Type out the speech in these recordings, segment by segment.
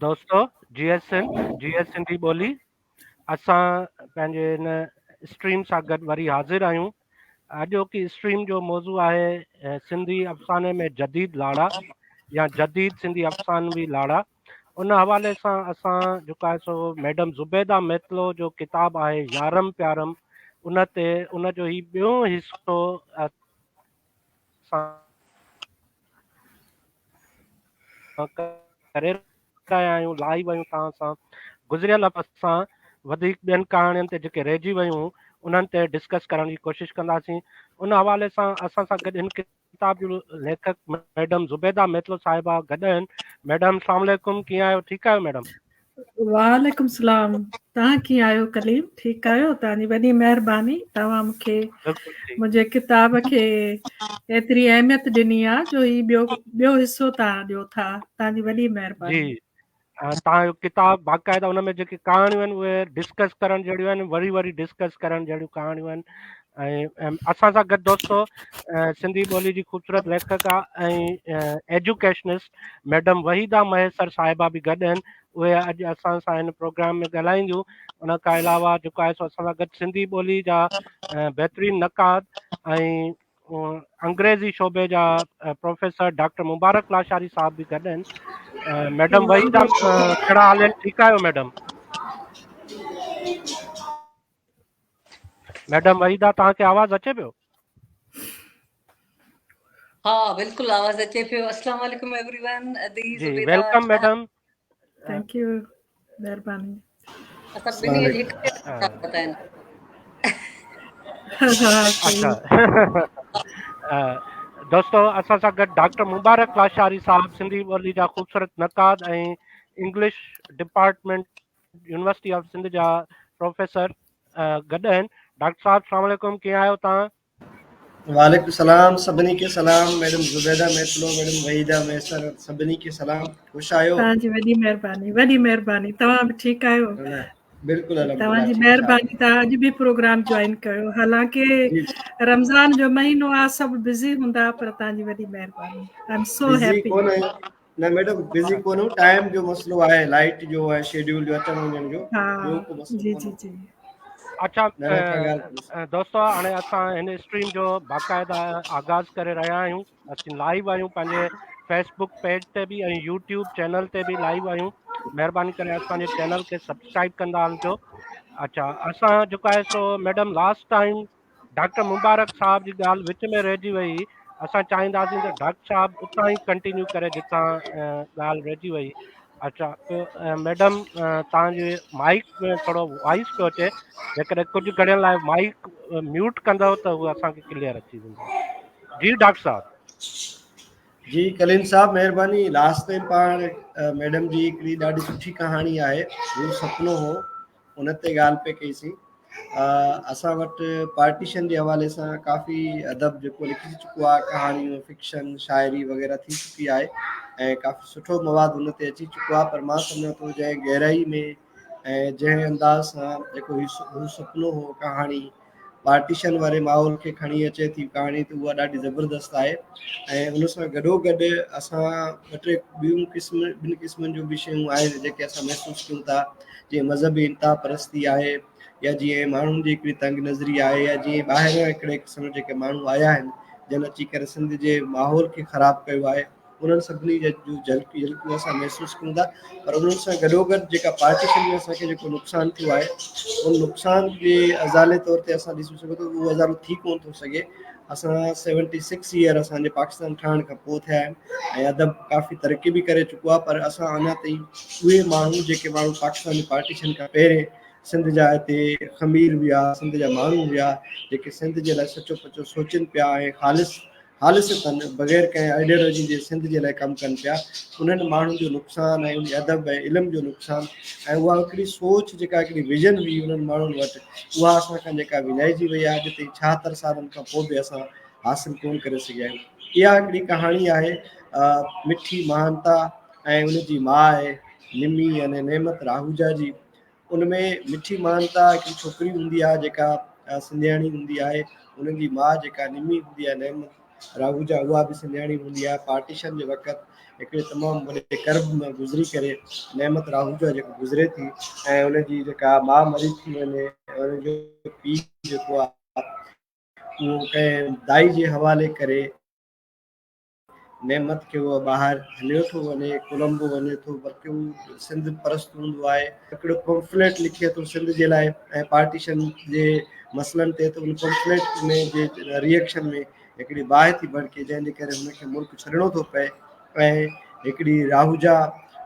دوستو جي ايس سنڌ، جي ايس سنڌي ٻولي، اسان پنهنجي هن اسٽريم سان گڏ وري حاضر آهيون. اڄوڪي اسٽريم جو موضوع آهي سنڌي افساني ۾ جديد لاڙا يا جديد سنڌي افسانوي لاڙا. ان حوالي سان اسان جيڪو آهي سو ميڊم زبيده ميتلو جو ڪتاب آهي يارم پيارم، ان تي ان جو هي ٻيون حصو اسان ڪري رهيا آهيون، لائيو آهيون توهان سان. گذريل هفتي اسان وڌيڪ ٻين ڪهاڻين تي جيڪي رهجي ويون انهن تي ڊسڪس ڪرڻ جي ڪوشش ڪنداسين. ان حوالي سان اسان سان گڏ هن ڪتاب جون ليکڪ ميڊم زبيده ميتلو صاحبه گڏ آهن. ميڊم السلام عليڪم، ڪيئن آهيو؟ ٺيڪ آهيو ميڊم؟ وعليڪم السلام، توهان ڪيئن آهيو ڪليم؟ ٺيڪ آهيو؟ توهان جي وڏي مهرباني، توهان مون کي منهنجي ڪتاب کي ايتري اهميت ڏني آ جو هي ٻيو ٻيو حصو توهان ڏيو ٿا، توهان جي وڏي مهرباني. جي توهان جو ڪتاب باقاعده ان ۾ جيڪي ڪهاڻيون آهن اهي ڊسڪس ڪرڻ جهڙيون آهن، وري وري ڊسڪس ڪرڻ جهڙيون ڪهاڻيون آهن. ۽ اسان سان گڏ دوستو سنڌي ٻولي جي خوبصورت ليکڪا ۽ ايجوڪيشنسٽ ميڊم وحيده مهيسر صاحبه به گڏ آهن، اهي اڄ اسان سان هن پروگرام ۾ ڳالهائينديون. ان کان علاوه جيڪو آهي سو اسان سان گڏ سنڌي ٻولي جا بهترين نقاد ۽ انگريزي شعبي جا پروفيسر ڊاڪٽر مبارڪ لاشاري صاحب به گڏ آهن. ميڊم وحيده ڪهڙا حال آهن؟ ٺيڪ آهيو ميڊم؟ ميڊم وحيده توهان کي آواز اچي پيو؟ ها بلڪل آواز اچي پيو. السلام عليڪم ايوري ون. ادي جي welcome madam. Thank you, مهرباني. اسان ٻنهي جي هڪ آهن. اچھا دوستو اسان سان گڏ ڊاڪٽر مبارڪ لاشاري صاحب سنڌي ٻولي جا خوبصورت نقاد ۽ English department university of Sindh جا پروفيسر گڏ آهن. ڊاڪٽر صاحب السلام عليڪم، ڪيئن آهيو توهان؟ وعليڪم السلام، سڀني کي سلام. ميڊم زبيده ميتلو، ميڊم وحيده مهيسر، سڀني کي سلام. خوش آهيو؟ توهان جي وڏي مهرباني، وڏي مهرباني. توهان به ٺيڪ آهيو؟ بلڪل الحمدلله. توهان جي مهرباني، توهان اڄ به پروگرام جوائن ڪيو، حالانڪه رمضان جو مهينو آ، سڀ بزي هوندا، پر توهان جي وڏي مهرباني. I am so happy. نه ميڊم بزي ڪونه، ٽائيم جو مسئلو آهي، لائيٽ جو ۽ شيڊيول جو، اچڻ وڃڻ جو، ٻيو ڪو مسئلو جي جي جي. اچھا دوستو، هاڻي اسان هن اسٽريم جو باقاعده آغاز ڪري رهيا آهيون. اسين لائيو آهيون پنهنجي فيسبوڪ پيج تي به ۽ يوٽيوب چينل تي به لائيو آهيون. مهرباني ڪري اسان جي چينل کي سبسڪرائب ڪندا هلجو. اچھا اسان جيڪو آهي سو ميڊم لاسٽ ٽائيم ڊاڪٽر مبارڪ صاحب جي ڳالهه وچ ۾ رهجي وئي، اسان چاهينداسين ته ڊاڪٽر صاحب اتان ئي ڪنٽينيو ڪري جتان ڳالهه رهجي وئي. اچھا ميڊم توهان جي مائڪ ۾ ٿورو وائس پيو اچي، جيڪڏهن ڪجهه گهڙين لاء مائڪ ميوٽ ڪندو ته هو اسان کي ڪليئر اچي ويندو. جي ڊاڪٽر صاحب. جي ڪليم صاحب مهرباني. لاسٽ ٽائيم پاڻ ميڊم جي هڪڙي ڏاڍي سٺي ڪهاڻي آهي، هو سپنو هو، ان تي ڳالهه پئي ڪئيسين. اسان وٽ پارٽيشن جي حوالي سان ڪافي ادب جيڪو لکجي چڪو آهي، ڪهاڻيون، فڪشن، شاعري وغيره ٿي چڪي آهي ۽ ڪافي سٺو مواد ان تي اچي چڪو آهي، پر مان سمجهان ٿو جنهن گهرائي ۾ ۽ جنهن انداز سان جيڪو هي هو سپنو هو ڪهاڻي پارٽيشن واري ماحول کي کڻي اچي ٿي ڪهاڻي، ته اها ڏاڍي زبردست آهي. ۽ ان سان گڏو گڏ اسان ٻه ٽي ٻيون قسم ٻن قسمن جون به شيون آهن جيڪي اسان محسوس ڪيون ٿا، جيئن مذهبي انتها پرستي آهي، يا جيئن ماڻهن جي هڪڙي تنگ نظري آهي، يا جيئن ٻاهران هڪڙي قسم جا جيڪي ماڻهو آيا آهن جن اچي ڪري سنڌ جي ماحول کي خراب ڪيو آهي، انهن سڀني جون جهلڪيون اسان محسوس ڪيون ٿا. پر انهن سان گڏوگڏ جيڪا پارٽيشن ۾ اسان کي جيڪو نقصان ٿيو آهي، ان نقصان جي ازالي طور تي اسان ڏسي سگهون ٿا اهو ازالو ٿي ڪونه ٿو سگهي. اسان 76 ايئر اسان جي پاڪستان ٺهڻ کان پوء ٿيا آهن ۽ ادب ڪافي ترقي به ڪري چڪو آهي، پر اسان اڃا تائين اهي ماڻهو جيڪي ماڻهو پاڪستان جي پارٽيشن کان پهرين سنڌ جا هتي خمير هيا، سنڌ جا ماڻهو هيا، جيڪي سنڌ جي لاء سچو پچو سوچن پيا ۽ خالص خالصتاً بغير ڪنهن آئيڊيالوجي جي سنڌ جي لاء ڪم ڪن پيا، انهن ماڻهن جو نقصان ۽ ان ادب ۽ علم جو نقصان ۽ اها هڪڙي سوچ جيڪا هڪڙي ويزن هئي انهن ماڻهن وٽ، اها اسان کان جيڪا وڃائجي وئي آهي، اڄ تائين 76 سالن کان پوء به اسان حاصل ڪونه ڪري سگهيا آهيون. اها هڪڙي ڪهاڻي آهي مٺي مهانتا ۽ ان جي ماء نمي يعني نعمت راهوجا جي. ان ۾ مٺي مانتا هڪڙي ڇوڪري هوندي آهي جيڪا سنڌياڻي هوندي آهي، انهن جي ماء جيڪا نمي هوندي آهي نعمت راهوجا اها به سنڌياڻي هوندي آهي. پارٽيشن جي وقت هڪڙي تمام وڏي ڪرب مان گذري ڪري نعمت راهوجا جيڪو گذري ٿي ۽ ان جي جيڪا ماء مري ٿي وڃي ۽ ان جو پيء جيڪو آهي اهو ڪنهن دائي جي حوالي ڪري نعمت کي اهو ٻاهر هليو ٿو وڃي، ڪولمبو وڃي ٿو، بلڪه هو سنڌ پرست هوندو آهي. هڪڙو پمفليٽ لکي ٿو سنڌ جي لاء ۽ پارٽيشن جي مسئلن تي ته ان پمفليٽ ۾ جي ريئڪشن ۾ هڪڙي باهه ٿي ڀڙڪي جنهن جي ڪري هن کي ملڪ ڇڏڻو ٿو پئي ۽ هڪڙي راهوجا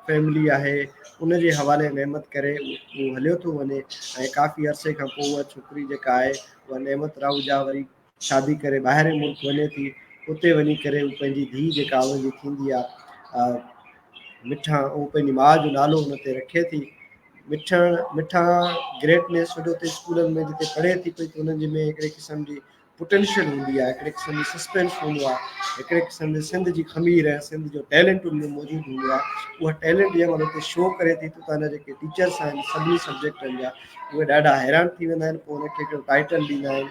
فيملي آهي ان جي حوالي نعمت ڪري اهو هليو ٿو وڃي ۽ ڪافي عرصي کان پوء اها ڇوڪري جيڪا آهي اها نعمت راهوجا وري شادي ڪري ٻاهرين ملڪ وڃي ٿي اتي وڃي ڪري هو پنهنجي ڌيء جيڪا ان جي ٿيندي آ مٺان اهو پنهنجي ماء جو نالو ان تي رکي ٿي مٺڻ مٺان گريٽنيس وڏو اتي اسڪولن ۾ جتي پڙهي ٿي پئي ته انهن جي ۾ هڪڙي قسم جي پوٽينشل هوندي آهي هڪڙي قسم جي سسپينس هوندو آهي هڪڙي قسم جي سنڌ جي خمير ۽ سنڌ جو ٽيلنٽ ان ۾ موجود هوندو آهي اها ٽيلنٽ جنهن مهل اتي شو ڪري ٿي ته اتان جا جيڪي ٽيچرس آهن سڀني سبجيڪٽن جا اهي ڏاڍا حيران ٿي ويندا آهن پوء ان کي هڪڙو ٽائيٽل ڏيندا آهن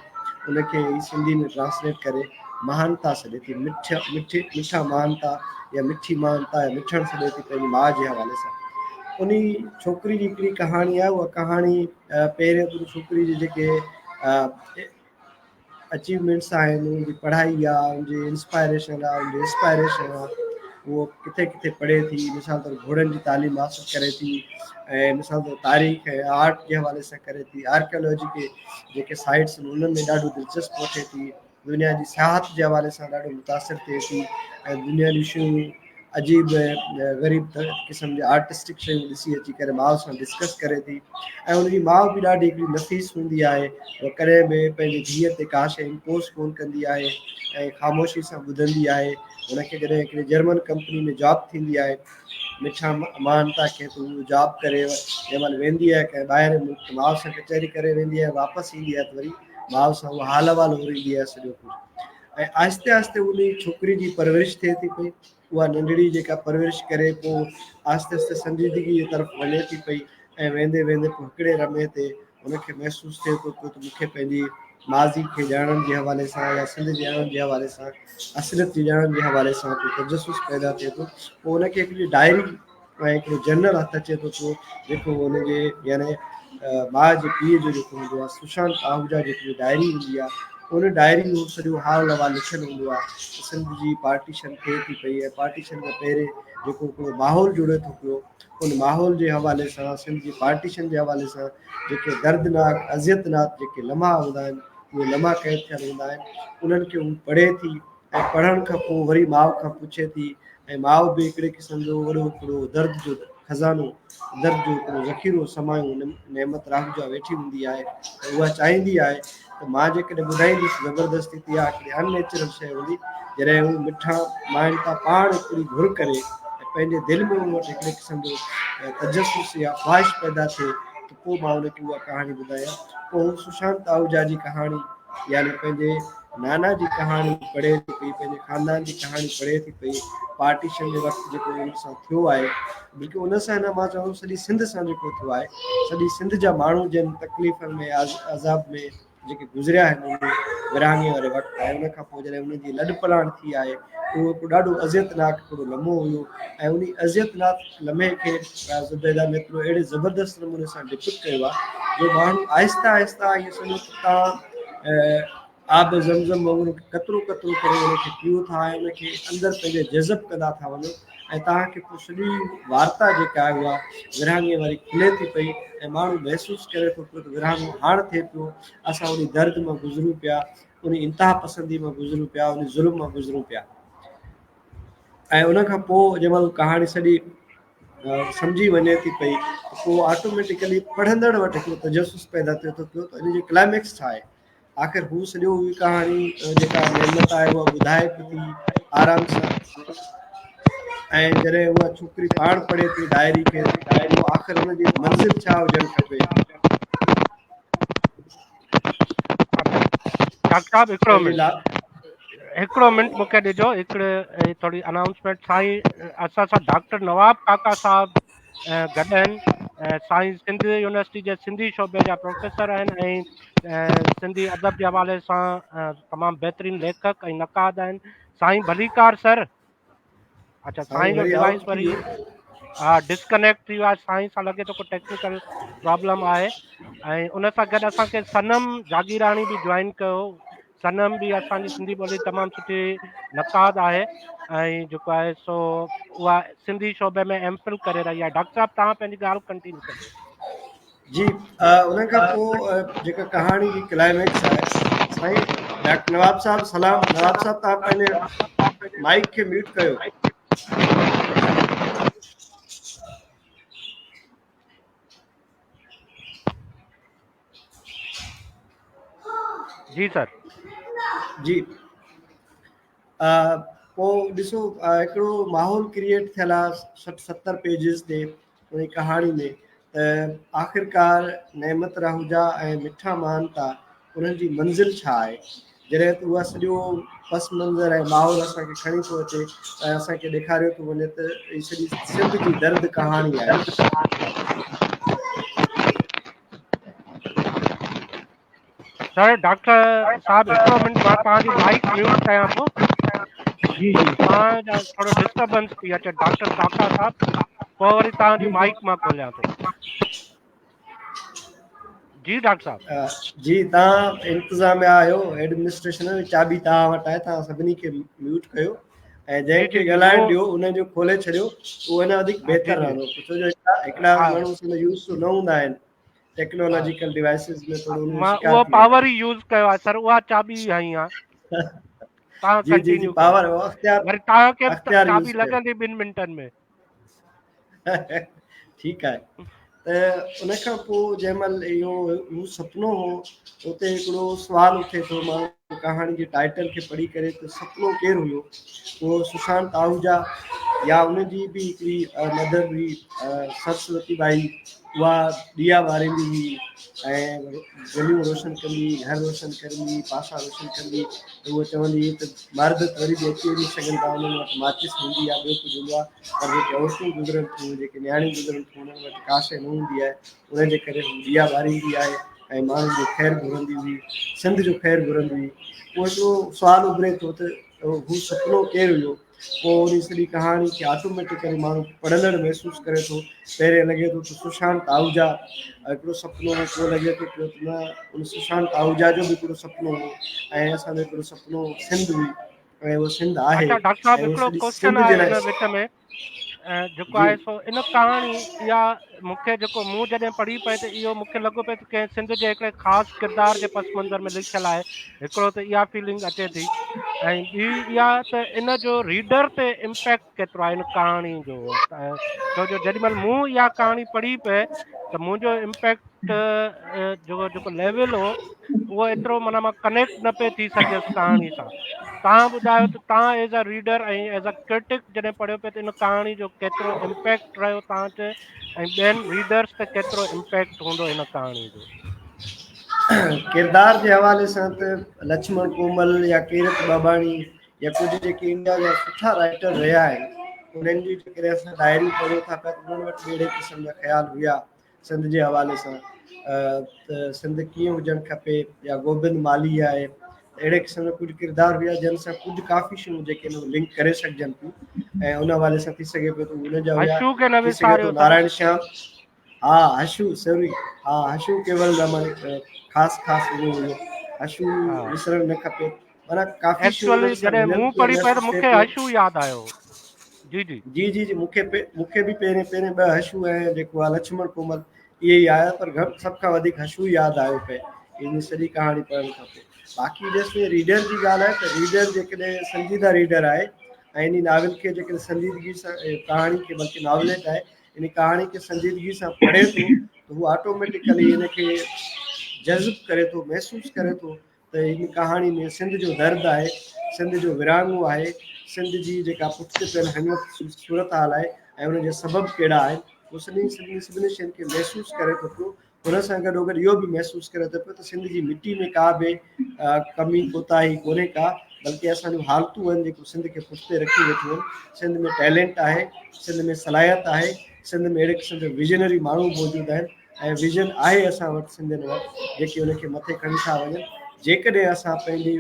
ان کي ئي سنڌي ۾ ٽرانسليٽ ڪري مهانتا سڏي ٿي مٺ مٺ مٺا مهانتا يا مٺي مهانتا يا مٺڻ سڏي ٿي پنهنجي ماء جي حوالي سان ان ڇوڪري جي هڪڙي ڪهاڻي آهي اها ڪهاڻي پهرين ته ڇوڪري جي جيڪي اچيومينٽس آهن ان جي پڙهائي آ ان جي انسپائريشن آ ان جي انسپائريشن آ اهو ڪٿي ڪٿي پڙهي ٿي مثال طور گهوڙن جي تعليم حاصل ڪري ٿي ۽ مثال طور تاريخ ۽ آرٽ جي حوالي سان ڪري ٿي آرڪيالاجي کي جيڪي سائٽس آهن انهن ۾ ڏاڍو دلچسپ وٺي ٿي دنيا جي سياحت جي حوالي سان ڏاڍو متاثر ٿئي ٿي ۽ دنيا جون شيون عجيب ۽ غريب قسم جي آرٽسٽڪ شيون ڏسي اچي ڪري ماء سان ڊسڪس ڪري ٿي ۽ ان جي ماء به ڏاڍي هڪڙي نفيس هوندي آهي هوء ڪڏهن به پنهنجي ڌيء تي ڪا شيء امپوز ڪون ڪندي آهي ۽ خاموشي سان ٻڌندي آهي هن کي جڏهن هڪڙي جرمن ڪمپني ۾ جاب ٿيندي آهي مٺا مهانتا کي ته هو جاب ڪري جنهن مهل ويندي آهي ڪنهن ٻاهرين ملڪ ته ماء سان ڪچهري ڪري ويندي آهي واپس ايندي آهي ته وري ماء سان هو حال احوال اوريندي آهي سڄو ڪجهه ۽ آهستي آهستي انهي ڇوڪري جي پرورش ٿئي ٿي پئي اها ننڍڙي جيڪا پرورش ڪري پوء آهستي آهستي سنجيدگي جي طرف وڃي ٿي پئي ۽ ويندي ويندي پوء هڪڙي رمي تي ان کي محسوس ٿئي ٿو پيو ته مون کي پنهنجي ماضي کي ڄاڻڻ جي حوالي سان يا سنڌ جي ڄاڻڻ جي حوالي سان اصليت جي ڄاڻڻ جي حوالي سان ڪو تجسس پيدا ٿئي ٿو پوء ان کي هڪڙي ڊائري ۽ هڪڙو جنرل هٿ اچي ٿو پيو جيڪو هن جي يعني ماء جي پيء جو جيڪو هوندو آهي سشانت آهوجا جي هڪڙي ڊائري هوندي آهي ان ڊائري ۾ هو سڄو حال احوال لکيل هوندو آهي ته سنڌ جي پارٽيشن ٿئي ٿي پئي ۽ پارٽيشن کان پهرين جيڪو هڪڙو ماحول جڙي ٿو پيو ان ماحول جي حوالي سان سنڌ جي پارٽيشن جي حوالي سان جيڪي دردناڪ اذيتناڪ جيڪي لمحا هوندا آهن اهي لمحا قيد ٿيل هوندا آهن انهن کي هو پڙهي ٿي ۽ پڙهڻ کان پوء وري ماء کان پڇي ٿي ۽ ماء به هڪڙي قسم جو وڏو هڪڙو درد جو خزانو، درد جو هڪڙو ذخيرو سمايون نعمت راهوجا ويٺي هوندي آهي ۽ اها چاهيندي آهي ته مان جيڪڏهن ٻڌائيندس زبردستي ته اها هڪڙي ان نيچرل شيء هوندي جڏهن هو مٺا مائن تان پاڻ هڪڙي گهر ڪري ۽ پنهنجي دل ۾ ان وٽ هڪڙي قسم جو تجسس يا خواهش پيدا ٿئي ته پوء مان ان کي اها ڪهاڻي ٻڌايان پوء هو سشانت آهوجا جي ڪهاڻي يعني پنهنجي نانا جي ڪهاڻي پڙهي ٿي پئي، پنهنجي خاندان جي ڪهاڻي پڙهي ٿي پئي، پارٽيشن جي وقت جيڪو ان سان ٿيو آهي، بلڪه ان سان نه مان چوندس سڄي سنڌ سان جيڪو ٿيو آهي، سڄي سنڌ جا ماڻهو جن تڪليفن ۾ عذاب ۾ جيڪي گذريا آهن ان ورهاڱي واري وقت ۽ ان کان پوء جڏهن انهن جي لڏ پلاڻ ٿي آهي اهو هڪ ڏاڍو اذيتناڪ هڪڙو لمحو هيو ۽ انهي اذيتناڪ لمحي کي زبيده ميتلو اهڙي زبردست نموني سان ڊپڪٽ ڪيو آهي جو ماڻهو آهستي آهستي ائين سمجهو ته تان آب زمزم وانگر قطرو قطرو ڪري ان کي پيئو ٿا ۽ ان کي اندر پنهنجي جذب ڪندا ٿا وڃو ۽ توهان کي پوء سڄي وارتا جيڪا آهي اها ورهاڱي واري کلي ٿي پئي ۽ ماڻهو محسوس ڪري ٿو پيو ته ورهاڱو هاڻ ٿئي پيو اسان ان درد مان گذرون پيا ان انتها پسندي مان گذرون پيا ان ظلم مان گذرون پيا ۽ ان کان پوء جنهن مهل ڪهاڻي سڄي سمجهي وڃي ٿي پئي ته پوء آٽوميٽيڪلي پڙهندڙ وٽ هڪڙو تجسس پيدا ٿئي ٿو پيو ته ان جو ڪلائميڪس ڇا آهي آخر هو سڄو اها ڪهاڻي جيڪا نعمت آهي اها ٻڌائي به ٿي آرام سان ۽ جڏهن اها ڇوڪري پاڻ پڙهي ٿي ڊائري کي ڊائري آخر ان جي منزل ڇا هجڻ کپي ڊاڪٽر صاحب هڪڙو منٽ هڪڙو منٽ مونکي ڏجو هڪڙي ٿوري انائونسمينٽ سائين اسان سان ڊاڪٽر نواب ڪاڪا صاحب گڏ آهن. سائين سنڌ يونيورسٽي جي سنڌي شعبي جا پروفيسر آهن ۽ سنڌي ادب جي حوالي سان تمام بهترين ليکڪ ۽ نقاد آهن. سائين ڀليڪار سر. اچھا سائين جو ڊوائس وري ها ڊسڪنيڪٽ ٿي ويو آهي، سائين سان لڳي ٿو ڪو ٽيڪنيڪل پرابلم آهي. ۽ ان سان گڏ اسان کي صنم جاگيراڻي به جوائن ڪيو. صنم به اسان جي سنڌي ٻولي تمام سٺي نقاد آهي ۽ جيڪو آهي سو اها سنڌي شعبي ۾ ايم فل ڪري رهي آهي. ڊاڪٽر صاحب توهان پنهنجي ڳالهه ڪنٽينيو ڪجو. جي ان کان پوء جيڪا ڪهاڻي جي ڪلائميڪس آهي، سائين ڊاڪٽر نواب صاحب سلام. نواب صاحب توهان پنهنجي مائيڪ کي ميوٽ ڪيو. جي سر. جي پوء ڏسو هڪڙو ماحول ڪريئيٽ ٿيل آهي 60 70 پيجز تي ان ڪهاڻي ۾ ته آخرڪار نعمت راهوجا ۽ مٺا مهانتا انهن جي منزل ڇا آهي. جڏهن ته اها سڄو پس منظر ۽ ماحول اسان کي کڻي ٿو اچي ۽ اسان کي ڏيکاريو ٿو وڃي ته هي سڄي سنڌ جي درد ڪهاڻي آهي. سر ڊاڪٽر صاحب هڪڙو منٽ مان توهان جي مائيڪ ميوٽ ڪيان ٿو. جي جي. توهان جا ٿورو ڊسٽربنس ٿي اچي ڊاڪٽر ڪاڪا صاحب، پوء وري توهان جي مائيڪ مان کوليان ٿو. جي ڊاڪٽر صاحب. جي توهان انتظاميا آهيو، ايڊمنسٽريشن آهيو، چاٻي توهان وٽ آهي، توهان سڀني کي ميوٽ ڪيو ۽ جنهن کي ڳالهائڻ ڏيو ان جو کولي ڇڏيو، اهو اڃا وڌيڪ بهتر رهندو، ڇو جو هڪڙا ماڻهو ان يوز ٽو نه هوندا آهن ٽيڪنالاجيڪل ڊيوائسز ۾، ٿورو ان مان اهو پاور ئي يوز ڪيو آهي سر، اها چاٻي ئي هنئي آهي. توهان جي جي جي پاور اختيار وري توهان کي چاٻي لڳندي 2 منٽن ۾. ٺيڪ آهي. ته ان کان پوء جنهن مهل اهو هو سپنو هو، اتي هڪڙو سوال اٿي ٿو ماڻهو ڪهاڻي جي ٽائيٽل کي پڙهي ڪري ته سپنو ڪير هيو؟ اهو سشانت آهوجا يا ان جي به هڪڙي مدر هئي سرسوتي ٻائي، اها ڏيئا ٻاريندي هئي ۽ گليون روشن ڪندي هئي، گهر روشن ڪندي هئي، پاسا روشن ڪندي هئي، ته اها چوندي هئي ته مرد ته وري به اچي وڃي سگهن ٿا، انهن وٽ ماچس هوندي آهي، ٻيو ڪجهه هوندو آهي، پر جيڪي عورتون گذرن ٿيون، جيڪي نياڻيون گذرن ٿيون، انهن وٽ ڪا شيء نه هوندي آهي، ان جي ڪري هو ڏيئا ٻاريندي آهي ۽ ماڻهن جو خير گهرندي هئي، سنڌ جو خير گهرندي هئي. پوء هڪڙو سوال اڀري ٿو ته هو سپنو ڪير هيو؟ پوء انهي سڄي ڪهاڻي کي آٽوميٽيڪلي ماڻهو پڙهندڙ محسوس ڪري ٿو. پهرين لڳي ٿو ته سشانت آهوجا هڪڙو سپنو هو، پوء لڳي ٿو پيو ته نه، ان سشانت آهوجا جو به هڪڙو سپنو هو ۽ اسان جو هڪڙو سپنو سنڌ هئي ۽ اهو سنڌ آهي. اچا ڊاڪٽر صاحب هڪڙو ڪوشچن آهي ان وچ ۾ جيڪو آهي سو ان ڪهاڻي اها مون کي جيڪو مون جڏهن پڙهي پئي ته اهو مون کي لڳو پئي ته ڪنهن سنڌ جي هڪڙي خاص ڪردار جي پس منظر ۾ لکيل آهي، هڪڙو ته اها فيلنگ اچي ٿي ۽ ٻي اها ته ان جو ريڊر تي امپيڪٽ ڪيترو آهي ان ڪهاڻي جو، ڇو جو جيڏي مهل مون اها ڪهاڻي پڙهي پئي ته منهنجو امپيڪٽ جو جيڪو ليول هو اهو ايترو معنيٰ مان ڪنيڪٽ نه پئي ٿي سگهيس ڪهاڻي سان. توهان ٻڌايو ته توهان as a reader ۽ as a critic جڏهن پڙهيو پئي ته ان ڪهاڻي جو ڪيترو امپيڪٽ رهيو توهان تي ۽ ٻين ريڊرس تي ڪيترو امپيڪٽ هوندو هن ڪهاڻي جو؟ ڪردار جي حوالي سان ته لڇمڻ ڪومل يا ڪيرت ٻاٻاڻي يا ڪجهه جيڪي انڊيا جا سٺا رائٽر رهيا آهن، انهن جي جيڪڏهن اسان ڊائريون پڙهون ٿا پيا ته انهن وٽ به اهڙي قسم جا خيال هيا سنڌ جي حوالي سان ته سنڌ ڪيئن هجڻ کپي، يا گوبند مالهي آهي، اهڙي قسم جا ڪجهه ڪردار هيا جن سان ڪجهه ڪافي شيون جيڪي آهن لنڪ ڪري سگهجن ٿيون ۽ ان حوالي سان ٿي سگهي پيو ته ان جا هيا. حشو کي نه ٿي سگهي ٿو وساريو. نارائڻ شيام، ها حشو، سوري، ها حشو ڪيول راماڻي خاص خاص اهو هيو، حشو وسرڻ نه کپي. معنيٰ ڪافي شيون ايڪچوئلي انهن سان جڏهن ملن مون ٿيون، پڙهي پئي ته محسوس مون ٿئي کي پيو. حشو ياد آيو. جي جي. جي جي جي مون کي به پهرين پهرين ٻه حشو ۽ جيڪو آهي لڇمڻ ڪومل اهي ئي آيا، پر گهڻ سڀ کان وڌيڪ حشو ياد آيو پئي ان سڄي ڪهاڻي پڙهڻ کان پوء. باقي جيستائين ريڊر جي ڳالهه آهي ته ريڊر جيڪڏهن سنجيده ريڊر آهي ۽ انهي ناول کي جيڪڏهن سنجيدگي سان، ڪهاڻي کي بلڪه ناوليٽ آهي، انهي ڪهاڻي کي سنجيدگي سان پڙهي ٿو ته هو آٽوميٽيڪلي ان کي جذب ڪري ٿو، محسوس ڪري ٿو ته هن ڪهاڻي ۾ سنڌ جو درد آهي، سنڌ جو ورهاڱو آهي، سنڌ جي جيڪا پٺتي پيل هن وقت صورتحال آهي ۽ ان جا سبب ڪهڙا آهن، هو سڀني سڀني سڀني شين کي محسوس ڪري ٿو پيو. ان سان گڏوگڏ اهو به محسوس ڪري ٿو پيو ته سنڌ جي مٽي ۾ ڪا به ڪمي ڪوتاهي ڪونهي ڪا، بلڪه اسان جون حالتون آهن جيڪو سنڌ کي پٺتي رکي ويٺيون آهن. سنڌ ۾ ٽيلنٽ آهي، سنڌ ۾ صلاحيت آهي، سنڌ ۾ اهڙي قسم جا ويزنري ماڻهو موجود آهن ۽ ويزن آهي اسان وٽ سنڌين وٽ جيڪي ان کي مٿي کڻي ٿا وڃن. جيڪڏهن اسان پنهنجي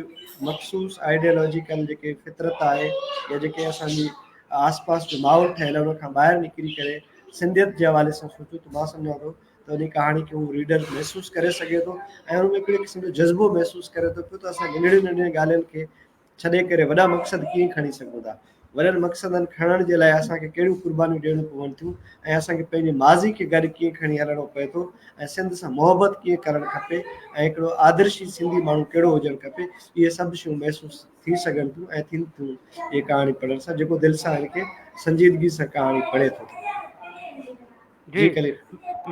مخصوص آئيڊيالوجيڪل جيڪي فطرت آهي يا جيڪي اسان جي آس پاس جو ماحول ٺهيل آهي ان کان ٻاهر نڪري ڪري سنڌيت جي حوالي سان سوچون ته مان سمجهان ٿو ته انهي ڪهاڻي کي هو ريڊر محسوس ڪري سگهي ٿو ۽ ان ۾ هڪڙي قسم جو جذبو محسوس ڪري ٿو پيو ته اسان ننڍڙين ننڍڙين ڳالهين کي ڇڏي ڪري وڏا مقصد ڪيئن کڻي سگهون ٿا، وڏن مقصدن کڻڻ جي لاء اسان کي ڪهڙيون قربانيون ڏيڻيون پون ٿيون ۽ اسان کي پنهنجي ماضي کي گڏ ڪيئن کڻي هلڻو پئي ٿو ۽ سنڌ سان محبت ڪيئن ڪرڻ کپي ۽ هڪڙو آدرشي سنڌي ماڻهو ڪهڙو هجڻ کپي، اهي سڀ شيون محسوس ٿي سگهن ٿيون ۽ ٿين ٿيون اهي ڪهاڻي پڙهڻ سان جيڪو دل سان هن کي سنجيدگي سان ڪهاڻي پڙهي ٿو. جي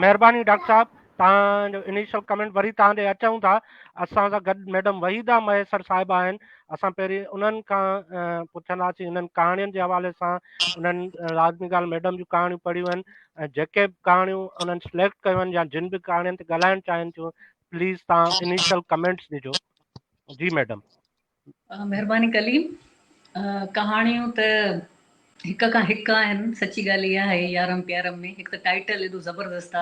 مهرباني ڊاڪٽر صاحب توهان جو انيشل ڪمينٽ وري توهان ڏي اچون ٿا اسان سان گڏ ميڊم وحيده مهيسر صاحبه آهن اسان پهرين انهن کان پڇنداسين انهن ڪهاڻين جي حوالي سان انهن لازمي ڳالهه ميڊم جون ڪهاڻيون پڙهيون آهن ۽ جيڪي به ڪهاڻيون انهن سليڪٽ ڪيون آهن يا جن به ڪهاڻين تي ڳالهائڻ چاهين ٿيون پليز توهان انيشل ڪمينٽس ڏجو جي ميڊم. مهرباني ڪليم ڪهاڻيون ته هڪ کان هڪ آهن سچي ڳالهه اها آهي يارم پيارم ۾ هڪ ته ٽائيٽل ايڏو زبردست آ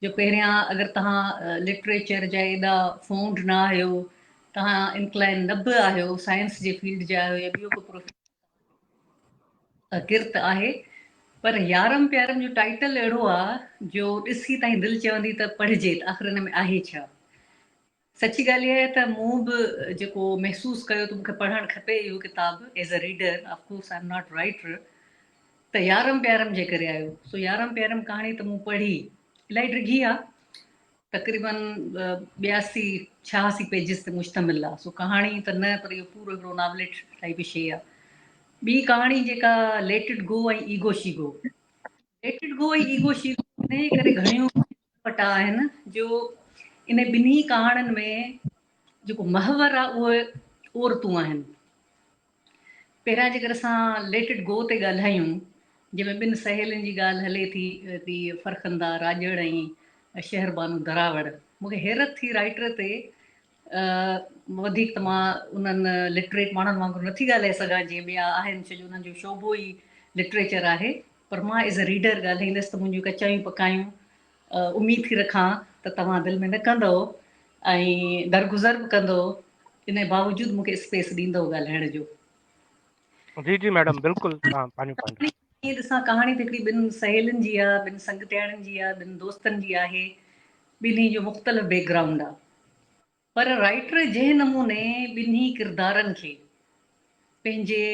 جو پهريان اگر توهان لٽريچر جا ايڏا فونڊ نه آهيو توهان انڪلائن نه به آهيو سائنس جي فيلڊ جا آهيو يا ٻيو ڪو پروفيشن ڪرت آهي پر يارم پيارم جو ٽائيٽل اهڙو آ جو ڏسي تائين دل چوندي ته پڙهجي ته آخر ان ۾ آهي ڇا سچي ڳالهه اها آهي ته مون به جيڪو محسوس ڪيو ته مون کي پڙهڻ کپي اهو ڪتاب as a reader of course I am not writer ته يارم پيارم جي ڪري آيو سو يارم پيارم ڪهاڻي ته مون پڙهي الاهي ڊگهي آ تقريبن 82 86 پيجز تي مشتمل آ سو ڪهاڻي ته نه پر اهو پورو هڪڙو ناوليٽ ٽائپ شي آ ٻي ڪهاڻي جيڪا let it go ۽ ego she go let it go ۽ ego she go انهي ڪري گهڻيون پٽا آهن جو انهي ٻنهي ڪهاڻين ۾ جيڪو محور آهي اهي عورتون آهن. پهريان جيڪر اسان ليٽ it go تي ڳالهايون جنهن ۾ ٻن سهيلين جي ڳالهه هلي ٿي هڪڙي فرخنده راڄڙ ۽ شهربانو دراوڙ. مون کي حيرت ٿي رائيٽر تي وڌيڪ ته مان انهن لٽريٽ ماڻهن وانگر نٿي ڳالهائي سگهان جيئن ٻيا آهن ڇو جو انهن جو شعبو ئي لٽريچر آهي پر مان ايز اي ريڊر ڳالهائيندس ته منهنجون ڪچايون پڪايون اميد ٿي رکان ته توهان دل ۾ نه ڪندؤ ۽ درگذر به ڪندؤ ان باوجود مون کي اسپيس ڏيندؤ ڳالهائڻ جو. جي جي ميڊم بلڪل توهان پنهنجو پوائنٽ. ائين ڏسان ڪهاڻي ته هڪڙي ٻن سهيلين جي آ، ٻن سنگتياڻين جي آ، ٻن دوستن جي آهي، ٻنهي جو مختلف بيڪ گرائونڊ آ. پر رائيٽر جنهن نموني ٻنهي ڪردارن کي پنهنجي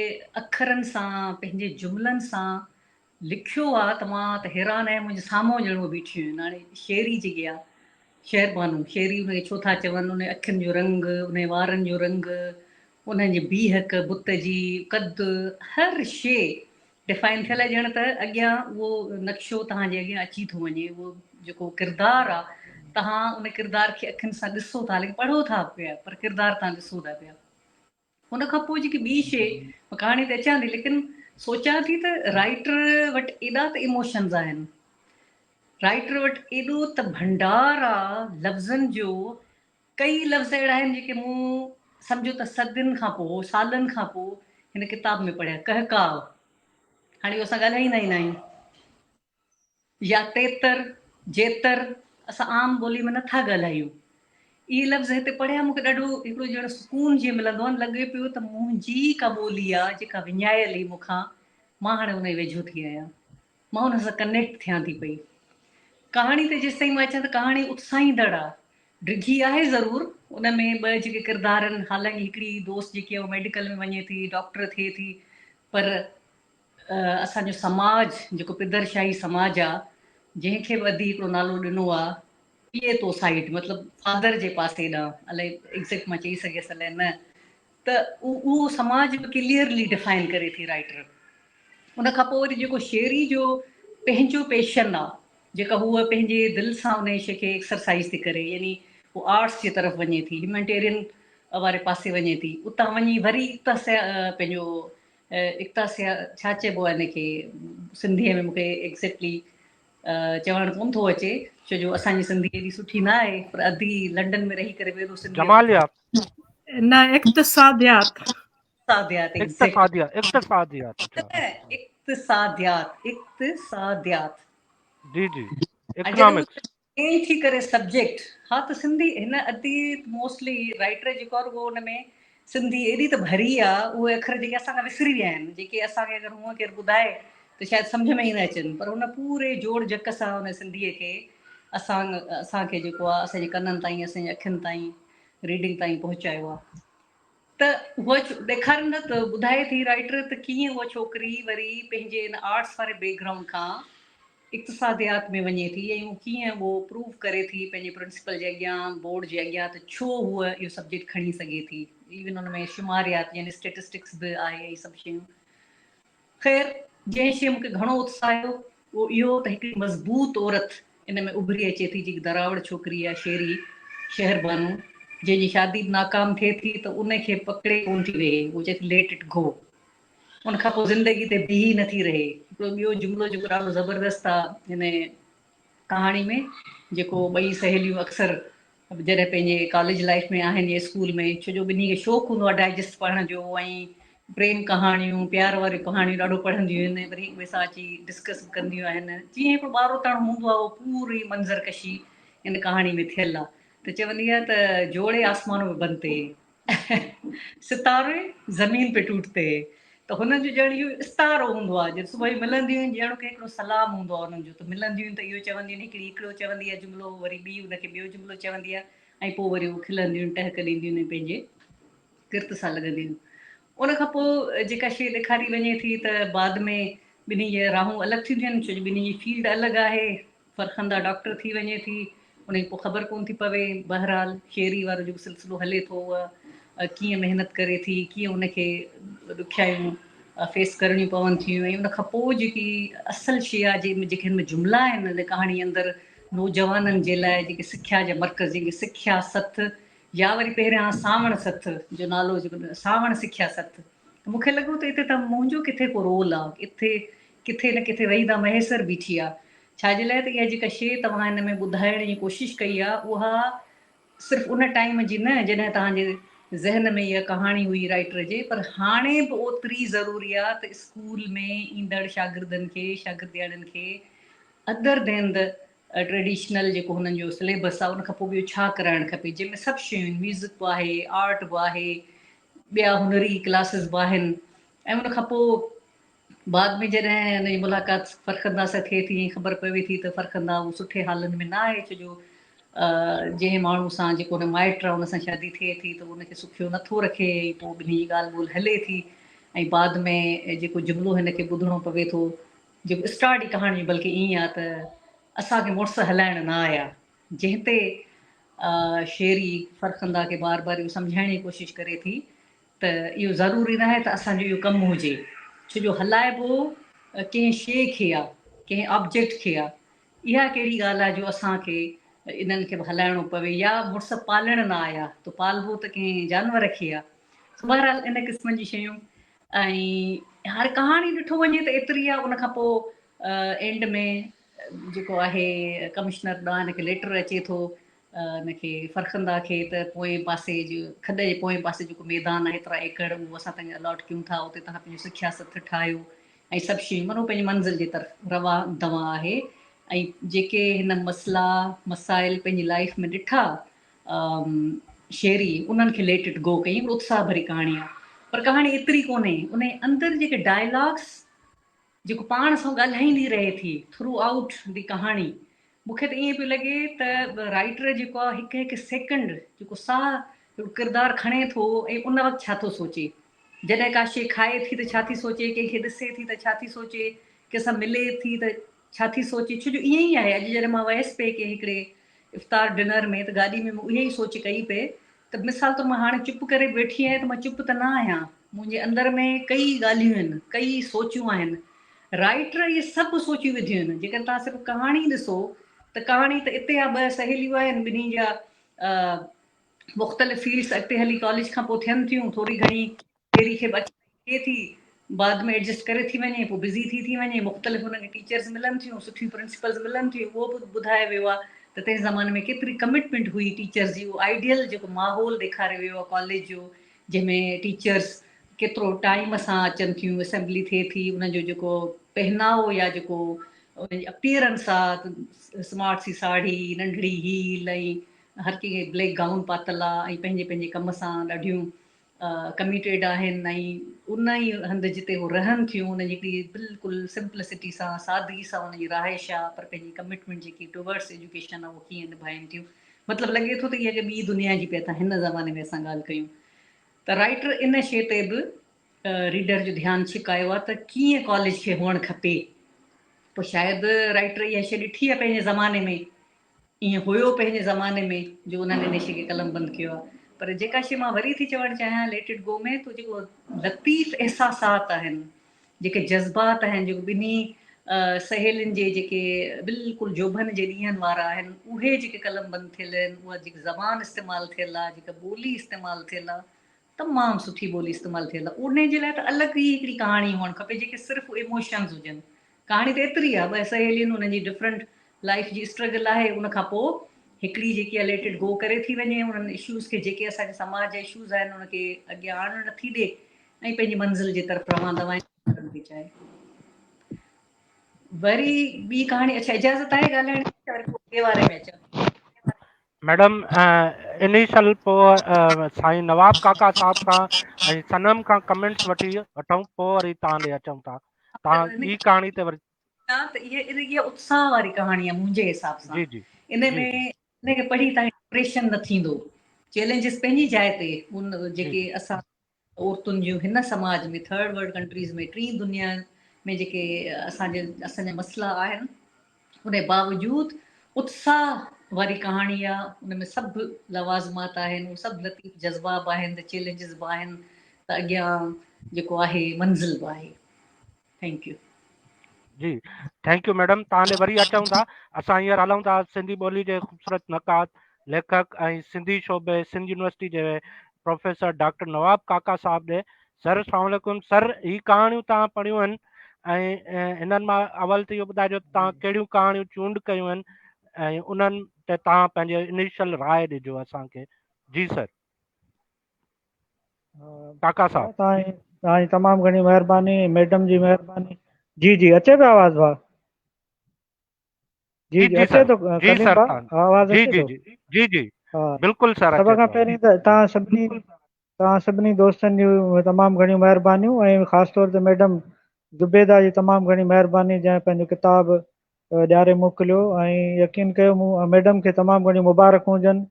اکرن سان پنهنجي جملن سان لکيو آ ته مان ته حيران آهيان منهنجي سامهون ڄڻ اهي بيٺيون آهن هاڻي شيري جيڪي آ شهربانو شيري ان کي ڇو ٿا چون ان جي اکين جو رنگ ان جي وارن جو رنگ انهن جي بيهڪ بت جي قد هر شي ڊفائن ٿيل آهي ڄڻ ته اڳيان اهو نقشو توهان جي اڳيان اچي ٿو وڃي اهو جيڪو ڪردار آ توهان ان ڪردار کي اکين سان ڏسو ٿا ليڪن پڙهو ٿا پيا پر ڪردار توهان ڏسو ٿا پيا ان کان پوء جيڪي ٻي شي ڪهاڻي تي اچان ٿي ليڪن سوچان ٿي ته رائٽر وٽ ايڏا ته ايموشنز آهن رائٽر وٽ ايڏو ته ڀنڊار آ لفظن جو ڪئي لفظ اهڙا آهن جيڪي مون سمجهو ته صدين کان پوء، سالن کان پوء هن ڪتاب ۾ پڙهيا. ڪهڪاء، هاڻي اهو اسان ڳالهائيندا ئي ناهيون. يا تيتر، جيتر، اسان عام ٻولي ۾ نٿا ڳالهايون. اهي لفظ هتي پڙهيا مون کي ڏاڍو هڪڙو ڄڻ سڪون جيئن ملندو آهي. لڳي پيو ته منهنجي ئي ڪا ٻولي آهي جيڪا وڃايل هئي مون کان، مان هاڻي ان جي ويجهو ٿي آهيان. مان ان سان ڪنيڪٽ ٿيان ٿي پئي. ڪهاڻي تي جيستائين مان اچان ته ڪهاڻي اتساهيندڙ آ. ڊگهي آهي ضرور، ان ۾ ٻه جيڪي ڪردار آهن، حالانڪه هڪڙي دوست جيڪي آهي اها ميڊيڪل ۾ وڃي ٿي، ڊاڪٽر ٿئي ٿي، پر اسان جو سماج جيڪو پدر شاهي سماج آ، جنهن کي به ادي هڪڙو نالو ڏنو آ، پيء تو سائيڊ مطلب فادر جي پاسي ڏانهن، الائي ايگزيڪٽ مان چئي سگهيس الائي نه، ته اهو سماج به ڪليئرلي ڊفائن ڪري ٿي رائيٽر. ان کان پوء وري جيڪو شيري جو پنهنجو پيشن آ جيڪا هوء پنهنجي دل سان انهي شي کي ايڪسرسائيز ٿي ڪري يعني هو آرٽس جي طرف وڃي ٿي هيومينٽيرين واري پاسي وڃي ٿي اتان وڃي وري اقتصيا پنهنجو اقتصيا ڇا چئبو آ ان کي سنڌيء ۾ مونکي ايگزيڪٽلي چوڻ ڪون ٿو اچي ڇو جو اسان جي سنڌي ايڏي سٺي نه آهي پر ادي لنڊن ۾ رهي ڪري به ايڏو سنڌي جماليات نه اقتصاديات. اقتصاديات اقتصاديات اقتصاديات اقتصاديات اقتصاديات جي جي اڪنامڪس چينج ٿي ڪري سبجيڪٽ ها ته سنڌي هن ادي موسٽلي رائيٽر جيڪو آهي اهو ان ۾ سنڌي ايڏي ته ڀري آ اهي اکر جيڪي اسان کان وسري ويا آهن جيڪي اسان کي اگر هونء ڪير ٻڌائي ته شايد سمجهه ۾ ئي نه اچن پر هن پوري جوڙ جڪ سان ان سنڌيء کي اسان اسان کي جيڪو آ اسان جي ڪنن تائين اسان جي اکين تائين ريڊنگ تائين پهچايو آ ته هوء ڏيکارين نه ته ٻڌائي ٿي رائيٽر ته ڪيئن هوء ڇوڪري وري پنهنجي ان آرٽس واري بيڪ گرائونڊ کان اقتصاديات ۾ وڃي ٿي ۽ هو ڪيئن اهو پروف ڪري ٿي پنهنجي پرنسپل جي اڳيان بورڊ جي اڳيان ته ڇو هوء اهو سبجيڪٽ کڻي سگهي ٿي ايون ان ۾ شماريات يعني اسٽيٽسٽڪس به آهي ۽ سڀ شيون خير جنهن شيء مونکي گهڻو اتساهيو اهو اهو ته هڪڙي مضبوط عورت ان ۾ اڀري اچي ٿي جيڪي دراوڙ ڇوڪري آهي شيري شهربانو جنهن جي شادي به ناڪام ٿئي ٿي ته ان کي پڪڙي ڪونه ٿي ويهي هو چئي ٿي ليٽ it گو ان کان پوء زندگي تي بيهي نه ٿي رهي. هڪڙو ٻيو جملو جيڪو ڏاڍو زبردست آ هن ڪهاڻي ۾ جيڪو ٻئي سهيليون اڪثر جڏهن پنهنجي ڪاليج لائيف ۾ آهن يا اسڪول ۾ ڇو جو ٻنهي کي شوق هوندو آ ڊائجسٽ پڙهڻ جو ۽ پريم ڪهاڻيون پيار واريون ڪهاڻيون ڏاڍو پڙهنديون آهن وري هڪ ٻئي سان اچي ڊسڪس به ڪنديون آهن جيئن هڪڙو ٻاروتڻ هوندو آ اهو پوري منظر ڪشي ان ڪهاڻي ۾ ٿيل آ ته چوندي آ ته جوڙي آسمانو ۾ بنتي ستاري زمين پي ٽوٽتي ته هنن جو ڄڻ اهو استعارو هوندو آهي جڏهن صبح جو ملنديون آهن ڄڻ ڪي هڪڙو سلام هوندو آهي انهن جو ته ملنديون آهن ته اهو چونديون آهن هڪڙي هڪڙو چوندي آهي جملو وري ٻي ان کي ٻيو جملو چوندي آهي ۽ پوء وري هو کلنديون آهن ٽهڪ ڏينديون آهن پنهنجي ڪرت سان لڳنديون آهن ان کان پوء جيڪا شيء ڏيکاري وڃي ٿي ته بعد ۾ ٻنهي جي راهون الڳ ٿينديون آهن ڇو جو ٻنهي جي فيلڊ الڳ آهي فرخنده ڊاڪٽر ٿي وڃي ٿي، ان کي پوء خبر ڪونه ٿي پوي. بهرحال شيري وارو جيڪو سلسلو هلي ٿو اها ڪيئن محنت ڪري ٿي، ڪيئن ان کي ڏکيائيون فيس ڪرڻيون پون ٿيون ۽ ان کان پوء جيڪي اصل شيء آهي جيڪي هن ۾ جملا آهن هن ڪهاڻي اندر نوجوانن جي لاء جيڪي سکيا جا مرڪز جنهن کي سکيا سٿ يا وري پهريان سانوڻ سٿ جو نالو جيڪو سانوڻ سکيا سٿ ته مون کي لڳو ته اتي ته منهنجو ڪٿي ڪو رول آهي اتي ڪٿي نه ڪٿي وحيده مهيسر بيٺي آ. ڇا جي لاء ته اها جيڪا شيء توهان هن ۾ ٻڌائڻ جي ڪوشش ڪئي آ اها صرف ان ٽائيم جي نه جڏهن توهان جي ذهن ۾ اها ڪهاڻي هئي رائيٽر جي پر هاڻي به اوتري ضروري آ ته اسڪول ۾ ايندڙ شاگردن کي شاگردياڻين کي ادر دين the traditional جيڪو هنن جو سليبس آ ان کان پوء ٻيو ڇا ڪرائڻ کپي جنهن ۾ سڀ شيون آهن ميوزڪ به آهي آرٽ به آهي ٻيا هنري ڪلاسز به آهن ۽ ان کان پوء بعد ۾ جڏهن هن جي ملاقات فرخنده سان ٿئي ٿي ۽ خبر پوي ٿي ته فرخنده اهو سٺي حالن ۾ نه آهي ڇو جو جنهن ماڻهو سان جيڪو هن مائٽ آهي ان سان شادي ٿئي ٿي ته ان کي سکيو نٿو رکي ۽ پوء ٻنهي جي ڳالهه ٻولهه هلي ٿي ۽ بعد ۾ جيڪو جملو هن کي ٻڌڻو پوي ٿو جيڪو اسٽارٽ ئي ڪهاڻي بلڪه ائين آهي ته اسان کي مڙس هلائڻ نه آيا جنهن تي شيري فرخنده کي بار بار اهو سمجهائڻ جي ڪوشش ڪري ٿي ته اهو ضروري ناهي ته اسان جو اهو ڪم هجي، ڇو جو هلائبو ڪنهن شيء کي آ، ڪنهن آبجيڪٽ کي آ، اها ڪهڙي ڳالهه آ جو اسان کي انهن کي به هلائڻو پوي يا مڙس پالڻ نه آيا ته پالبو ته ڪنهن جانور کي آ. سو بهرحال ان قسم جي شيون ۽ هر ڪهاڻي ڏٺو وڃي ته ايتري آ، ان کان پوء اينڊ ۾ جيڪو آهي ڪمشنر ڏانهن هن کي ليٽر اچي ٿو ان کي فرخنده کي ته پوئين پاسي جي کڏ جي پوئين پاسي جيڪو ميدان آهي ايترا ايڪڙ اهو اسان توهان کي الاٽ ڪيون ٿا اتي توهان پنهنجو سکيا سٿ ٺاهيو ۽ سڀ شيون معنيٰ پنهنجي منزل جي طرف روان دوان آهي ۽ جيڪي هن مسئلا مسائل پنهنجي لائيف ۾ ڏٺا شيري انهن کي ليٽ it گو ڪئي هڪڙو اتساهه ڀري ڪهاڻي آهي پر ڪهاڻي ايتري ڪونهي ان اندر جيڪي ڊائلاگس جيڪو پاڻ سان ڳالهائيندي رهي ٿي ٿرو آئوٽ the ڪهاڻي مون کي ته ائين پيو لڳي ته رائيٽر جيڪو آهي هڪ هڪ سيڪنڊ جيڪو ساهه هڪڙو ڪردار کڻي ٿو ۽ ان وقت ڇا ٿو سوچي جڏهن ڪا شيء کائي ٿي ته ڇا ٿي سوچي ڪنهن کي ڏسي ٿي ته ڇا ٿي سوچي ڪنهن سان ملي ٿي ته ڇا ٿي سوچي ڇو جو ائين ئي آهي اڄ جڏهن مان ويس پئي ڪنهن هڪڙي افطار ڊنر ۾ ته گاڏي ۾ مون اها ئي سوچ ڪئي پئي ته مثال طور مان هاڻي چپ ڪري ويٺي آهيان ته مان چپ ته نه آهيان، منهنجي اندر ۾ ڪئي ڳالهيون آهن، ڪئي سوچون آهن. رائيٽر اهي سڀ سوچيون وڌيون آهن. جيڪڏهن توهان صرف ڪهاڻي ڏسو ته ڪهاڻي ته اتي آ ٻه سهيليون آهن ٻنهي جا مختلف فيلڊس اڳتي هلي ڪاليج کان پوء ٿين ٿيون ٿوري گهڻي ڪيري کي به اچ ٿئي ٿي، بعد ۾ ايڊجسٽ ڪري ٿي وڃي، پوء بزي ٿي ٿي وڃي، مختلف هنن کي ٽيچرز ملن ٿيون، سٺيون پرنسپلز ملن ٿيون، اهو به ٻڌايو ويو آهي ته تنهن زماني ۾ ڪيتري ڪمٽمينٽ هئي ٽيچرز جي، اهو آئيڊيل جيڪو ماحول ڏيکاريو ويو آهي ڪاليج جو جنهن ۾ ٽيچرز ڪيترو ٽائيم سان اچن ٿيون، اسيمبلي ٿئي ٿي، انهن جو جيڪو پهناوو يا جيڪو انهن جي اپيئرنس آ، سمارٽ سي ساڙهي، ننڍڙي هيل ۽ هر ڪنهن کي بليڪ گائون پاتل آ ۽ پنهنجي پنهنجي ڪم سان ڏاڍيون ڪميٽيڊ آهن ۽ ان ئي هنڌ جتي هو رهن ٿيون انهن جي هڪڙي بلڪل سمپلسٽي سان سادگي سان انهن جي رهائش آ پر پنهنجي ڪمٽمينٽ جيڪي ٽوورڊس ايجوڪيشن آ اهو ڪيئن نڀائين ٿيون. مطلب لڳي ٿو ته اها ڪا ٻي دنيا جي پيا ٿا هن زماني ۾ اسان ڳالهه ڪيون ته رائيٽر ان شيء تي به ريڊر جو ڌيان ڇڪايو آهي ته ڪيئن ڪاليج کي هئڻ کپي. پوء شايد رائيٽر اها شيء ڏٺي آهي پنهنجي زماني ۾، ائين هيو پنهنجي زماني ۾ جو انهن ان شيء کي قلمبند ڪيو آهي. پر جيڪا شيء مان وري ٿي چوڻ چاهيان ليٽ it گو ۾ ته جيڪو لطيف احساسات آهن، جيڪي جذبات آهن، جيڪو ٻنهي سهيلين جي جيڪي بلڪل جوڀن جي ڏينهن وارا آهن، اهي جيڪي قلمبند ٿيل آهن، اها جيڪي زبان استعمال ٿيل آهي، جيڪا ٻولي استعمال ٿيل آهي، تمام سٺي ٻولي استعمال ٿيل آهي. انهي جي لاء ته الڳ ئي هڪڙي ڪهاڻي هئڻ کپي جيڪي صرف ايموشنز هجن. ڪهاڻي ته ايتري آهي، ٻه سهيلين انهن جي ڊفرنٽ لائيف جي اسٽرگل آهي، ان کان پوء هڪڙي جيڪي آهي ليٽ it گو ڪري ٿي وڃي، انهن اشوز کي جيڪي اسان جي سماج جا اشوز آهن ان کي اڳيان آڻڻ نٿي ڏي ۽ پنهنجي منزل جي طرف روان دوان ڪرڻ ٿي چاهي. وري ٻي ڪهاڻي اڇا اجازت آهي ڳالهائڻ جي يا وري پوء ٻئي واري ۾ اچان؟ ميڊم انيشل پوء سائين نواب ڪاڪا صاحب کان ۽ صنم کان ڪمينٽس وٺي وٺون پوء وري توهان ڏي اچون ٿا توهان ٻي ڪهاڻي تي وري ته اها اها اتساهه واري ڪهاڻي آهي منهنجي حساب سان جي جي ان جي ۾ جي ان کي پڙهي تائين ڊپريشن نه ٿيندو چئلينجز پنهنجي جاء تي ان جي جيڪي جي اسان عورتن جون هن سماج ۾ ٿرڊ ورلڊ ڪنٽريز ۾ ٽين دنيا ۾ جيڪي اسان جي اسان جا مسئلا آهن ان باوجود اتساهه واري ڪهاڻي آ ان ۾ سڀ لوازمات آهن اهي سڀ لطيف جذبا به آهن ته چئلينجز به آهن ته اڳيان جيڪو آهي منزل به آهي thank you جي thank you madam توهان ڏي وري اچون ٿا اسان هينئر هلون ٿا سنڌي ٻولي جي خوبصورت نقاد ليکڪ ۽ سنڌي شعبي سنڌ يونيورسٽي جي پروفيسر ڊاڪٽر نواب ڪاڪا صاحب ڏي سر اسلام عليڪم سر هي ڪهاڻيون توهان پڙهيون آهن ۽ هنن مان اول ته اهو ٻڌائجو ته توهان ڪهڙيون ڪهاڻيون چونڊ ڪيون آهن ۽ انهن تي توهان پنهنجي انيشل راء ڏجو اسان کي جي سر ڪاڪا صاحب. توهان جي تمام گهڻي مهرباني ميڊم جي مهرباني جي جي اچي پيو آواز ڀاء جي جي اچي ٿو جي سر آواز جي جي جي جي جي بلڪل سر سڀ کان پهرين ته توهان سڀني توهان سڀني دوستن جون تمام گهڻيون مهربانيون ۽ خاص طور تي ميڊم زبيده جي تمام گهڻي مهرباني جنهن پنهنجو ڪتاب ڏياري موڪليو ۽ يقين ڪيو مون ميڊم کي تمام گهڻيون مبارڪون هجن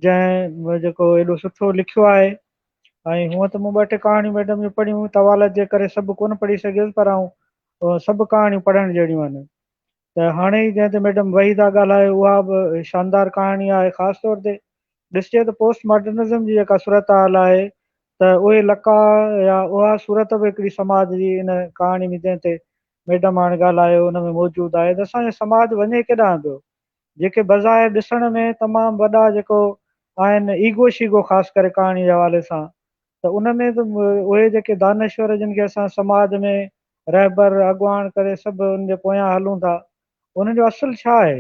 جنهن جيڪو ايڏو سٺو لکيو آهي ۽ هونء ته مون ٻه ٽي ڪهاڻيون ميڊم جون پڙهيون طوالت جي ڪري سڀ ڪونه پڙهي سگهيس پر آئون سڀ ڪهاڻيون پڙهڻ جهڙيون آهن ته هاڻي ئي جنهن تي ميڊم وحيده ڳالهايو اها به شاندار ڪهاڻي آهي خاص طور تي ڏسجي ته پوسٽ ماڊرنزم جي جيڪا صورتحال آهي ته اهي لقاء يا اها صورت به هڪڙي سماج جي ان ڪهاڻي ۾ جنهن تي ميڊم هاڻي ڳالهايو ان ۾ موجود آهي ته اسان جو سماج وڃي ڪيڏانهن پيو جيڪي بظاهر ڏسڻ ۾ تمام وڏا جيڪو آهن ايگو شيگو خاص ڪري ڪهاڻي جي حوالي سان ته ان ۾ ته اهي جيڪي دانشور جن کي اسان سماج ۾ رهبر اڳواڻ ڪري سڀ ان جي پويان هلون ٿا انهن جو اصل ڇا آهي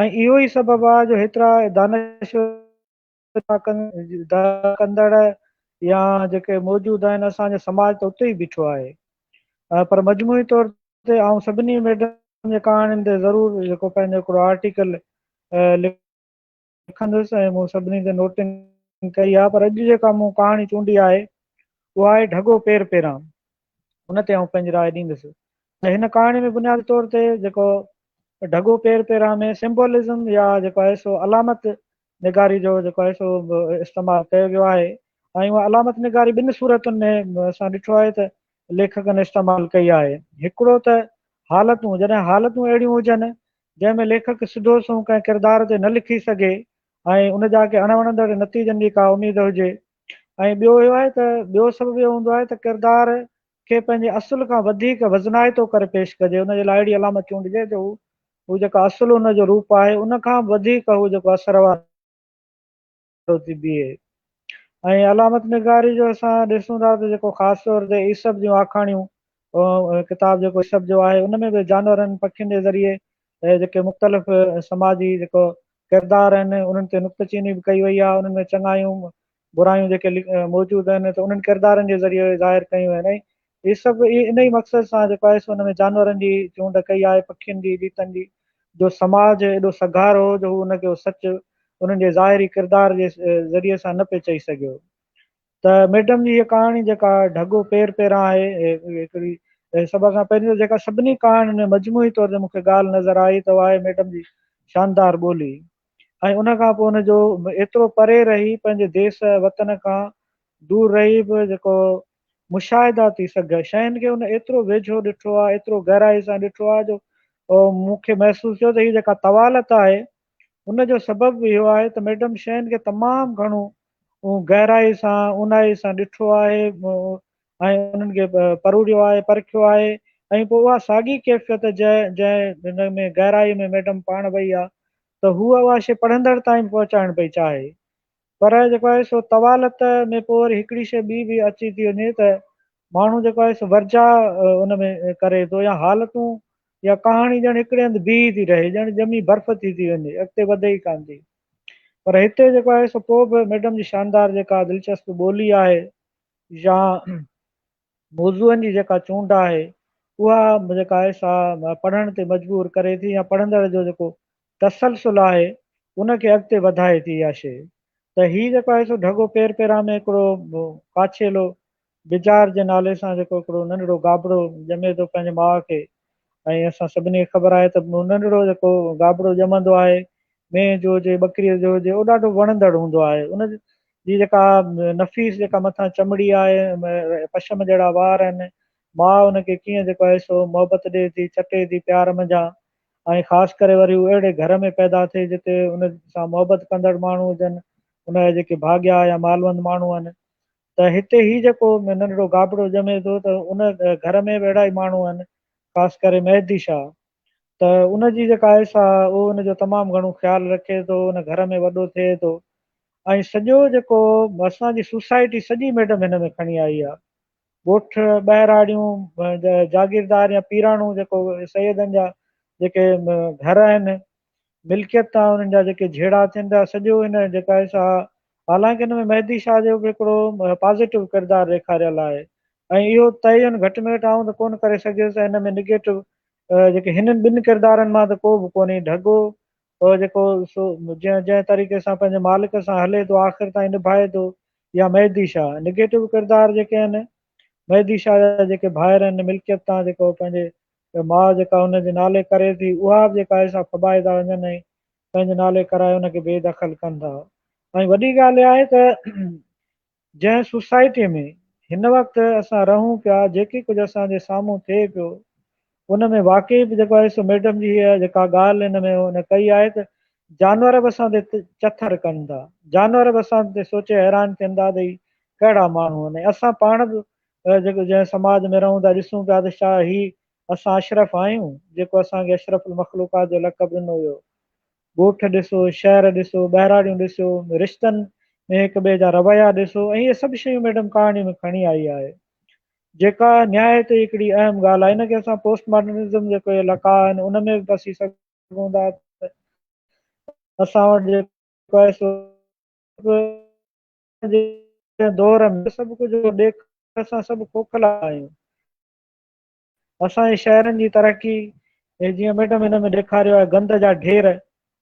۽ اهو ئي سبب آهي جو هيترا دانشور ڪندڙ يا جيڪي موجود آهن اسان جو سماج ته اتي ئي بيٺو آهي پر مجموعي طور تي آئون سڀني ميڊم جي ڪهاڻين تي ضرور جيڪو پنهنجو هڪڙو آرٽيڪل لکندس ۽ مون سڀني تي نوٽنگ ڪئي آهي پر اڄ جيڪا مون ڪهاڻي چونڊي آهي اها آهي ڍڳو پير پيران ان تي آئون پنهنجي راء ڏيندس ته هن ڪهاڻي ۾ بنيادي طور تي جيڪو ڍڳو پير پيران ۾ سمبولزم يا جيڪو آهي سو علامت نگاري جو جيڪو آهي سو استعمال ڪيو ويو آهي ۽ اها علامت نگاري ٻن صورتن ۾ اسان ڏٺو آهي ته ليکڪن استعمال ڪئي آهي هڪڙو ته حالتون جڏهن حالتون اهڙيون هجن جنهن ۾ ليکڪ سڌو سنئون ڪنهن ڪردار تي نه لکي سگهي ۽ ان جا ڪي اڻوڻندڙ نتيجن جي ڪا اميد هجي ۽ ٻيو اهو آهي ته ٻيو سبب اهو هوندو آهي ته ڪردار کي پنهنجي اصل کان وڌيڪ وزنائتو ڪري پيش ڪجي، ان جي لاء اهڙي علامت چونڊجي جو هو هو جيڪا اصل ان جو روپ آهي، ان کان به وڌيڪ هو جيڪو اثر وارو ٿي بيهي. ۽ علامت نگاري جو اسان ڏسون ٿا ته جيڪو خاص طور تي ايسپ جون آکاڻيون ڪتاب جيڪو ايسپ جو آهي، ان ۾ به جانورن، پکين جي ذريعي جيڪي مختلف سماجي جيڪو ڪردار آهن، انهن تي نڪته چيني به ڪئي وئي آهي، انهن ۾ چڱايون برايون جيڪي موجود آهن ته انهن ڪردارن جي ذريعي ظاهر ڪيون آهن ۽ هي سڀ ان ئي مقصد سان جيڪو آهي سو ان ۾ جانورن جي چونڊ ڪئي آهي پکين جي جيتن جي جو سماج ايڏو سگهارو هو جو هو ان کي سچ انهن جي ظاهري ڪردار جي ذريعي سان نه پئي چئي سگهيو. ته ميڊم جي هيء ڪهاڻي جيڪا ڍڳو پير پيران آهي، هڪڙي سڀ کان پهرين ته جيڪا سڀني ڪهاڻين ۾ مجموعي طور تي مون کي ڳالهه نظر آئي ته اها آهي ميڊم جي شاندار ٻولي ۽ ان کان پوء ان جو ايترو پري رهي پنهنجي ديس وطن کان دور رهي به جيڪو مشاهداتي سگهه شين کي ان ايترو ويجهو ڏٺو آهي ايترو گهرائي سان ڏٺو آهي جو مون کي محسوس ٿيو ته هي جيڪا طوالت آهي ان جو سبب به اهو آهي ته ميڊم شين کي تمام گهڻو گهرائي سان اونهائي سان ڏٺو آهي ۽ انهن کي پروڙيو آهي پرکيو آهي ۽ پوء اها ساڳي ڪيفيت جنهن جنهن هن ۾ گهرائي ۾ ميڊم پاڻ وئي آهي ته هوء اها شيء پڙهندڙ تائين به پهچائڻ پئي چاهي پر جيڪو آهي سو طوالت ۾ پوء وري هڪڙي شيء ٻي به اچي ٿي وڃي ته ماڻهو جيڪو آهي سو ورجاء ان ۾ ڪري ٿو يا حالتون يا ڪهاڻي ڄڻ هڪڙي هنڌ بيهي ٿي رهي، ڄڻ ڄمي برف ٿي ٿي وڃي، اڳتي وڌي ئي ڪانه ٿي. پر هتي جيڪو آهي سو پوء به ميڊم جي شاندار جيڪا دلچسپ ٻولي آهي يا موضوعن جي جيڪا چونڊ آهي اها جيڪا آهي سا پڙهڻ تي مجبور ڪري ٿي يا پڙهندڙ جو جيڪو تسلسل آهي ان کي اڳتي وڌائي ٿي اها شيء ته هي جيڪو آهي سو ڍڳو پير پيران ۾ هڪڙو ڪاڇيلو بجار جي نالي سان جيڪو هڪڙو ننڍڙو گابڙو ڄمي ٿو پنهنجي ماء کي ۽ اسان سڀني کي خبر آهي ته ننڍڙو جيڪو گابڙو ڄمندو آهي مينهن جو هجي ٻڪريء جو هجي اهو ڏاڍو وڻندڙ هوندو آهي ان جي جيڪا نفيس جيڪا مٿان چمڙي آهي پشم جهڙا وار آهن ماء ان کي ڪيئن جيڪو آهي سو محبت ڏئي ٿي چٽي ٿي پيار منجهان ۽ خاص ڪري وري هو اهڙي گهر ۾ پيدا ٿئي جتي ان سان محبت ڪندڙ ماڻهو هجن ان جا جيڪي ڀاڳيا يا مالوند ماڻهو آهن ته هتي هي جيڪو ننڍڙو گابڙو ڄمي ٿو ته ان گهر ۾ به اهڙا ئي ماڻهو آهن خاص ڪري مهدي شاهه ته ان جي جيڪا آهي سا اهو ان جو تمام گهڻو خيال رکي ٿو ان گهر ۾ وڏو ٿئي ٿو ۽ سڄو جيڪو اسان جي سوسائٽي سڄي ميڊم هن ۾ کڻي آئي آهي ڳوٺ ٻهراڙيون جاگيردار يا پيراڻو جيڪو سيدن جا جيڪي گهر آهن ملڪيت تان انهن جا جيڪي جهيڙا ٿين ٿا سڄو ان جيڪا آهي سا حالانڪه ان ۾ مهدي شاهه جو به هڪڙو پازيٽو ڪردار ڏيکاريل آهي ۽ اهو تعين گهٽ ۾ گهٽ آئون ته ڪونه ڪري سگهيس ته هن ۾ نگيٽو جيڪي هنن ٻن ڪردارن مان ته ڪو به ڪونهي ڍڳو جيڪو سو جنهن جنهن طريقي سان پنهنجي مالڪ سان هلي ٿو آخر تائين نڀائي ٿو يا مهدي شاهه نگيٽو ڪردار جيڪي آهن مهدي شاهه جا جيڪي ڀائر آهن ملڪيت تان جيڪو پنهنجي ته ماء جيڪا ان جي نالي ڪري ٿي اها به جيڪا آهي سا ڦٻائي ٿا وڃن ۽ پنهنجي نالي ڪرائي ان کي بي دخل ڪن ٿا ۽ وڏي ڳالهه اها آهي ته جنهن سوسائٽي ۾ هن وقت اسان رهون پيا جيڪي ڪجهه اسان جي سامهون ٿئي پيو ان ۾ واقعي به جيڪو آهي سو ميڊم جي هيء جيڪا ڳالهه هن ۾ هن ڪئي آهي ته جانور به اسان تي چٿر ڪن ٿا جانور به اسان تي سوچي حيران ٿين ٿا ته هي ڪهڙا ماڻهو آهن ۽ اسان پاڻ به جيڪو جنهن سماج ۾ رهون ٿا ڏسون پيا ته ڇا هي اسان اشرف آهيون جيڪو اسان کي اشرف المخلوقات جو لقب ڏنو ويو. ڳوٺ ڏسو، شهر ڏسو، ٻهراڙيون ڏسو، رشتن ۾ هڪ ٻئي جا رويا ڏسو ۽ اهي سڀ شيون ميڊم ڪهاڻي ۾ کڻي آئي آهي. جيڪا نهايت ئي هڪڙي اهم ڳالهه آهي. ان کي اسان پوسٽ ماڊرنزم جيڪو اهي لقاء آهن ان ۾ به پسي سگهون ٿا ته اسان وٽ جيڪو آهي سو جي دور ۾ سڀ ڪجهه ڏيک اسان سڀ کوکلا آهيون. اسان جي شهرن جي ترقي جيئن ميڊم هن ۾ ڏيکاريو آهي گند جا ڍير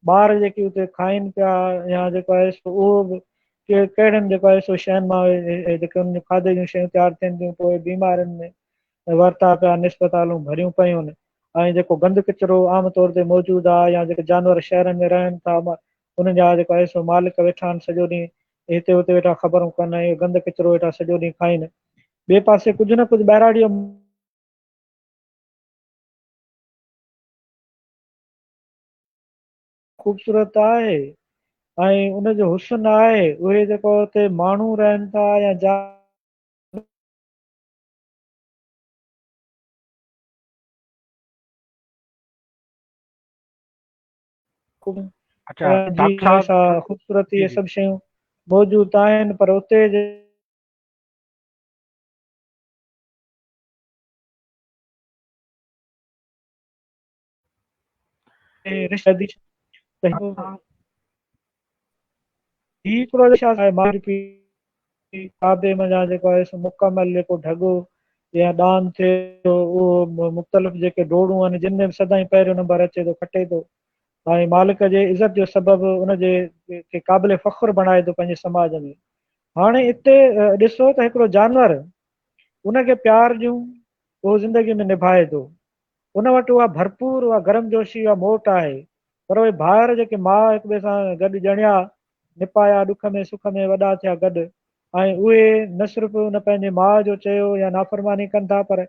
ٻار جيڪي اتي کائن پيا يا جيڪو آهي سو اهو به ڪهڙين جيڪو آهي سو شين مان جيڪي انهن جون کاڌي جون شيون تيار ٿين ٿيون پوء بيمارين ۾ ورتا پيا آهن اسپتالون ڀريون پيون آهن ۽ جيڪو گند ڪچرو عام طور تي موجود آهي يا جيڪي جانور شهرن ۾ رهن ٿا انهن جا جيڪو آهي سو مالڪ ويٺا آهن سڄو ڏينهن هتي هتي ويٺا خبرون ڪن ۽ گند ڪچرو ويٺا سڄو ڏينهن کائين. ٻئي پاسي ڪجهه نه ڪجهه ٻهراڙيء جو خوبصورت آهي ۽ ان جو حسن آهي اهي جيڪو اتي ماڻهو رهن ٿا يا جا اچھا ڊاڪٽر صاحب خوبصورتي اهي سڀ شيون موجود آهن پر اتي جي هي هڪڙو آهي ماء پيء ڪعبي منجهان جيڪو آهي سو مڪمل جيڪو ڍڳو يا ڏاند ٿئي ٿو اهو مختلف جيڪي ڊوڙون آهن جن ۾ به سدائين پهريون نمبر اچي ٿو کٽي ٿو ۽ مالڪ جي عزت جو سبب ان جي کي قابل فخر بڻائي ٿو پنهنجي سماج ۾ هاڻي اتي ڏسو ته هڪڙو جانور ان کي پيار ڏيون اهو زندگي ۾ نڀائي ٿو ان وٽ اها ڀرپور اها گرمجوشي اها موٽ آهي پر اهي ڀائر جيڪي ماء هڪ ٻئي سان گڏ ڄڻيا نپايا ڏک ۾ سک ۾ وڏا ٿيا گڏ ۽ اهي نه صرف ان پنهنجي ماء جو چيو يا نافرماني ڪن ٿا پر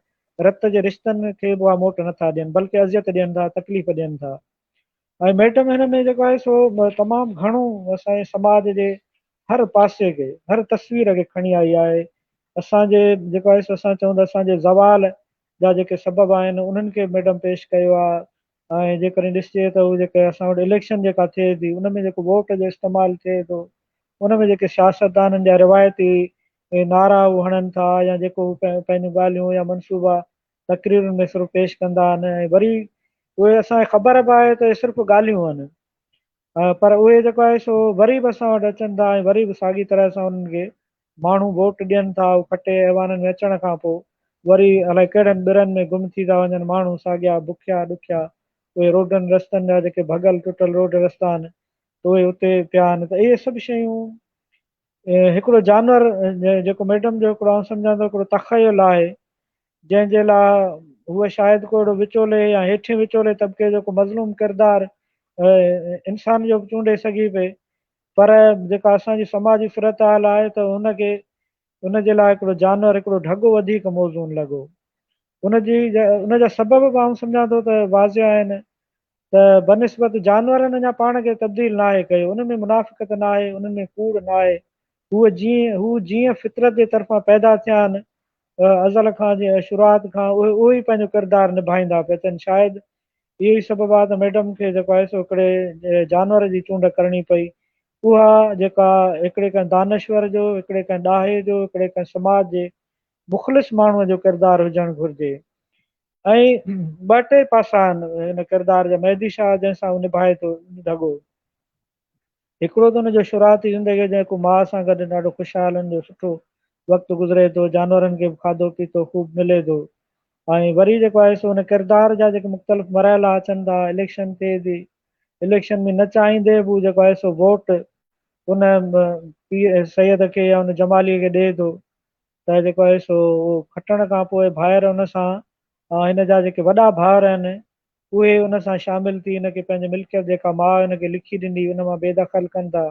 رت جي رشتن کي به اها موٽ نٿا ڏين بلڪه اذيت ڏين ٿا تڪليف ڏين ٿا ۽ ميڊم هن ۾ جيڪو آهي سو تمام گهڻو اسان جي سماج جي هر پاسي کي هر تصوير کي کڻي آئي آهي اسان جي جيڪو آهي سو اسان چئون ته اسان جي زوال جا جيڪي سبب آهن انهن کي ميڊم پيش ڪيو آهي ۽ جيڪڏهن ڏسجي ته هو جيڪي اسان وٽ اليڪشن جيڪا ٿئي ٿي ان ۾ جيڪو ووٽ جو استعمال ٿئي ٿو ان ۾ جيڪي سياستدانن جا روايتي نعرا هو هڻن ٿا يا جيڪو هو پنهنجون ڳالهيون يا منصوبا تقريرن ۾ صرف پيش ڪندا آهن ۽ وري اهي اسان کي خبر به آهي ته صرف ڳالهيون آهن پر اهي جيڪو آهي سو وري به اسان وٽ اچن ٿا ۽ وري به ساڳي طرح سان انهن کي ماڻهو ووٽ ڏين ٿا هو کٽي ايوانن ۾ اچڻ کان پوء وري الائي ڪهڙن ٻرن ۾ گم ٿي ٿا وڃن ماڻهو ساڳيا بکيا ڏکيا اهي روڊن رستن جا جيڪي ڀڳل ٽٽل روڊ رستا آهن ته اهي اتي پيا آهن ته اهي سڀ شيون هڪڙو جانور جيڪو ميڊم جو هڪڙو آئون سمجهان ٿو هڪڙو تخيل آهي جنهن جي لاء هوء شايد ڪو اهڙو وچولي يا هيٺين وچولي طبقي جو ڪو مظلوم ڪردار انسان جو به چونڊي سگهي پئي پر جيڪا اسان جي سماجي صورتحال آهي ته هن کي ان جي لاء هڪڙو جانور هڪڙو ڍڳو وڌيڪ موزون لڳو ان جي ان جا سبب به آئون سمجهان ٿو ته واضح آهن ته بنسبت جانورن اڃا پاڻ کي تبديل ناهي ڪيو، انهن ۾ منافقت ناهي، انهن ۾ ڪوڙ ناهي، هو جيئن هو جيئن فطرت جي طرفان پيدا ٿيا آهن، ازل کان جيئن شروعات کان اهي اهو ئي پنهنجو ڪردار نڀائيندا پيا اچن، شايد اهو ئي سبب آهي ته ميڊم کي جيڪو آهي سو هڪڙي جانور جي چونڊ ڪرڻي پئي، اها جيڪا هڪڙي ڪنهن دانشور جو، هڪڙي ڪنهن ڏاهي جو، هڪڙي ڪنهن سماج جي مخلص ماڻهوء جو ڪردار هجڻ گهرجي. ۽ ٻه ٽي پاسا آهن هن ڪردار جا مهدي شاهه جنهن سان هو نڀائي ٿو ڍڳو هڪڙو ته هن جو شروعاتي زندگي جيڪو ماء سان گڏ ڏاڍو خوشحال هن جو سٺو وقت گذري ٿو جانورن کي به کاڌو پيتو خوب ملي ٿو ۽ وري جيڪو آهي سو هن ڪردار جا جيڪي مختلف مرحلا اچن ٿا اليڪشن ٿئي ٿي اليڪشن ۾ نه چاهيندي به جيڪو آهي سو ووٽ ان پير سيد کي يا ان جمالي کي ڏئي ٿو ته جيڪو آهي سو اهو کٽڻ کان پوء ڀائر ان سان هن جا جيڪي وڏا ڀائر آهن اهي ان سان شامل ٿي هن کي پنهنجي ملڪيت جيڪا ماء هن کي لکي ڏني ان مان بي دخل ڪن ٿا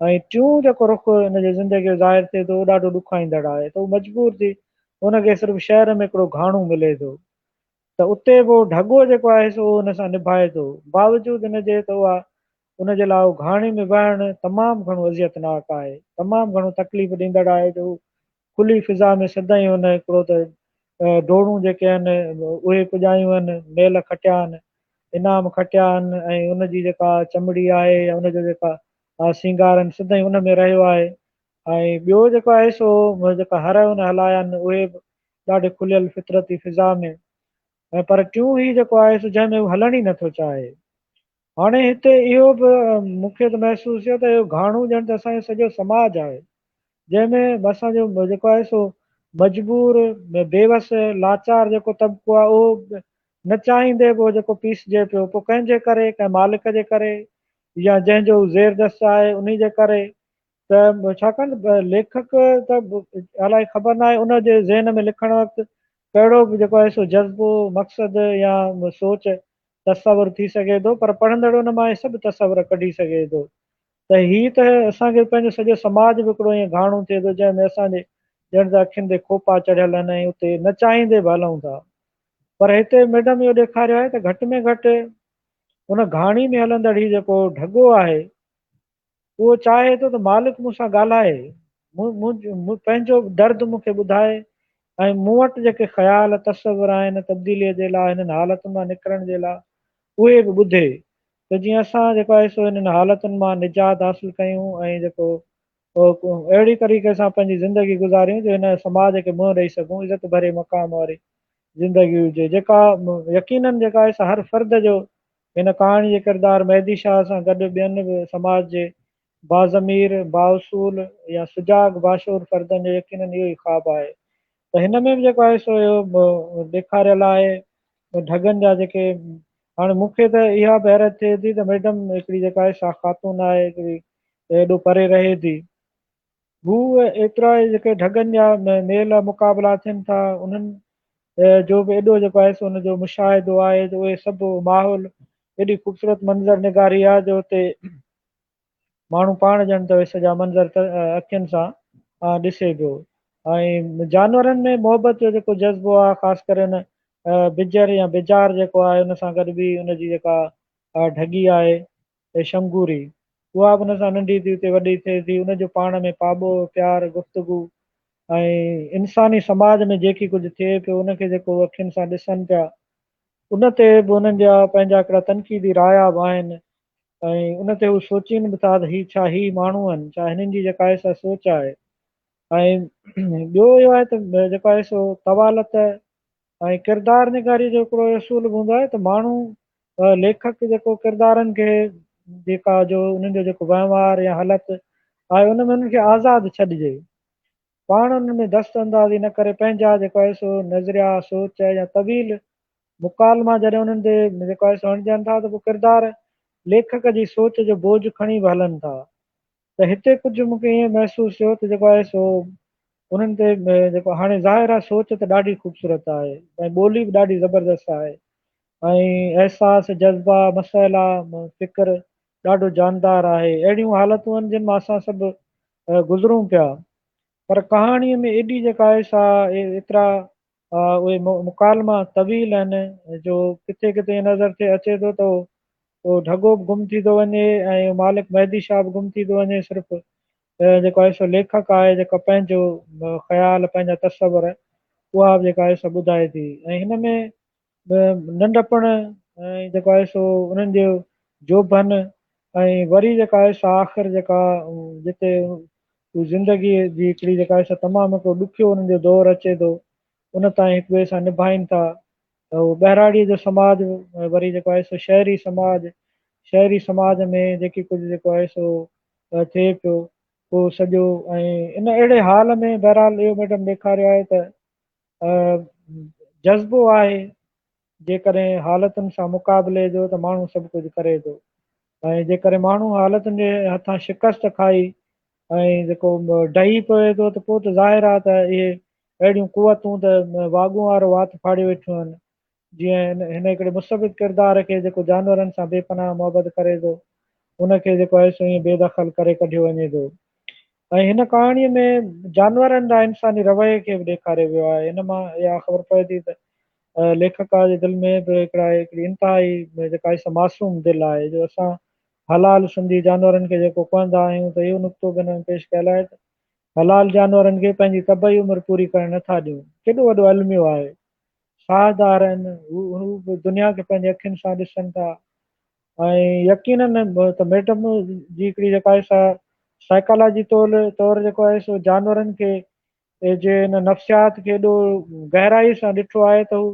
۽ ٽيون جيڪو رخ هن جي زندگي جو ظاهر ٿئي ٿو اهو ڏاڍو ڏکائيندڙ آهي ته هو مجبور ٿي ان کي صرف شهر ۾ هڪڙو گهاڻو ملي ٿو ته اتي به اهو ڍڳو جيڪو آهي سو اهو ان سان نڀائي ٿو باوجود ان جي ته اها ان جي لاء اهو گهاڻي ۾ وهڻ تمام گهڻو اذيتناڪ آهي، تمام گهڻو تڪليف ڏيندڙ آهي جو هو کلي فضا ۾ سدائين هن هڪڙو ته ڊوڙون جيڪي آهن اهي پڄايون آهن، ميل کٽيا آهن، انعام کٽيا آهن ۽ ان جي جيڪا چمڙي آهي يا ان جو جيڪا سينگار آهن سدائين ان ۾ رهيو آهي ۽ ٻيو جيڪو آهي سو جيڪا هر هن هلايا آهن اهي به ڏاڍي کليل فطرتي فضا ۾ ۽ پر ٽيون هي جيڪو آهي سو جنهن ۾ هو هلڻ ئي نٿو چاهي. هاڻي هتي اهو به مون کي ته محسوس ٿيو ته اهو گهاڻو ڄڻ ته اسان جو سڄو سماج آهي، جنهن ۾ اسان جو جيڪو آهي سو مجبور، بي وس، لاچار جيڪو طبقو آهي اهو نه چاهيندي به اهو جيڪو پيسجي پيو، پوء ڪنهن جي ڪري، ڪنهن مالڪ جي ڪري يا جنهن جو هو زيردست آهي انهي جي ڪري ته ڇاڪاڻ ته ليکڪ ته الائي خبر ناهي ان جي ذهن ۾ لکڻ وقت ڪهڙو به جيڪو آهي سو جذبو، مقصد يا سوچ تصور ٿي سگهي ٿو پر پڙهندڙ ان مان اهي سڀ تصور ڪڍي سگهي ٿو ته هي ته اسان کي پنهنجو سڄو سماج به هڪڙو ائين گهاڻو ٿئي ٿو جنهن ۾ اسان جي ڄڻ ته اکين تي کوپا چڙهيل آهن ۽ اتي نه چاهيندي به هلون ٿا پر هتي ميڊم اهو ڏيکاريو آهي ته گهٽ ۾ گهٽ ان گهاڻي ۾ هلندڙ هي جيڪو ڍڳو آهي اهو چاهي ٿو ته مالڪ مون سان ڳالهائي، مون پنهنجو درد مون کي ٻڌائي ۽ مون وٽ جيڪي خيال، تصور آهن تبديليء جي لاء، هنن حالتن مان نڪرڻ جي لاء، اهي به ٻڌي ته جيئن اسان جيڪو آهي سو هنن حالتن مان نجات حاصل ڪيون ۽ جيڪو اهڙي طريقي سان پنهنجي زندگي گذاريون جو هن سماج کي منهن ڏئي سگهون، عزت ڀري مقام واري زندگي هجي، جيڪا يقينن جيڪا آهي سا هر فرد جو هن ڪهاڻي جي ڪردار مهدي شاهه سان گڏ ٻين به سماج جي باضمير، بااصول يا سجاڳ باشعور فردن جو يقينن اهو ئي خواب آهي ته هن ۾ به جيڪو آهي سو اهو ڏيکاريل آهي ڍڳن جا جيڪي هاڻي مون کي ته اها به حيرت ٿئي ٿي ته ميڊم هڪڙي جيڪا آهي سا خاتون آهي هڪڙي ايڏو پري رهي ٿي هو ايترا جيڪي ڍڳن جا ميل مقابلا ٿين ٿا انهن جو به ايڏو جيڪو آهي سو ان جو مشاهدو آهي ته اهي سڀ ماحول ايڏي خوبصورت منظر نگاري آهي جو اتي ماڻهو پاڻ ڄڻ ته اهي سڄا منظر اکين سان ڏسي پيو ۽ جانورن ۾ محبت جو جيڪو جذبو آهي خاص ڪري ان بجر يا بجار جيڪو آهي ان سان گڏ به ان جي جيڪا ڍڳي آهي شنگوري اها به ان سان ننڍي ٿي اتي وڏي ٿئي ٿي ان جو پاڻ ۾ پاٻوهه پيار گفتگو ۽ انساني سماج ۾ جيڪي ڪجهه ٿئي پيو ان کي جيڪو اکين سان ڏسن پيا ان تي به انهن جا پنهنجا هڪڙا تنقيدي رايا به آهن ۽ ان تي هو سوچين به ٿا ته هي ڇا هي ماڻهو آهن، ڇا هنن جي جيڪا آهي سا سوچ آهي ۽ ٻيو اهو آهي ته جيڪو آهي سو طوالت ۽ ڪردار نگاري جو هڪڙو اصول به هوندو آهي ته ماڻهو ليکڪ جيڪو ڪردارن کي جيڪا جو انهن جو جيڪو وهنوار يا هلت آهي ان ۾ انهن کي آزاد ڇڏجي پاڻ انهن ۾ دست اندازي نه ڪري پنهنجا جيڪو آهي سو نظريا، سوچ يا طويل مڪالما جڏهن انهن تي جيڪو آهي سو هڻجن ٿا ته پوء ڪردار ليکڪ جي سوچ جو بوجهه کڻي به هلن ٿا ته هتي ڪجهه مون کي ائين محسوس ٿيو ته جيڪو آهي سو انهن تي جيڪو هاڻي ظاهر آهي سوچ ته ڏاڍي خوبصورت آهي ۽ ٻولي به ڏاڍي زبردست آهي ۽ احساس، جذبا، مسئلا، فڪر ڏاڍو جاندار آهي اهڙيون حالتون آهن جن مان اسان سڀ گذرون پيا پر ڪهاڻيء ۾ ايڏي جيڪا آهي سا ايترا اهي مڪالما طويل آهن جو ڪٿي ڪٿي ائين نظر ٿي اچي ٿو ته اهو ڍڳو به گم ٿي ٿو وڃي ۽ مالڪ مهدي شاهه به گم ٿي ٿو وڃي صرف جيڪو آهي سو ليکڪ آهي جيڪا پنهنجو خيال پنهنجا تصور اها به جيڪا آهي سا ٻڌائي ٿي ۽ هن ۾ ننڍپڻ ۽ جيڪو آهي سو انهن جو جوڀن ۽ وري جيڪا آهي سا آخر جيڪا جتي هو زندگي جي هڪڙي جيڪا آهي سا تمام هڪڙو ڏکيو انهن جو دور اچي ٿو ان تائين هڪ ٻئي سان نڀائين ٿا ته هو ٻهراڙيء جو سماج وري جيڪو آهي سو شهري سماج شهري سماج ۾ جيڪي ڪجهه جيڪو آهي سو ٿئي پيو اهو سڄو ۽ ان اهڙي حال ۾ بهرحال اهو ميڊم ڏيکاريو آهي ته جذبو آهي جيڪڏهن حالتن سان مقابلي جو ته ماڻهو سڀ ڪجهه ڪري ٿو ۽ جيڪڏهن ماڻهو حالتن جي هٿان شڪست کائي ۽ جيڪو ڊهي پوي ٿو ته پوء ته ظاهر آهي ته اهي اهڙيون قوتون ته واڳون وارو وات ڦاڙي ويٺيون آهن جيئن هن هڪڙي مثبت ڪردار کي جيڪو جانورن سان بي پناهه محبت ڪري ٿو ان کي جيڪو آهي سو ائين بي دخل ڪري ڪڍيو وڃي ٿو ۽ هن ڪهاڻيء ۾ جانورن ڏانهن انساني رويي کي به ڏيکاريو ويو آهي ان مان اها خبر پوي ٿي ته ليکڪا جي دل ۾ به هڪڙا هڪڙي انتهائي جيڪا آهي سا معصوم دل آهي جو اسان حلال سمجهي جانورن کي جيڪو ڪهندا آهيون ته اهو نقطو به هن ۾ پيش ڪيل آهي ته حلال جانورن کي پنهنجي طبعي عمر پوري ڪرڻ نٿا ڏيون ڪيڏو وڏو الميو آهي ساهدار آهن، هو به دنيا کي پنهنجي اکين سان ڏسن ٿا ۽ يقينن ته ميڊم جي هڪڙي جيڪا آهي سا سائيڪالاجي طور طور جيڪو آهي سو جانورن کي جي ان نفسيات کي ايڏو گهرائي سان ڏٺو آهي ته هو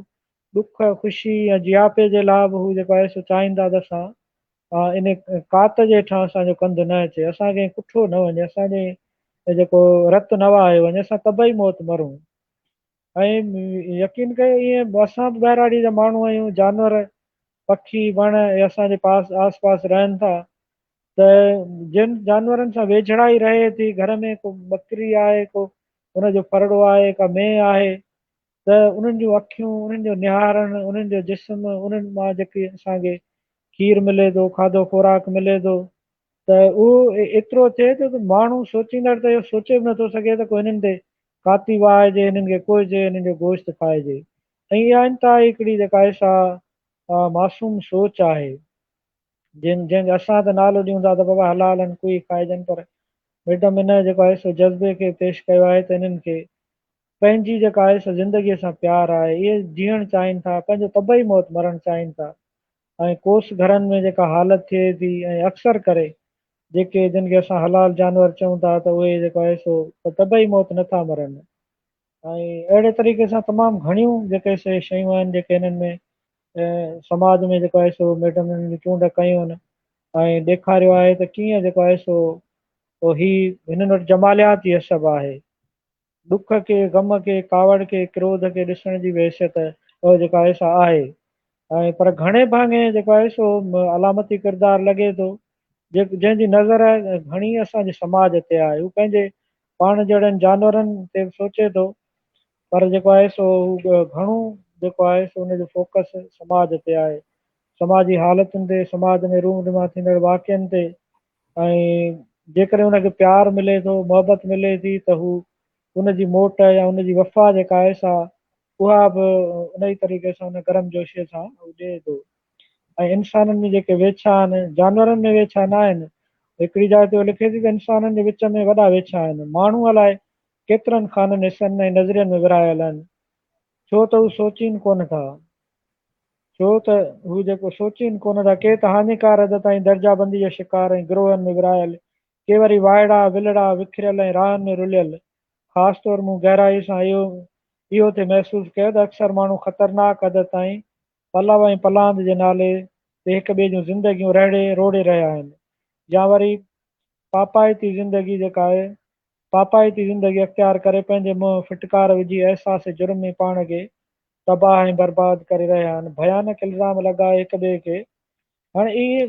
ڏک خوشي يا جياپي جي لاء به هو جيڪو آهي سو چاهيندا ته اسان ان ڪات جي هيٺان اسان جو ڪنڌ نه اچي اسان کي ڪٺو نه وڃي اسان جي جيڪو رت نه وهايو وڃي اسان طبعي موت مرون ۽ يقين ڪيو ائين اسان به ٻهراڙي جا ماڻهو آهيون جانور پکي وڻ اهي اسان جي پاس آس پاس رهن ٿا ته جن جانورن سان ويجهڙائي رهي ٿي گهر ۾ ڪو ٻڪري آهي ڪو ان جو ڦرڙو آهي ڪا مينهن آهي ته انهن جون اکيون انهن جو نهارڻ انهن جو جسم انهن مان جيڪي اسان کي کير ملي ٿو کاڌو خوراڪ ملي ٿو ته اهو ايترو ٿئي ٿو ته ماڻهو سوچيندڙ ته اهو سوچي به نٿو سگهي ته ڪو هنن تي ڪاتي وهائجي، هنن کي ڪوهجي، هنن جو گوشت کائجي ۽ اها انتهائي هڪڙي جيڪا آهي سا معصوم سوچ آهي جن جنهن کي اسان ته نالو ڏيون ٿا ته بابا حلال آهن ڪوهي کائجن پر ميڊم ان جيڪو آهي سو جذبي کي پيش ڪيو آهي ته هنن کي پنهنجي جيڪا آهي سا زندگيء سان پيار آهي اهي جيئڻ چاهين ٿا پنهنجو طبعي موت مرڻ چاهين ٿا ۽ ڪوس گهرن ۾ جيڪا حالت ٿئي ٿي ۽ اڪثر ڪري جيڪي جن کي اسان حلال جانور چئون ٿا ته اهي جيڪو آهي سو طبعي موت نه ٿا مرن ۽ اهڙي طريقي سان تمام گهڻيون جيڪي سي شيون آهن جيڪي هنن ۾ سماج ۾ جيڪو آهي سو ميڊم هنن جون چونڊ ڪيون آهن ۽ ڏيکاريو آهي ته ڪيئن جيڪو آهي سو هي هنن وٽ جماليات جي حس به آهي. ڏک کي، غم کي، ڪاوڙ کي، ڪروڌ کي ڏسڻ جي به حيثيت جيڪا آهي سا آهي ۽ پر گهڻي ڀاڱي جيڪو آهي سو علامتي ڪردار لڳي ٿو جنهن جي نظر گهڻي اسان جي سماج تي آهي. هو پنهنجي پاڻ جهڙن جانورن تي به سوچي ٿو پر جيڪو آهي سو هو گهڻو جيڪو آهي سو ان جو فوڪس سماج تي آهي، سماجي حالتن تي، سماج ۾ رونما ٿيندڙ واقعن تي ۽ جيڪڏهن ان کي پيار ملي ٿو، محبت ملي ٿي ته هو ان جي موٽ يا ان جي وفا جيڪا آهي سا اها به ان ئي طريقي سان ان گرم جوشيء سان هو ڏئي ٿو. ۽ انسانن ۾ جيڪي ويڇا آهن، جانورن ۾ ويڇا نه آهن. هڪڙي جاء تي هو لکي ٿي ته انسانن جي وچ ۾ وڏا ويڇا آهن. ماڻهو الائي ڪيترن خانن، حصن ۽ نظرين ۾ ورهايل آهن. ڇو ته هو سوچين ڪونه ٿا. ڇو ته هو جيڪو سوچين ڪونه ٿا، ڪي ته هاڃيڪار حد تائين درجه بندي جو شڪار ۽ گروهن ۾ ورهايل، ڪي وري وائڙا، ولڙا، وکريل ۽ راهن ۾ رليل. خاص طور مون گهرائي سان اهو اهو ٿي محسوس ڪيو ته اڪثر ماڻهو خطرناڪ حد تائين پلو ۽ پلاند جي نالي تي هڪ ٻئي جون زندگيون رهڙي روڙي رهيا آهن يا وري پاپائتي زندگي جيڪا آهي پاپائتي زندگي اختيار ڪري پنهنجي منهن ڦٽڪار وجهي احساس جرم ۾ پاڻ کي تباهه ۽ برباد ڪري رهيا آهن، ڀيانڪ الزام لڳائي هڪ ٻئي کي. هاڻي اهي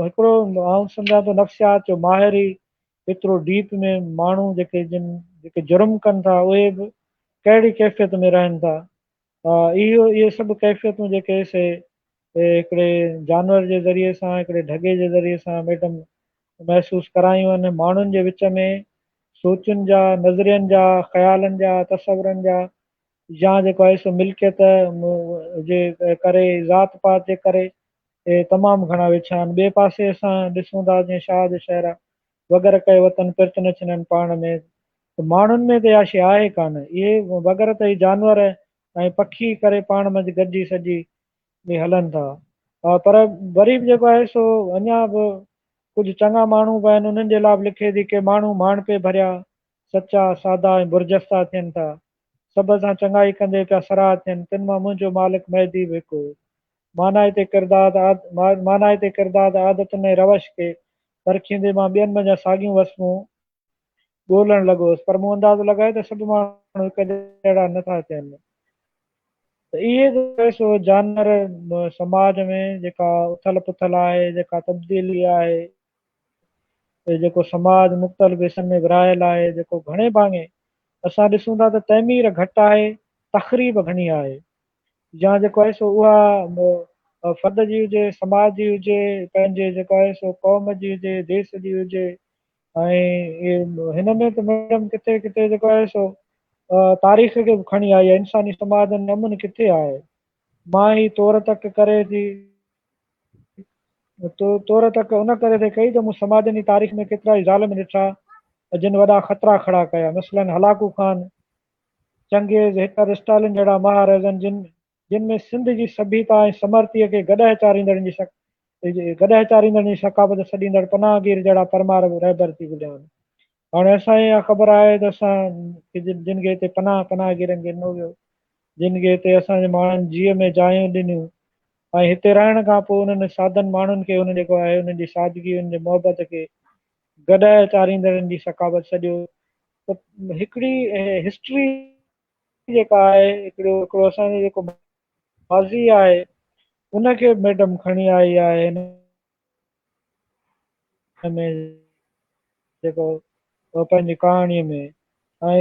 هڪڙو آئون سمجهان ٿو نفسيات جو ماهر ئي ايترو ڊيپ ۾ ماڻهو جيڪي جن جيڪي جرم ڪن ٿا اهي به ڪهڙي ڪيفيت ۾ رهن ٿا. اهو اهي سڀ ڪيفيتون جيڪي سي هڪڙي جانور جي ذريعي سان هڪڙي ڍڳي جي ذريعي سان ميڊم محسوس ڪرايون آهن. ماڻهن جي وچ ۾ سوچن جا، نظرين جا، خيالن جا، تصورن جا يا جيڪو آهي سو ملڪيت جي ڪري ذات پات جي ڪري تمام گهڻا ويڇا آهن. ٻئي پاسي اسان ڏسون ٿا جيئن شاهه جو شعر آهي وگر ڪئي وطن پرت نه ڇنن پاڻ ۾ ته ماڻهن ۾ ته اها شيء آهي ڪانه. اهي وگر ته هي جانور ۽ پکي ڪري پاڻ منجهه گڏجي سڏجي به هلن ٿا. پر وري به جيڪو آهي سو اڃا به ڪجهه چڱا ماڻهو به آهن انهن جي لاء به لکي ٿي ڪي ماڻهو ماڻهپي ڀريا سچا، سادا ۽ برجستا ٿين ٿا. سڀ سان چڱائي ڪندي پيا سرها ٿين، تن مان منهنجو مالڪ مهدي به هڪ هو. مانائتي مانائتي ڪردار، عادتن ۽ روش کي پرکيندي مان ٻين منجهان ساڳيون وصفون ڳولڻ لڳو هوس، پر مون اندازو لڳايو ته سڀ ماڻهو هڪ جهڙا نه ٿا ٿين. ته اهي جو سو جانور سماج ۾ جيڪا اٿل پٿل آهي، جيڪا تبديلي آهي، جيڪو سماج مختلف حصن ۾ ورهايل آهي، جيڪو گهڻي ڀاڱي اسان ڏسون ٿا ته تعمير گهٽ آهي، تخريب گهڻي آهي يا جيڪو آهي سو اها فرد جي هجي، سماج جي هجي، پنهنجي جيڪو آهي سو قوم جي هجي، ديس جي هجي ۽ هن ۾ ته ميڊم ڪٿي ڪٿي جيڪو آهي سو تاريخ کي به کڻي آئي آهي، انساني سماج ۾ امن ڪٿي آهي؟ مان هي تور تڪ ڪري ٿي. تور تڪ ان ڪري ٿي ڪئي ته مون سماجن جي تاريخ ۾ ڪيترائي ظالم ڏٺا جن وڏا خطرا کڙا ڪيا مثلاً هلاڪو خان، چنگيز، هٽلر، اسٽالن جهڙا مها رهزن جن جن ۾ سنڌ جي سڀيتا ۽ سمرتيء کي گڏهه چاريندڙن جي گڏهه چاريندڙن جي ثقافت سڏيندڙ پناهگير جهڙا پرمار رهبر ٿي گذريا آهن. هاڻي اسان کي اها خبر آهي ته اسان جن کي هتي پناهه پناهگيرن کي ڏنو ويو، جن کي هتي اسان جي ماڻهن جيء ۾ جايون ڏنيون ۽ هتي رهڻ کان پوء انهن سادن ماڻهن کي انهن جيڪو آهي انهن جي سادگي انهن جي محبت کي گڏهه چاريندڙن جي ثقافت سڏيو ته هڪڙي هسٽري جيڪا آهي هڪڙو هڪڙو اسان جو جيڪو ماضي آهي ان کي ميڊم کڻي آئي آهي هن ۾ جيڪو پنهنجي ڪهاڻيء ۾ ۽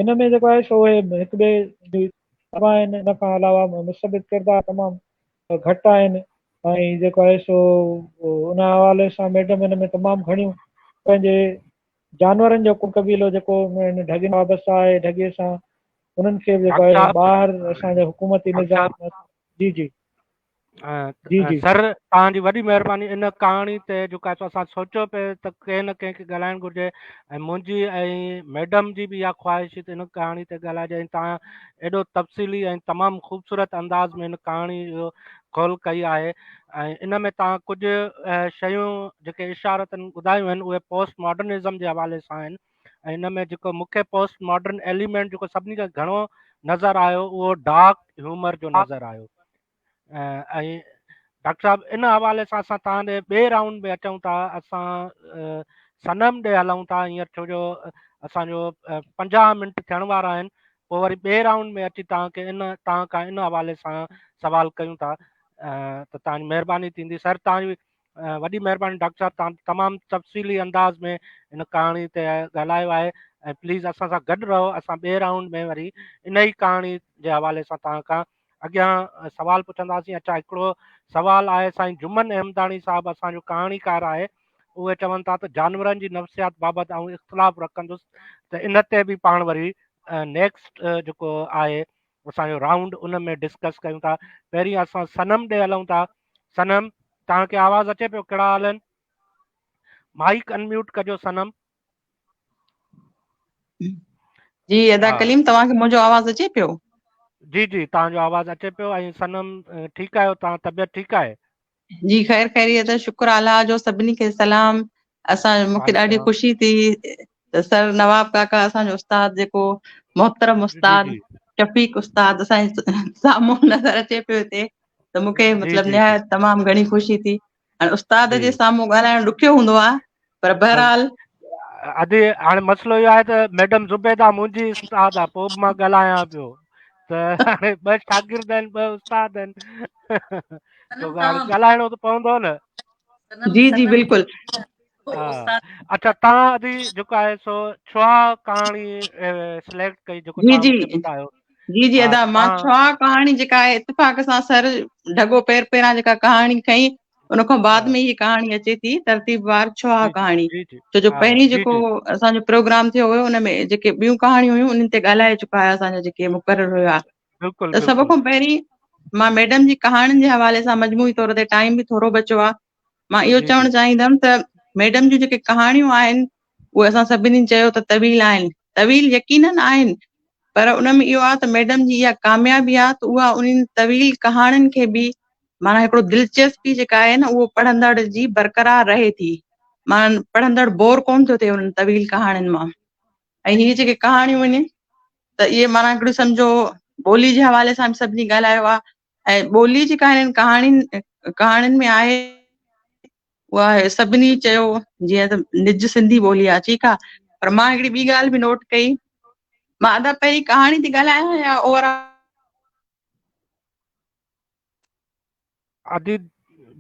ان ۾ جيڪو آهي سو اهي هڪ ٻئي جي آهن ان کان علاوه مثبت ڪردار تمام گهٽ آهن ۽ جيڪو آهي سو ان حوالي سان ميڊم ان ۾ تمام گهڻيون پنهنجي جانورن جو قبيلو جيڪو هن ڍڳين وابسته آهي ڍڳي سان انهن کي به جيڪو آهي ٻاهر اسان جي حڪومتي نظام جي جي جي جي سر توهان جي وڏي مهرباني ان ڪهاڻي تي جيڪو آهي سو اسان سوچيو پئي ته ڪنهن نه ڪنهن کي ڳالهائڻ گهرجي ۽ منهنجي ۽ ميڊم جي به اها خواهش هئي ته ان ڪهاڻي تي ڳالهائجي ۽ توهان ايڏو تفصيلي ۽ تمام خوبصورت انداز ۾ ان ڪهاڻي جو کول ڪئي آهي ۽ ان ۾ توهان ڪجهه شيون جيڪي اشارتن ٻڌايون آهن اهي پوسٽ ماڊرنزم جي حوالي سان آهن ۽ ان ۾ جيڪو مون کي پوسٽ ماڊرن ايليمينٽ جيڪو سڀني کان گهڻو نظر آيو اهو ڊارڪ هيومر جو نظر آيو ۽ ڊاڪٽر صاحب ان حوالي سان اسان توهان ڏي ٻئي رائونڊ ۾ اچون ٿا اسان صنم ڏي هلون ٿا هينئر ڇو جو اسان جو 50 منٽ ٿيڻ وارا آهن پوء وري ٻئي رائونڊ ۾ اچي توهان کي ان توهان کان ان حوالي سان سوال ڪيون ٿا ته توهان جي مهرباني ٿيندي سر توهان جي وڏي مهرباني ڊاڪٽر صاحب توهان تمام تفصيلي انداز ۾ ان ڪهاڻي تي ڳالهايو آهي ۽ پليز اسان سان گڏ رهو اسان ٻئي رائونڊ ۾ وري ان ئي ڪهاڻي جي حوالي سان توهان کان اڳيان سوال پڇنداسين اڇا هڪڙو سوال آهي سائين جمن احمداڻي صاحب اسان جو ڪهاڻيڪار آهي اهي چون ٿا ته جانورن جي نفسيات بابت آئون اختلاف رکندس ته ان تي به پاڻ وري نيڪسٽ جيڪو آهي اسان جو رائونڊ ان ۾ ڊسڪس ڪيون ٿا پهرين اسان صنم ڏي هلون ٿا صنم توهان کي آواز اچي پيو ڪهڙا حال آهن مائڪ انميوٽ ڪجو صنم جي ادا ڪليم توهان کي منهنجو آواز اچي پيو؟ جي جي توهان جو آواز اچي پيو ۽ صنم ٺيڪ آهيو توهان طبيعت ٺيڪ آهي؟ جي خير خيريت شڪر الله جو سڀني کي سلام اسان مون کي ڏاڍي خوشي ٿي ته سر نواب ڪاڪا اسان جو استاد جيڪو محترم استاد شفيق استاد اسان جي سامهون نظر اچي پيو هتي ته مون کي مطلب نهايت تمام گهڻي خوشي ٿي هاڻي استاد جي سامهون ڳالهائڻ ڏکيو هوندو آهي پر بهرحال ادي هاڻي مسئلو اهو آهي ته ميڊم زبيده منهنجي استاد آهي پوء به مان ڳالهايان پيو ته هاڻي ٻه شاگرد آهن ٻه استاد آهن ته هاڻي ڳالهائڻو ته پوندو نه. جي جي بلڪل. اڇا توهان ادي جيڪو آهي سو ڇوا ڪهاڻي سليڪٽ ڪئي جيڪو جي جي ٻڌايو. جي جي ادا مان ڇوا ڪهاڻي جيڪا آهي اتفاق سان سر ڍڳو پير پيران جيڪا ڪهاڻي کنئي ان کان بعد ۾ هي ڪهاڻي اچي ٿي ترتيب وار ڇوا ڪهاڻي ڇو جو پهرين جيڪو اسان جو پروگرام ٿيو هيو ان ۾ جيڪي ٻيون ڪهاڻيون هيون انهن تي ڳالهائي چڪا هيا اسان جا جيڪي مقرر هيا ته سڀ کان پهرين مان ميڊم جي ڪهاڻين جي حوالي سان مجموعي طور تي ٽائيم به ٿورو بچيو آهي مان اهو چوڻ چاهيندم ته ميڊم جون جيڪي ڪهاڻيون آهن اهي اسان سڀني چيو ته طويل آهن طويل يقينن آهن پر ان ۾ اهو آهي ته ميڊم جي اها ڪاميابي آهي ته اها انهن طويل ڪهاڻين کي به معنيٰ هڪڙو دلچسپي جيڪا آهي نه اهو پڙهندڙ جي برقرار رهي ٿي معنيٰ پڙهندڙ بور ڪونه ٿو ٿئي انهن طويل ڪهاڻين مان ۽ هي جيڪي ڪهاڻيون آهن ته اهي معنيٰ هڪڙي سمجهو ٻولي جي حوالي سان به سڀني ڳالهايو آهي ۽ ٻولي جيڪا هنن ڪهاڻين ڪهاڻين ۾ آهي اها سڀني چيو جيئن ته نج سنڌي ٻولي آهي ٺيڪ آهي پر مان هڪڙي ٻي ڳالهه به نوٽ ڪئي مان ادا پهرين ڪهاڻي ٿي ڳالهايان يا اوور ادي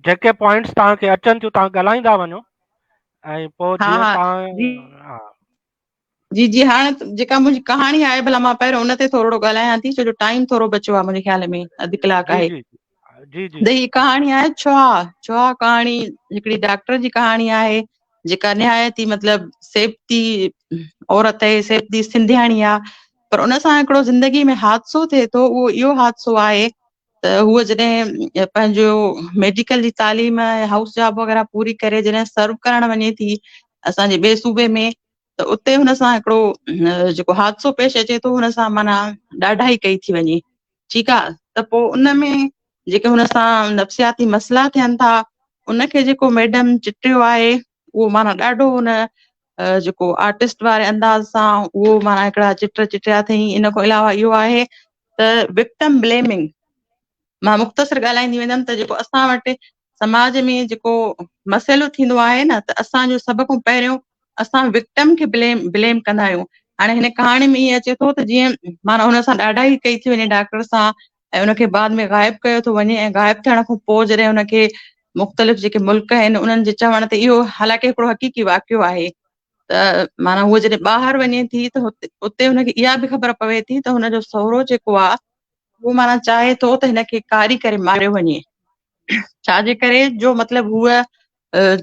جيڪي پوائنٽس توهان کي اچن ٿيون توهان ڳالهائيندا وڃو ۽ پوء جيئن توهان ها جي جي هاڻي جيڪا منهنجي ڪهاڻي آهي ڀلا مان پهريون ان تي ٿورڙو ڳالهايان ٿي ڇو جو ٽائيم ٿورو بچيو آهي منهنجي خيال ۾ اڌ ڪلاڪ آهي جي جي ته هي ڪهاڻي آهي ڇوا ڇوا ڪهاڻي هڪڙي ڊاڪٽر جي ڪهاڻي آهي جيڪا نهايت ئي مطلب سيبتي عورت آهي سيبتي سنڌياڻي آهي پر ان سان هڪڙو زندگي ۾ حادثو ٿئي ٿو اهو اهو حادثو آهي ته هوء جڏهن پنهنجو ميڊيڪل جي تعليم ۽ هائوس جاب وغيره پوري ڪري جڏهن سرو ڪرڻ وڃي ٿي اسان جي ٻئي صوبي ۾ ته اتي هن سان هڪڙو جيڪو حادثو پيش اچي ٿو هن سان معنيٰ ڏاڍائي ڪئي ٿي وڃي ٺيڪ آ ته پوء ان ۾ جيڪي هن سان نفسياتي مسئلا ٿين ٿا ان کي جيڪو ميڊم چٽيو آهي اهو معنيٰ ڏاڍو هن جيڪو آرٽسٽ واري انداز سان اهو معنيٰ هڪڙا چٽ چٽيا اٿئي ان کان علاوه اهو آهي ته وڪٽم بليمنگ مان مختصر ڳالهائيندي ويندم ته جيڪو اسان وٽ سماج ۾ جيڪو مسئلو ٿيندو آهي نه ته اسان جو سڀ کان پهريون اسان وڪٽم کي بليم بليم ڪندا آهيون هاڻي هن ڪهاڻي ۾ ائين اچي ٿو ته جيئن معنيٰ هن سان ڏاڍائي ڪئي ٿي وڃي ڊاڪٽر سان ۽ ان کي بعد ۾ غائب ڪيو ٿو وڃي ۽ غائب ٿيڻ کان پوء جڏهن ان کي مختلف جيڪي ملڪ آهن انهن جي چوڻ تي اهو حالانڪه هڪڙو حقيقي واقعو آهي ته معنيٰ هوء جڏهن ٻاهر وڃي ٿي ته اتي هن کي اها به خبر پوي ٿي ته هن جو سهرو جيڪو آهي اهو معنيٰ چاهي ٿو ته هن کي ڪاري ڪري ماريو وڃي ڇا جي ڪري جو مطلب هوء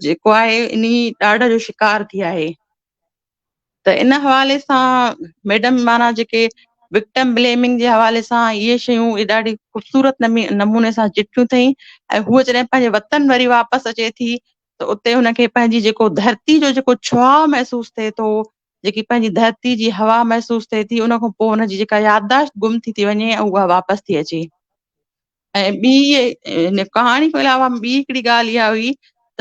جيڪو آهي انهي ڏاڍ جو شڪار ٿي آهي ته ان حوالي سان ميڊم معنيٰ جيڪي وڪٽم بليمنگ جي حوالي سان اهي شيون اهي ڏاڍي خوبصورت نموني سان چٽيون اٿئي ۽ هوء جڏهن پنهنجي وطن وري واپس اچي ٿي ته اتي هن کي پنهنجي جيڪو ڌرتي جو جيڪو ڇهاء محسوس ٿئي ٿو جيڪي پنهنجي ڌرتي جي هوا محسوس ٿئي ٿي ان کان پوء هن جي جيڪا يادداشت گم ٿي ٿي وڃي ۽ اها واپس ٿي اچي. ۽ ٻي هن ڪهاڻي کان علاوه ٻي هڪڙي ڳالهه اها هئي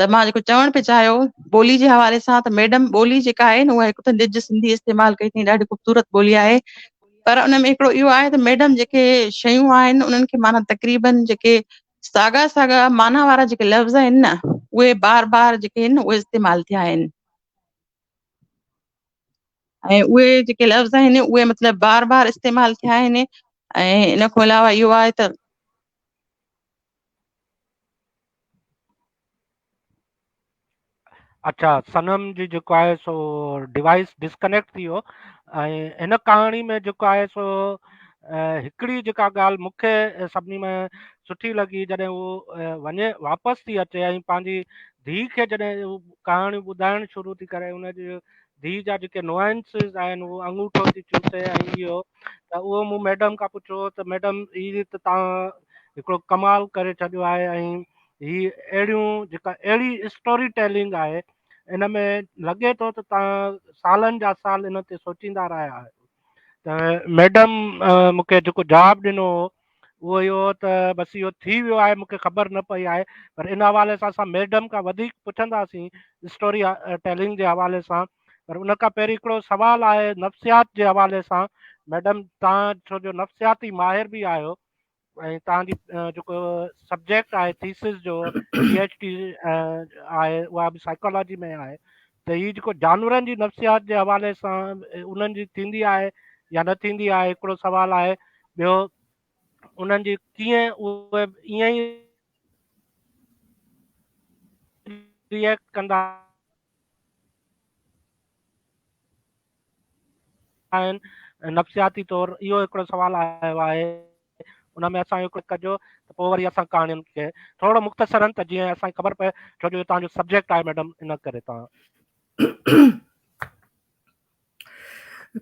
ته مان جيڪو چوڻ پئي چاهيو ٻولي جي حوالي سان ته ميڊم ٻولي جيڪا آهي نه اها هڪ ته نج سنڌي استعمال ڪئي اٿئي ڏاڍي خوبصورت ٻولي آهي پر ان ۾ هڪڙو اهو آهي ته ميڊم جيڪي شيون آهن انهن کي معنيٰ تقريبن جيڪي ساڳا ساڳا معنيٰ وارا جيڪي لفظ آهن نه اهي بار بار جيڪي آهن اهي استعمال ٿيا آهن. ۽ اهي جيڪي لفظ آهن اهي مطلب بار بار استعمال ٿيا آهن ۽ ان کان علاوه اهو آهي ته اڇا صنم جي جيڪو آهي سو ڊوائس ڊسڪنيڪٽ ٿي ويو ۽ هن ڪهاڻي ۾ جيڪو آهي سو هڪڙي جيڪا ڳالهه مون کي سڀني ۾ سٺي لڳي جڏهن هو وڃي واپس ٿي اچي ۽ پنهنجي ڌيء کي جڏهن هو ڪهاڻيون ٻڌائڻ شروع ٿي ڪري ان جي ڌيء جا جيڪي نوائنسز آهن هو انگوٺو ٿي چوسي ۽ اهو ته اهو مون ميڊم کان پڇيو ته ميڊم هي ته توهان هڪڙو ڪمال ڪري ڇڏيو آهي ۽ هي اهڙيون جيڪا اهڙي اسٽوري ٽيلنگ آهي ان ۾ لڳي ٿو ته توهان سالن جا سال ان تي سوچيندا رهيا آهيو ته ميڊم مونکي جيڪو جواب ڏنو هو اهو اهو هو ته بس اهو ٿي ويو آهي مونکي خبر نه پئي آهي پر ان حوالي سان اسان ميڊم کان وڌيڪ پڇنداسين اسٽوري ٽيلنگ جي حوالي سان پر ان کان پهرين هڪڙو سوال آهي نفسيات جي حوالي سان ميڊم توهان ڇو جو نفسياتي ماهر به آهيو ۽ توهان جي جيڪو سبجيڪٽ آهي ٿيسز جو پي ايڇ ڊي آهي اها به سائيڪالاجي ۾ آهي ته هي جيڪو جانورن جي نفسيات جي حوالي سان انهن جي ٿيندي آهي يا نه ٿيندي آهي هڪڙو سوال آهي ٻيو انهن جي ڪيئن اهي ائين ئي ريئيڪٽ ڪندا آهن نفسياتي طور اهو هڪڙو سوال آيو آهي ان ۾ اسان هڪڙو ڪجو ته پوء وري اسان ڪهاڻين کي ٿورو مختصرن ته جيئن اسان کي خبر پئي ڇو جو توهان جو سبجيڪٽ آهي ميڊم ان ڪري توهان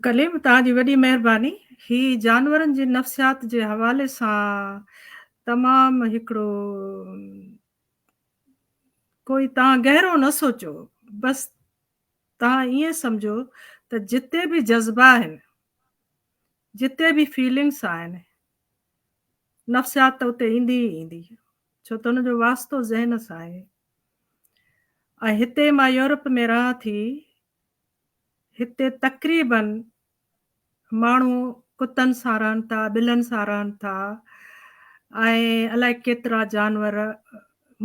ڪليم توهان جي وڏي مهرباني هي جانورن جي نفسيات جي حوالي سان تمام هڪڙو ڪوئي توهان گهرو نه سوچو بس توهان ائين سمجهو ته جتي به جذبا آهن، جتي به فيلنگس آهن، نفسيات ته اتي ايندي ئي ايندي، ڇو ته ان جو واسطو ذهن سان آهي. ۽ هتي مان يورپ ۾ رهان ٿي، هتي تقريباً ماڻهو ڪتن سان رهن ٿا، ٻلن سان رهن ٿا ۽ الائي ڪيترا جانور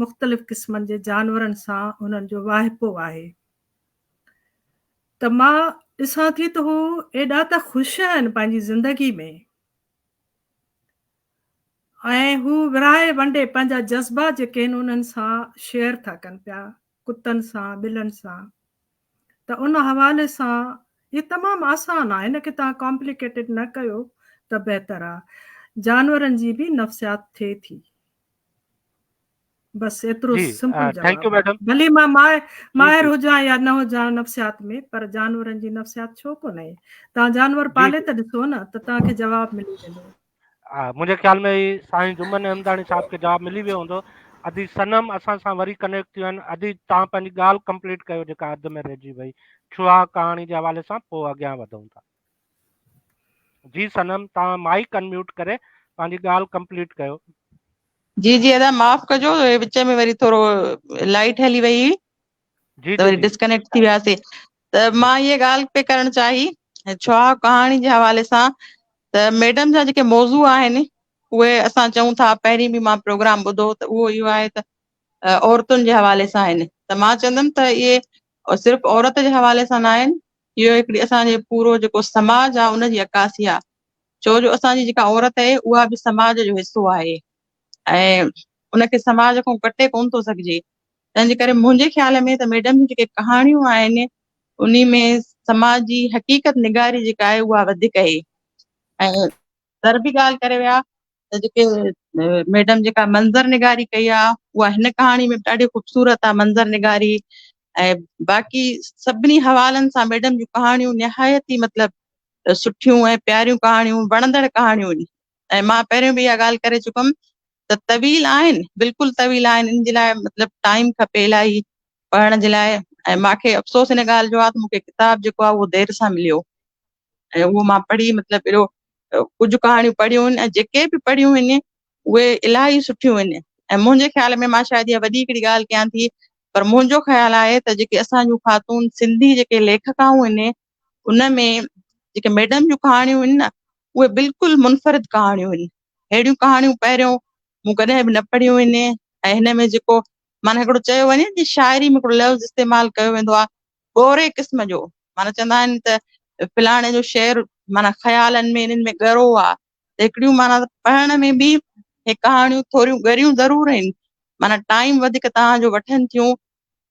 مختلف قسمن جي جانورن سان انهن جو واهپو آهي ته مان ڏسان ٿي ته هو ايڏا ته خوش آهن پنهنجي زندگي ۾ ۽ هو ورهائي ونڊي پنهنجا جذبا جيڪي آهن انهن سان شيئر ٿا ڪن پيا ڪتن سان ٻلن سان ته ان حوالي سان هي تمام آسان آهي هن کي توهان ڪامپليڪيٽيڊ نه ڪيو ته بهتر آهي جانورن جي به نفسيات ٿئي ٿي بس ايترو جي سمپل thank you جواب آهي ميڊم ڀلي مان جي ماهر جي هجان يا نه هجان نفسيات ۾ پر جانورن جي نفسيات ڇو ڪونهي توهان جانور جي پالي جي ته ڏسو نه ته توهان کي جواب ملي ويندو. ها منهنجي خيال ۾ هي سائين جمن احمداڻي صاحب کي جواب ملي ويو هوندو. ادي صنم اسان سان وري ڪنيڪٽ ٿيون آهن. ادي توهان پنهنجي ڳالهه ڪمپليٽ ڪيو جيڪا اڌ ۾ رهجي وئي ڇوها ڪهاڻي جي حوالي سان پوء اڳيان وڌون ٿا. جي صنم توهان مائيڪ انميوٽ ڪري پنهنجي ڳالهه ڪمپليٽ ڪيو. جي جي ادا معاف ڪجو وچ ۾ وري ٿورو لائيٽ هلي وئي هئي جي ته جي وري جي ڊسڪنيڪٽ ٿي وياسي ته جي مان هيء ڳالهه پئي ڪرڻ چاهي ڇوها ڪهاڻي جي حوالي سان ته ميڊم جا جيڪي موضوع آهن اهي اسان چئون ٿا پهرين به مان پروگرام ٻڌو ته اهو اهو آهي ته عورتن جي حوالي سان آهن ته مان چوندم ته اهي صرف عورت جي حوالي سان نه آهن اهو هڪڙي اسان جي پورو جيڪو سماج آهي ان جي عڪاسي آهي ڇو جو اسان جي جيڪا عورت آهي اها به سماج جو حصو آهي ۽ ان کي سماج کان ڪٽي ڪون ٿو سگهجي تنهن جي ڪري منهنجي خيال ۾ ته ميڊم جون جيڪي ڪهاڻيون آهن انهي ۾ سماجي حقيقت نگاري جيڪا آهي اها وڌيڪ آهي ۽ سر به ڳالهه ڪري ويا ته جيڪي ميڊم جيڪا منظر نگاري ڪئي آهي اها هن ڪهاڻي ۾ ڏاڍي خوبصورت آهي منظر نگاري ۽ باقي سڀني حوالن سان ميڊم جون ڪهاڻيون نهايت ئي مطلب سٺيون ۽ پياريون ڪهاڻيون وڻندڙ ڪهاڻيون آهن ۽ مان پهريون به اها ڳالهه ڪري چڪم ته طويل آهن بلڪل طويل آهن ان جي لاء مطلب ٽائيم کپي الاهي پڙهڻ جي لاء ۽ ماکي افسوس ان ڳالهه جو آهي ته مونکي ڪتاب جيڪو آهي اهو دير سان مليو ۽ اهو مان پڙهي مطلب اهڙو ڪجهه ڪهاڻيون پڙهيون آهن ۽ جيڪي به پڙهيون آهن اهي الاهي سٺيون آهن ۽ منهنجي خيال ۾ مان شايد اها وڏي هڪڙي ڳالهه ڪيان ٿي پر منهنجو خيال آهي ته جيڪي اسان جون خاتون سنڌي جيڪي ليکڪائون آهن ان ۾ جيڪي ميڊم جون ڪهاڻيون آهن نه اهي بلڪل منفرد ڪهاڻيون آهن اهڙيون ڪهاڻيون پهريون مون ڪڏهن به نه پڙهيون آهن ۽ هن ۾ جيڪو معنيٰ هڪڙو چيو وڃي جي شاعري ۾ هڪڙو لفظ استعمال ڪيو ويندو آهي ڳوري قسم جو معنيٰ چوندا آهن ته فلاڻي جو شعر معنيٰ خيالن ۾ انهن ۾ ڳرو آ ته هڪڙيون معنيٰ پڙهڻ ۾ به هي ڪهاڻيون ٿوريون ڳريون ضرور آهن معنيٰ ٽائيم وڌيڪ توهان جو وٺن ٿيون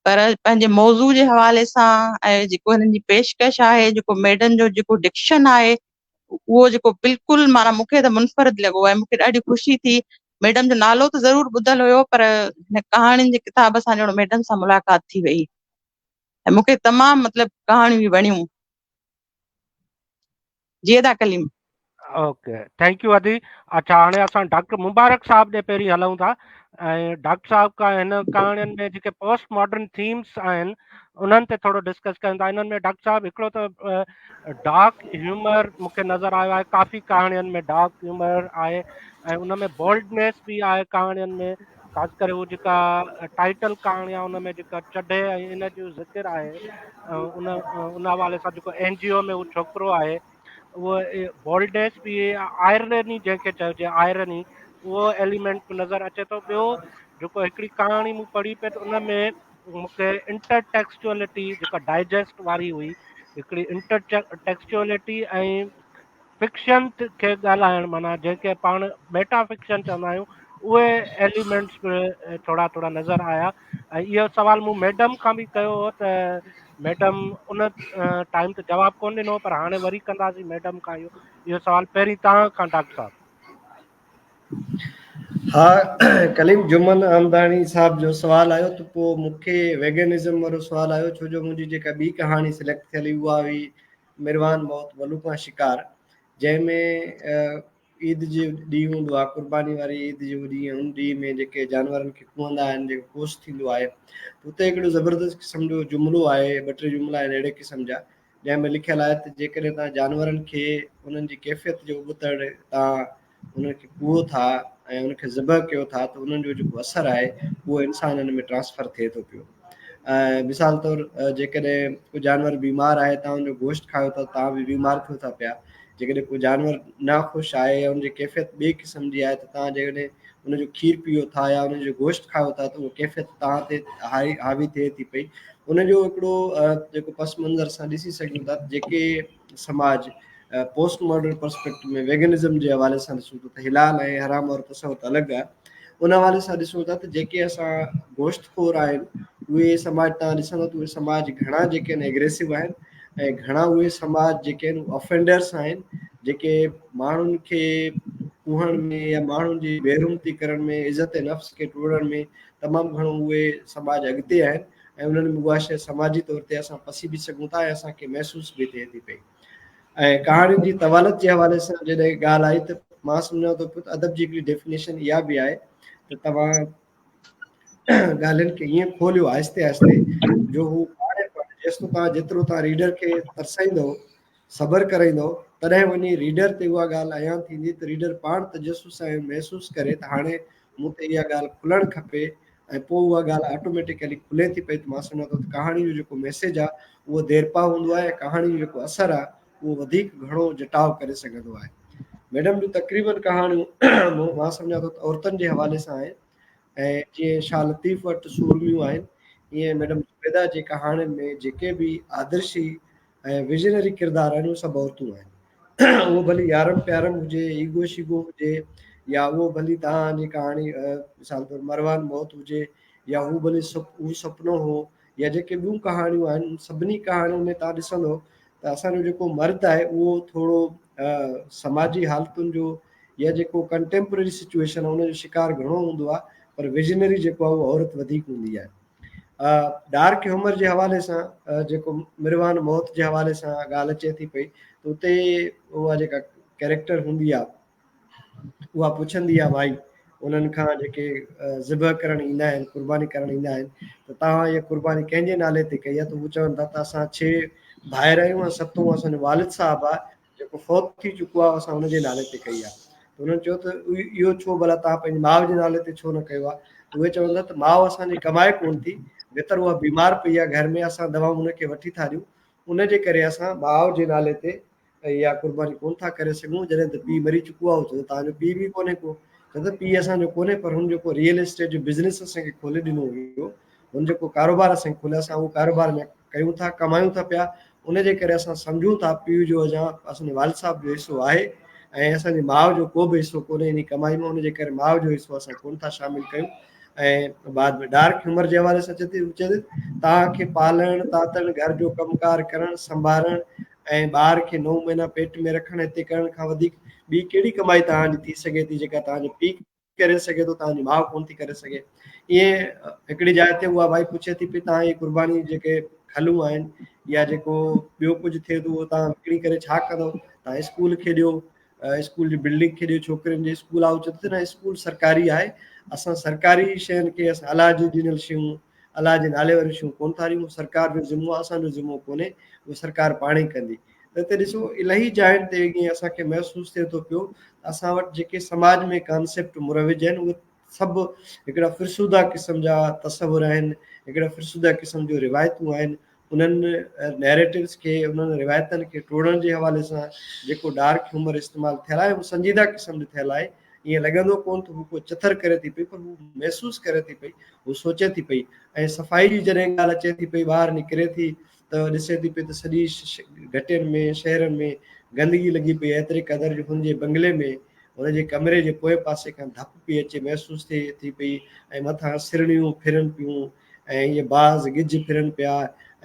پر پنهنجي موضوع جي حوالي سان ۽ جيڪو هنن جي پيشڪش آهي جيڪو ميڊم جو جيڪو ڊڪشن آهي اهو جيڪو بلڪل معنيٰ مون کي ته منفرد لڳو ۽ مون کي ڏاڍي خوشي ٿي ميڊم جو نالو ته ضرور ٻڌل هيو پر هن ڪهاڻين جي ڪتاب سان ڄڻ ميڊم سان ملاقات ٿي وئي ۽ مون کي تمام مطلب ڪهاڻيون به وڻيون جي ادا ڪليم. اوڪي thank you ادي اڇا هاڻي اسان ڊاڪٽر مبارڪ صاحب ڏي پهرين هلون ٿا ۽ ڊاڪٽر صاحب کان هن ڪهاڻين ۾ جيڪي پوسٽ ماڊرن ٿيمز آهن انهن تي ٿورو ڊسڪس ڪيون ٿا انهن ۾ ڊاڪٽر صاحب هڪڙو ته ڊارڪ هيومر مون کي نظر آيو آهي ڪافي ڪهاڻين ۾ ڊارڪ هيومر آهي ۽ ان ۾ بولڊنيس به آهي ڪهاڻين ۾ خاص ڪري هو جيڪا ٽائيٽل ڪهاڻي آهي ان ۾ جيڪا چڍي ۽ ان جو ذڪر آهي ان ان حوالي سان جيڪو اين جي او ۾ هو ڇوڪرو آهي اهو بولڊنيس به آئرني جنهن کي چئجي آئرني اهو ايليمينٽ به نظر اچي ٿو ٻيو جيڪو هڪڙي ڪهاڻي مون پڙهي پئي ته ان ۾ مون کي انٽر ٽيڪسچوئلٽي جيڪا ڊائجسٽ واري هئي هڪڙي انٽر ٽيڪسچوئلٽي ۽ فڪشن کي ڳالهائڻ معنيٰ جنهن کي پاڻ ميٽا فڪشن چوندا آهيون اهي ايليمينٽس به ٿورا ٿورا نظر آيا ۽ اهو سوال مون ميڊم کان به ڪيو هو ته ميڊم ان ٽائيم تي جواب ڪونه ڏنو پر هاڻي وري ڪنداسين ميڊم کان اهو اهو سوال پهرين توهان کان ڊاڪٽر صاحب. ها ڪليم جمن احمداڻي صاحب جو سوال آيو ته پوء مون کي ويگنزم وارو سوال آيو ڇو جو منهنجي جيڪا ٻي ڪهاڻي سليڪٽ ٿيل هئي اها هئي مروان موت ملوڪان شڪار جنهن ۾ عيد جو ڏينهن هوندو آهي قرباني واري عيد جو ڏينهن ان ڏينهن ۾ جيڪي جانورن کي ڪهندا آهن جيڪو ڪوس ٿيندو آهي اتي هڪڙو زبردست قسم جو جملو آهي ٻه ٽي جملا آهن اهڙي قسم جا جنهن ۾ لکيل آهي ته جيڪڏهن توهان جانورن کي انهن جي ڪيفيت جو ابتڙ توهان انهن کي ڪهو ٿا ۽ انهن کي ذبح ڪيو ٿا ته انهن جو جيڪو اثر آهي اهو انسانن ۾ ٽرانسفر ٿئي ٿو پيو ۽ مثال طور جيڪڏهن ڪو جانور بيمار آهي تان ان جو گوشت کايو ٿا تان به بيمار ٿيو ٿا پيا جيڪڏهن ڪو جانور ناخوش آهي يا ان جي ڪيفيت ٻئي قسم جي آهي ته تان جيڪڏهن ان جو کير پيو ٿا يا ان جو گوشت کايو ٿا ته اها ڪيفيت تان تي حاوي ٿئي ٿي پئي ان جو هڪڙو جيڪو پس منظر اسان ڏسي سگهون ٿا جيڪي سماج پوسٽ ماڊرن پرسپيڪٽو ۾ ويگنزم جي حوالي سان ڏسون ٿا ته حلال ۽ حرام وارو تصور ته الڳ آهي ان حوالي سان ڏسون ٿا ته جيڪي اسان گوشت خور آهن اهي سماج تان ڏسندو ته اهي سماج گهڻا جيڪي آهن ايگريسو آهن ۽ گهڻا اهي سماج جيڪي آهن افينڊرس آهن جيڪي ماڻهن کي ڪوهڻ ۾ يا ماڻهن جي بيحرمتي ڪرڻ ۾ عزت نفس کي ٽوڙڻ ۾ تمام گهڻو اهي سماج اڳتي آهن ۽ انهن ۾ اها شيء سماجي طور تي اسان پسي به سگهون ٿا ۽ اسان کي محسوس به ٿئي ٿي پئي ۽ ڪهاڻين جي طوالت جي حوالي سان جڏهن ڳالهه آئي ته مان سمجهان ٿو پيو ته ادب جي هڪڙي ڊيفينيشن اها به آهي ته توهان ڳالهين کي ائين کوليو آهستي آهستي جو هو پاڻ جيستو توهان جيترو توهان ريڊر کي ترسائيندو صبر ڪرائيندو تڏهن وڃي ريڊر تي اها ڳالهه عيان ٿيندي ته ريڊر پاڻ تجسس ۽ محسوس ڪري ته هاڻي مون تي اها ڳالهه کلڻ کپي ۽ پوء اها ڳالهه آٽوميٽيڪلي کلي ٿي پئي ته مان سمجهان ٿو ته ڪهاڻي جو جيڪو ميسيج آهي اهو ديرپا هوندو آهي ۽ ڪهاڻي جو جيڪو اثر آهي اهو وڌيڪ گهڻو جٽاء ڪري سگهندو آهي. ميڊم جون تقريبن ڪهاڻيون مان سمجهان ٿو ته عورتن جي حوالي سان آهن ۽ جيئن شاهه لطيف وٽ سورميون آهن ايئن ميڊم زبيده جي ڪهاڻين ۾ جيڪي به آدرشي ۽ ويزنري ڪردار آهن اهي سڀ عورتون آهن اهو ڀلي يارم پيارم هجي ايگو شيگو هجي يا اهو ڀلي توهان جي ڪهاڻي مثال طور مروان موت هجي يا هو ڀلي هو سپنو هو يا جيڪي ٻيون ڪهاڻيون آهن سڀني ڪهاڻين ۾ توهان ڏسندو ته اسان جو جيڪو مرد آهي اهو ٿورو سماجي حالتن جو يا جيڪو ڪنٽيمپرري سچويشن آهي ان جو شڪار گهڻو هوندو آهي پر ويزنري جيڪو آهي اهو عورت وڌيڪ هوندي آهي ڊارڪ هيومر جي حوالي سان جيڪو مروان موت جي حوالي سان ڳالهه اچي ٿي پئي ته اتي اها جيڪا ڪيريڪٽر هوندي آهي اها پڇندي آهي مائي انهن کان جيڪي ذبح ڪرڻ ايندا آهن قرباني ڪرڻ ايندا آهن ته توهان اها قرباني ڪنهن جي نالي تي ڪئي آهي ته هو چون ٿا ته اسان ڇهه ڀائر آهيون ۽ ستون اسان جو والد صاحب آهي جيڪو فوت ٿي چڪو آهي اسان ان جي نالي تي ڪئي آهي ته انهن چيو ته اهو ڇو ڀلا توهان پنهنجي ماء جي نالي تي ڇو نه ڪيو آهي اهي چون ٿا ته ماء اسان جي ڪمائي ڪون ٿي ويتر اها بيمار پئي آهي گهر ۾ اسان دوائون ان کي وٺي ٿا ڏيون ان جي ڪري اسان ماء جي نالي تي اها قرباني ڪون ٿا ڪري سگهون جڏهن ته پيء مري چڪو آهي چون توهان جو پيء به ڪونهي ڪو چون ته پيء اسان جو ڪونهي پر هن جيڪو ريئل اسٽيٽ جو بزنس اسان کي کولي ڏنو هيو هن جيڪو ڪاروبار اسان کي کوليو اسان اهو ڪاروبار ۾ ڪيون ٿا ڪمايون ٿا پيا ان جي ڪري اسان سمجهون ٿا پيء جو اڃا اسان جي والد صاحب جو حصو آهي ۽ اسان جي ماء جو ڪو به حصو ڪونهي انهي ڪمائي ۾ ان جي ڪري ماء جو حصو اسان ڪونه ٿا شامل ڪيون ۽ بعد ۾ ڊارڪ هيومر جي حوالي سان چئي ٿي چئي ٿي توهان کي پالڻ تاتڻ گهر جو ڪم ڪار ڪرڻ سنڀارڻ ۽ ٻار کي نو مهينا پيٽ ۾ رکڻ هتي ڪرڻ کان وڌيڪ ٻي ڪهڙي ڪمائي توهان جي ٿي سگهي ٿي جيڪا توهان جو پيء ڪري سگهي ٿو توهان جي ماء ڪونه ٿي ڪري سگهي ائين هڪڙي جاء تي اها مائي پڇي ٿي پئي توهان هي قرباني جيڪي کلون آهن يا جيڪو ٻيو ڪجهه ٿئي ٿو اهو توهان وڪڻي ڪري ڇا ڪندو توهان اسڪول کي ڏيو اسڪول جي بلڊنگ کي ڏيو ڇوڪرين جي اسڪول آهي چوي ٿي نه اسڪول سرڪاري آهي اسان سرڪاري شين کي اسان الله جون ڏنل شيون الله جي نالي واريون شيون ڪونه ٿا ڏيون سرڪار جو ذمو آهي اسان جو ذمو ڪونهي اهو سرڪار پاڻ ئي ڪندي ته هتي ڏسو الاهي جاين تي ائين اسان کي محسوس ٿئي ٿو پيو اسان وٽ جيڪي سماج ۾ ڪانسيپٽ مروج آهن اهي سڀ هڪڙا فرسوده قسم جا تصور آهن هڪڙا فرسوده قسم جون روايتون آهن انهن نيريٽوز کي انهن روايتن کي ٽوڙڻ جي حوالي سان جيڪو ڊارڪ هيومر استعمال ٿيل آهي اهو سنجيده قسم جو ٿيل آهي ائين لڳندو ڪونه ته هو ڪو چٿر ڪري ٿي پئي پر هو محسوس ڪري ٿي پئي هو سوچي ٿي پئي ۽ صفائي جي جڏهن ڳالهه اچي ٿي پئي ٻاهر نڪري ٿي ته ڏسي ٿي پئي ته سڄي گهٽين ۾ شهرن ۾ گندگي لڳي پئي آهي ايتري قدر جو هن جي بنگلي ۾ هن جي ڪمري جي پوئين پاسي کان ڌپ پئي اچي محسوس ٿئي ٿي پئي ۽ مٿان سرڻيون ڦرن پيون ۽ ائين باز ڳجهه ڦرن پيا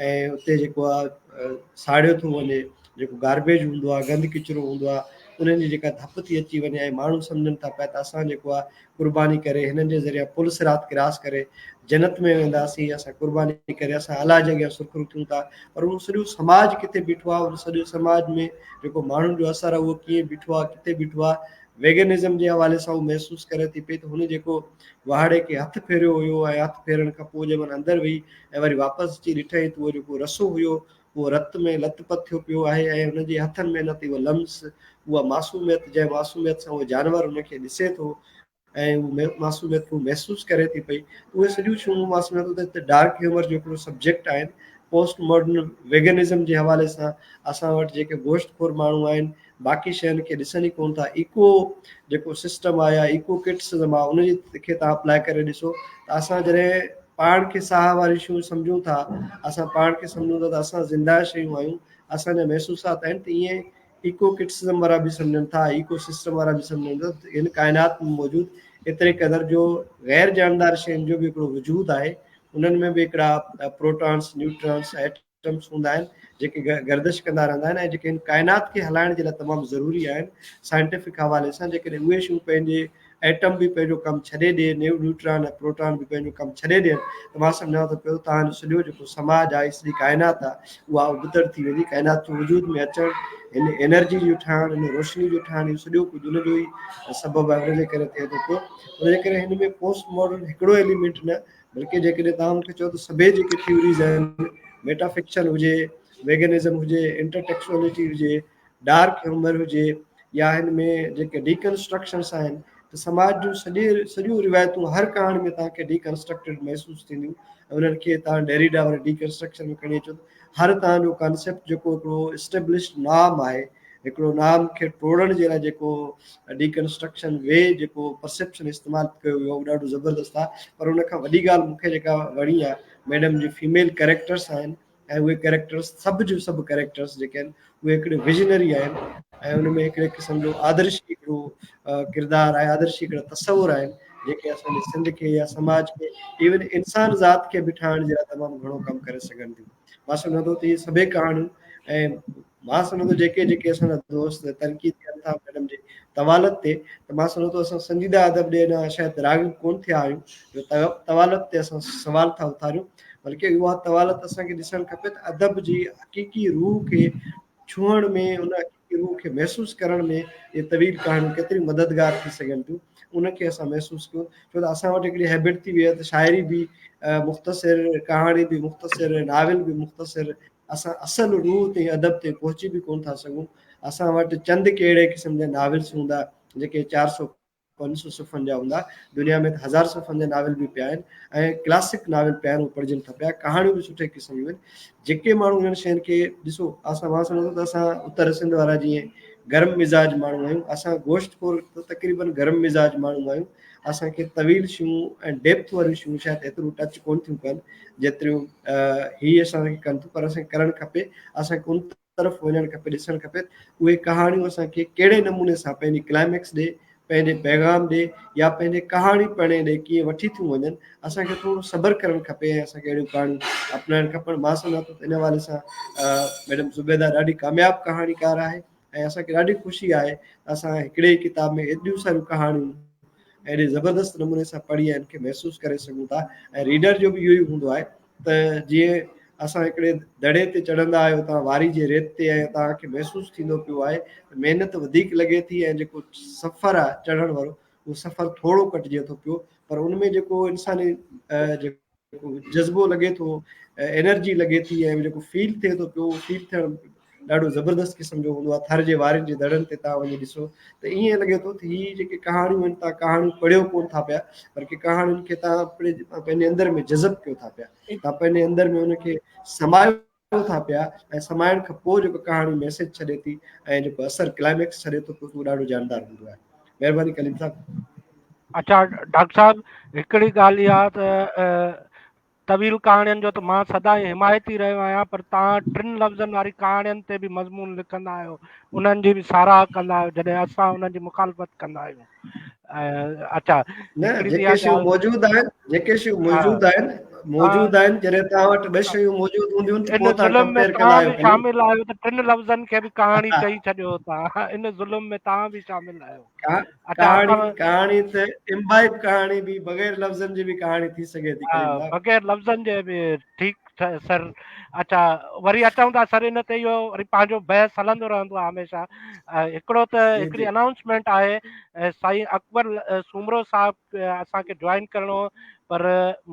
۽ اتي جيڪو آهي ساڙيو ٿو وڃي جيڪو گاربيج هوندو آهي گند ڪچرو هوندو آهي انهن جي جيڪا ڌپ ٿي اچي وڃي ۽ ماڻهو سمجهن ٿا پيا ته اسان جيڪو آهي قرباني ڪري هنن جي ذريعي پل صراط ڪراس ڪري جنت ۾ وينداسين اسان قرباني ڪري اسان الله جي اڳيان سرخرو ٿيون ٿا پر اهو سڄو سماج ڪٿي بيٺو آهي ان سڄو سماج ۾ جيڪو ماڻهن جو اثر آهي اهو ڪيئن بيٺو آهي ڪٿي بيٺو آهي ويگنزم جي حوالي سان هو محسوس ڪري ٿي پئي ته هن جيڪو واهڙي کي هٿ ڦيريو هيو ۽ هٿ ڦيرڻ کان پوء جنهن مهل اندر وئي ۽ وري واپس اچي ڏٺائين ته اهو جيڪو رسو هيو اهو رت ۾ لت پت ٿيو پيو آهي ۽ هن جي هٿن ۾ نه ته اهو لمس اها معصوميت جنهن معصوميت سان اهو جانور هن کي ڏسي ٿو ۽ اهو معصوميت هو محسوس ڪري ٿي پئي اهي سڄيون شيون معصوميت ته ڊارڪ هيومر جو هڪڙو سبجيڪٽ آهن پوسٽ ماڊرن ويگنزم جي حوالي سان اسان وٽ جيڪي گوشت خور ماڻهو آهن باقي شين کي ڏسن ئي ڪون ٿا ايڪو جيڪو سسٽم آهي يا ايڪو ڪرٽسزم آهي ان جي کي تان اپلائي ڪري ڏسو ته اسان جڏهن پاڻ کي ساهه واريون شيون سمجهون ٿا اسان پاڻ کي سمجهون ٿا ته اسان زنده شيون آهيون اسان جا محسوسات آهن ته ائين ايڪو ڪرٽسزم وارا به سمجهن ٿا ايڪو سسٽم وارا به سمجهن ٿا ته هن ڪائنات ۾ موجود ايتري قدر جو غير جاندار شين جو به هڪڙو وجود آهي انهن ۾ به هڪڙا پروٽانس نيوٽرانس ايٽمس هوندا آهن جيڪي گردش ڪندا رهندا آهن ۽ جيڪي هن ڪائنات کي هلائڻ جي لاء تمام ضروري آهن سائنٽيفڪ حوالي سان جيڪڏهن اهي شيون پنهنجي ايٽم به پنهنجو ڪم ڇڏي ڏي نيوٽران ۽ پروٽان به پنهنجو ڪم ڇڏي ڏين ته مان سمجهان ٿو پيو توهان جو سڄو جيڪو سماج آهي سڄي ڪائنات آهي اها ابتڙ ٿي ويندي ڪائنات جو وجود ۾ اچڻ هن انرجي جو ٺهڻ هن روشني جو ٺهڻ اهو سڄو ڪجهه ان جو ئي سبب آهي ان جي ڪري ٿئي ٿو پيو ان جي ڪري هن ۾ پوسٽ ماڊرن هڪڙو ايليمينٽ نه بلڪه جيڪڏهن توهان مون کي چئو ته سڀئي جيڪي ٿيوريز آهن ميٽا فڪشن هجي ويگنزم هجي انٽرٽيڪسوئلٽي هجي ڊارڪ هيومر هجي يا هن ۾ جيڪي ڊيڪنسٽرڪشنس آهن ته سماج جون سڄي سڄيون روايتون هر ڪهاڻي ۾ توهان کي ڊيڪنسٽرڪٽيڊ محسوس ٿينديون ۽ انهن کي توهان ڊيريڊا واري ڊيڪنسٽرڪشن ۾ کڻي اچو ته هر توهان جو ڪانسيپٽ جيڪو هڪڙو اسٽيبلشڊ نارم آهي هڪڙو نام کي ٽوڙڻ جي لاء جيڪو ڊيڪنسٽرڪشن وي جيڪو پرسيپشن استعمال ڪيو ويو اهو ڏاڍو زبردست آهي پر ان کان وڏي ڳالهه مون کي جيڪا وڻي آهي ميڊم جي فيميل ڪريڪٽرس آهن ۽ اهي ڪريڪٽرس سڀ جو سڀ ڪريڪٽرس جيڪي آهن اهي هڪڙي ويزنري آهن ۽ ان ۾ هڪڙي قسم جو آدرشي هڪڙو ڪردار آهي آدرشي هڪڙا تصور آهن جيڪي اسان جي سنڌ کي يا سماج کي ايون انسان ذات کي به ٺاهڻ جي لاء تمام گهڻو ڪم ڪري سگهن ٿيون مان سمجهان ٿو ته اهي سڀئي ڪهاڻيون ۽ مان سمجهان ٿو جيڪي جيڪي اسان جا دوست تنقيد ڪن ٿا ميڊم جي طوالت تي ته مان سمجهان ٿو اسان سنجيده ادب ڏي اڃا شايد راغب ڪون ٿيا آهيون جو طوالت تي اسان سوال ٿا اٿاريون بلڪه اها طوالت اسان کي ڏسڻ کپي ته ادب جي حقيقي روح کي ڇهڻ ۾ ان حقيقي روح کي محسوس ڪرڻ ۾ اهي طويل ڪهاڻيون ڪيتريون مددگار ٿي سگهن ٿيون ان کي اسان محسوس ڪيون ڇو ته اسان وٽ هڪڙي هيبٽ ٿي وئي آهي ته شاعري به مختصر ڪهاڻي به مختصر ناول به مختصر اسان اصل روح تائين ادب تائين پهچي به ڪونه ٿا سگهون. اسان وٽ چند ڪي اهڙي قسم جا ناولس هوندا جيڪي 400 500 صفحن جا هوندا. دنيا ۾ ته هزار صفحن جا ناول به پيا آهن ۽ ڪلاسڪ ناول پيا آهن اهي پڙهجن ٿا پيا. ڪهاڻيون به سٺي قسم جون آهن. جيڪي ماڻهو انهن شين کي ڏسو اسان مان سمجهان ٿو ته اسان اتر سنڌ وارا جيئن گرم مزاج ماڻهو آهيون اسان گوشت خور ته تقريبن گرم مزاج ماڻهو آهيون. اسان کي طويل شيون ۽ ڊيپٿ واريون شيون شايد ايترو ٽچ ڪون ٿيون ڪن جيتريون هي اسان کي ڪن ٿيون پر اسان کي ڪرڻ کپي اسان کي ان طرف وڃڻ کپي ڏسڻ کپي اهي ڪهاڻيون اسان کي ڪهڙي نموني سان پنهنجي ڪلائميڪس ڏي پنهنجي پيغام ڏي يا پنهنجي ڪهاڻي پڻي ڏي ڪيئن وٺي ٿيون وڃن اسان کي ٿورو صبر ڪرڻ کپي ۽ اسان کي اهڙيون ڪهاڻيون اپنائڻ کپن مان سمجهان ٿو ته ان حوالي سان ميڊم زبيده ڏاڍي ڪامياب ڪهاڻيڪار آهي ۽ اسان کي ڏاڍي خوشي آهي ته اسان هڪڙي ئي ڪتاب ۾ ايڏيون ساريون ڪهاڻيون اهڙي زبردست نموني سان پڙهي ۽ ان کي محسوس ڪري سگهون ٿا ۽ ريڊر جو به اهو ئي هوندو آهي ته جيئن اسان هڪڙي دڙي تي چڙهندا آهيو تان واري جي ريت تي ۽ توهان کي محسوس ٿيندو پيو آهي ته محنت وڌيڪ لڳي ٿي ۽ جيڪو سفر آهي چڙهڻ وارو اهو سفر ٿورو ڪٽجي ٿو پيو پر ان ۾ جيڪو انساني جيڪو جذبو لڳي ٿو انرجي لڳي ٿي ۽ جيڪو فيل ٿئي ٿو پيو فيل ٿيڻ ڏاڍو زبردست قسم جو هوندو آهي ٿر جي وارين جي دڙن تي تان وڃي ڏسو ته ائين لڳي ٿو ته هي جيڪي ڪهاڻيون آهن تان ڪهاڻيون پڙهيو ڪون ٿا پيا بلڪه ڪهاڻين کي تان پنهنجي اندر ۾ جذب ڪيو ٿا پيا تان پنهنجي اندر ۾ ان کي سمايو ٿا پيا ۽ سمائڻ کان پوء جيڪو ڪهاڻي ميسج ڇڏي ٿي ۽ جيڪو اثر ڪلائميڪس ڇڏي ٿو پيو اهو ڏاڍو جاندار هوندو آهي مهرباني ڪليم صاحب اچھا ڊاڪٽر صاحب هڪڙي ڳالهه اها ته طويل ڪهاڻين جو ته مان سدائين حمايتي رهيو آهيان پر توهان ٽن لفظن واري ڪهاڻين تي به مضمون لکندا آهيو انهن جي به ساراهه ڪندا آهيو جڏهن اسان انهن جي مخالفت ڪندا آهيون اچا نه جيڪي شيون موجود آهن جيڪي شيون موجود آهن موجود آهن جڏهن توهان وٽ ٻه شيون موجود هونديون ته پوء توهان ڪمپيئر ڪندا آهيو شامل آهيو ته ٽن لفظن کي به ڪهاڻي چئي ڇڏيو توهان ان ظلم ۾ توهان به شامل آهيو ڪهاڻي ڪهاڻي ته امبائب ڪهاڻي به بغير لفظن جي به ڪهاڻي ٿي سگهي ٿي بغير لفظن جي به ٺيڪ سر اچھا وري اچون ٿا سر ان تي اهو وري پنهنجو بحث هلندو رهندو آهي هميشه هڪڙو ته هڪڙي انائونسمينٽ آهي سائين اڪبر سومرو صاحب اسان کي جوائن ڪرڻو پر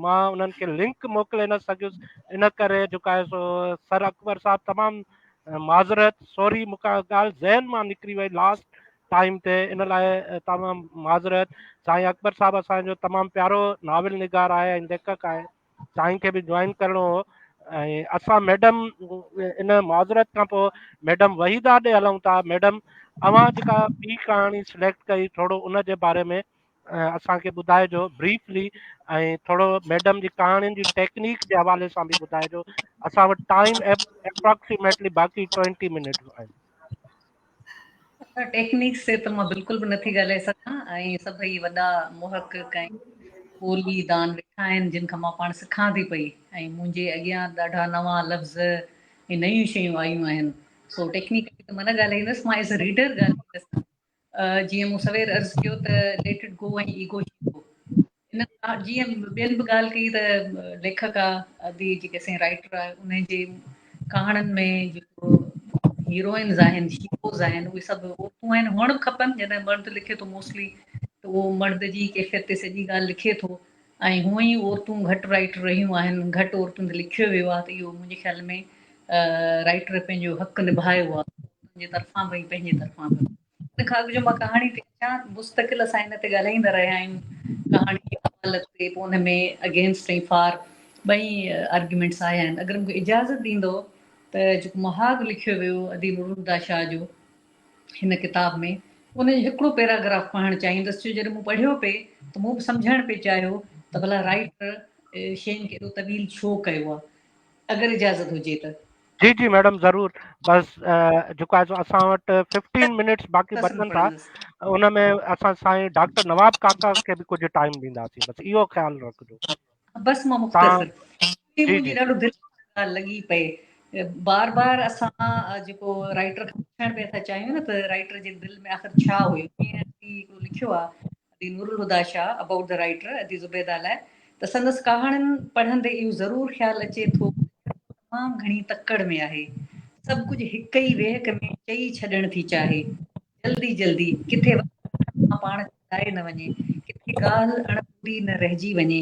مان انهن کي لنڪ موڪلي نه سگهيس ان ڪري جيڪو آهي سو سر اڪبر صاحب تمام معذرت سوري مون کان ڳالهه ذهن مان نڪري وئي لاسٽ ٽائيم تي ان لاء تمام معذرت سائين اڪبر صاحب اسان جو تمام پيارو ناول نگار آهي ۽ ليکڪ آهي سائين کي به جوائن ڪرڻو هو ۽ اسان ميڊم ان معذرت کان پوء ميڊم وحيده ڏي هلون ٿا ميڊم اوهان جيڪا ٻي ڪهاڻي سليڪٽ ڪئي ٿورو ان جي باري ۾ اسان کي ٻڌائجو بريفلي ۽ ٿورو ميڊم جي ڪهاڻين جي ٽيڪنيڪ جي حوالي سان به ٻڌائجو اسان وٽ ٽائيم اپروڪسيميٽلي باقي 20 منٽس آهن ٽيڪنيڪس تي ته مان بلڪل به نٿي ڳالهائي سگهان ۽ سڀئي وڏا محقق ۽ ٻولي دان ويٺا آهن جن کان مان پاڻ سکان ٿي پئي ۽ منهنجي اڳيان ڏاڍا نوان لفظ ۽ نيون شيون آيون آهن سو ٽيڪنيڪلي ته مان نه ڳالهائيندس مان ايز ريڊر ڳالهائيندس جيئن مون سوير عرض ڪيو ته ليٽ it گو ۽ ايگو شيگو ان کان جيئن ٻين به ڳالهه ڪئي ته ليکڪ آ ادي جيڪي اسين رائٽر آ ان جي ڪهاڻين ۾ جيڪو هيروئنز آهن شيروز آهن اهي سڀ عورتون آهن هئڻ به کپن جڏهن مرد لکي ٿو موسٽلي ته اهو مرد جي ڪيفيت تي سڄي ڳالهه لکي ٿو ۽ هونئن ئي عورتون گهٽ رائٽر رهيون آهن گهٽ عورتن تي لکيو ويو آهي ته اهو منهنجي خيال ۾ رائٽر پنهنجو حق نڀايو آهي عورتن جي طرفان به ۽ پنهنجي طرفان به ان کان اڳ جو مان ڪهاڻي تي اچان، مستقل اسان ان تي ڳالهائيندا رهيا آهيون، ڪهاڻي جي عدالت تي، پوء ان ۾ اگينسٽ ۽ فار ٻئي آرگيومينٽس آيا آهن. اگر مون کي اجازت ڏيندؤ ته جيڪو مهاڳ لکيو ويو اديب نورالهديٰ شاهه جو هن ڪتاب ۾ ان جو هڪڙو پيراگراف پڙهڻ چاهيندس ڇو جڏهن مون پڙهيو پئي ته مون به سمجهڻ پئي چاهيو ته ڀلا رائٽر شين کي ايڏو طويل ڇو ڪيو آهي اگر اجازت هجي ته. جي جي ميڊم ضرور بس جيڪو آهي سو اسان وٽ 15 منٽس باقي بچن ٿا ان ۾ اسان سائين ڊاڪٽر نواب ڪاڪا کي به ڪجهه ٽائيم ڏينداسين بس اهو خيال رکجو بس مان مختصر جي جي ڏاڍو دل لڳي پئي بار بار اسان جيڪو رائٽر کان پڇڻ پيا ٿا چاهيون نه ته رائٽر جي دل ۾ آخر ڇا هيو هڪڙو لکيو آهي ادي Noorulhuda Shah about the writer ادي زبيده لاء ته سندس ڪهاڻين پڙهندي اهو ضرور خيال اچي ٿو ته تمام گهڻي تڪڙ ۾ آهي. سڀ ڪجهه هڪ ئي ويهڪ ۾ چئي ڇڏڻ ٿي چاهي. جلدي جلدي، ڪٿي وقت هٿن مان پاڻ ڇڏائي نه وڃي، ڪٿي ڳالهه اڻ پوري نه رهجي وڃي.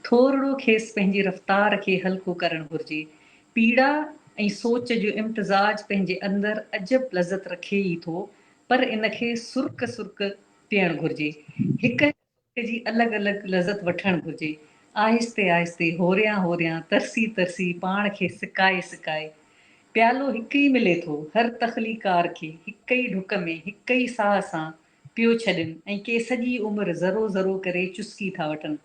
ٿورڙو کيس پنهنجي رفتار کي هلڪو ڪرڻ گهرجي. پيڙا ۽ سوچ جو امتزاج پنهنجي اندر عجب لذت رکي ئي ٿو، پر ان کي سرڪ سرڪ پيئڻ گهرجي. هڪ هڪ سرڪ جي الڳ الڳ لذت وٺڻ گهرجي. آهستي آهستي، هوريان هوريان، ترسي ترسي، پاڻ کي سڪائي سڪائي. پيالو هڪ ئي ملي ٿو، هر تخليقار کي، هڪ ئي ڍڪ ۾، هڪ ئي ساهه سان، پيو ڇڏين ۽ ڪي سڄي عمر ذرو ذرو ڪري چسڪي ٿا وٺن.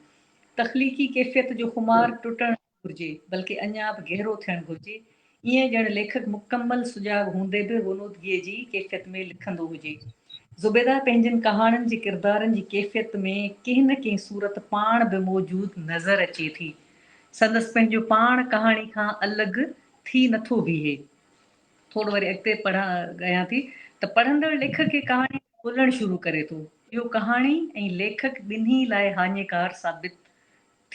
تخليقي ڪيفيت جو خمار ٽٽڻ نه گهرجي، بلڪه اڃا به گهرو ٿيڻ گهرجي. ائين ڄڻ ليکڪ مڪمل سجاڳ هوندي به غنودگيء جي ڪيفيت ۾ لکندو هجي. زبيده پنهنجن ڪهاڻين جي ڪردارن جي ڪيفيت ۾ ڪنهن نه ڪنهن صورت پاڻ به موجود نظر اچي ٿي. سندس پنهنجو پاڻ ڪهاڻي کان الڳ ٿي نٿو بيهي. ٿورو وري اڳتي پڙهان ٿي ته پڙهندڙ ليکڪ کي ڪهاڻي ۾ ڳولڻ شروع ڪري ٿو. اهو ڪهاڻي ۽ ليکڪ ٻنهي لاء هاڃيڪار ثابت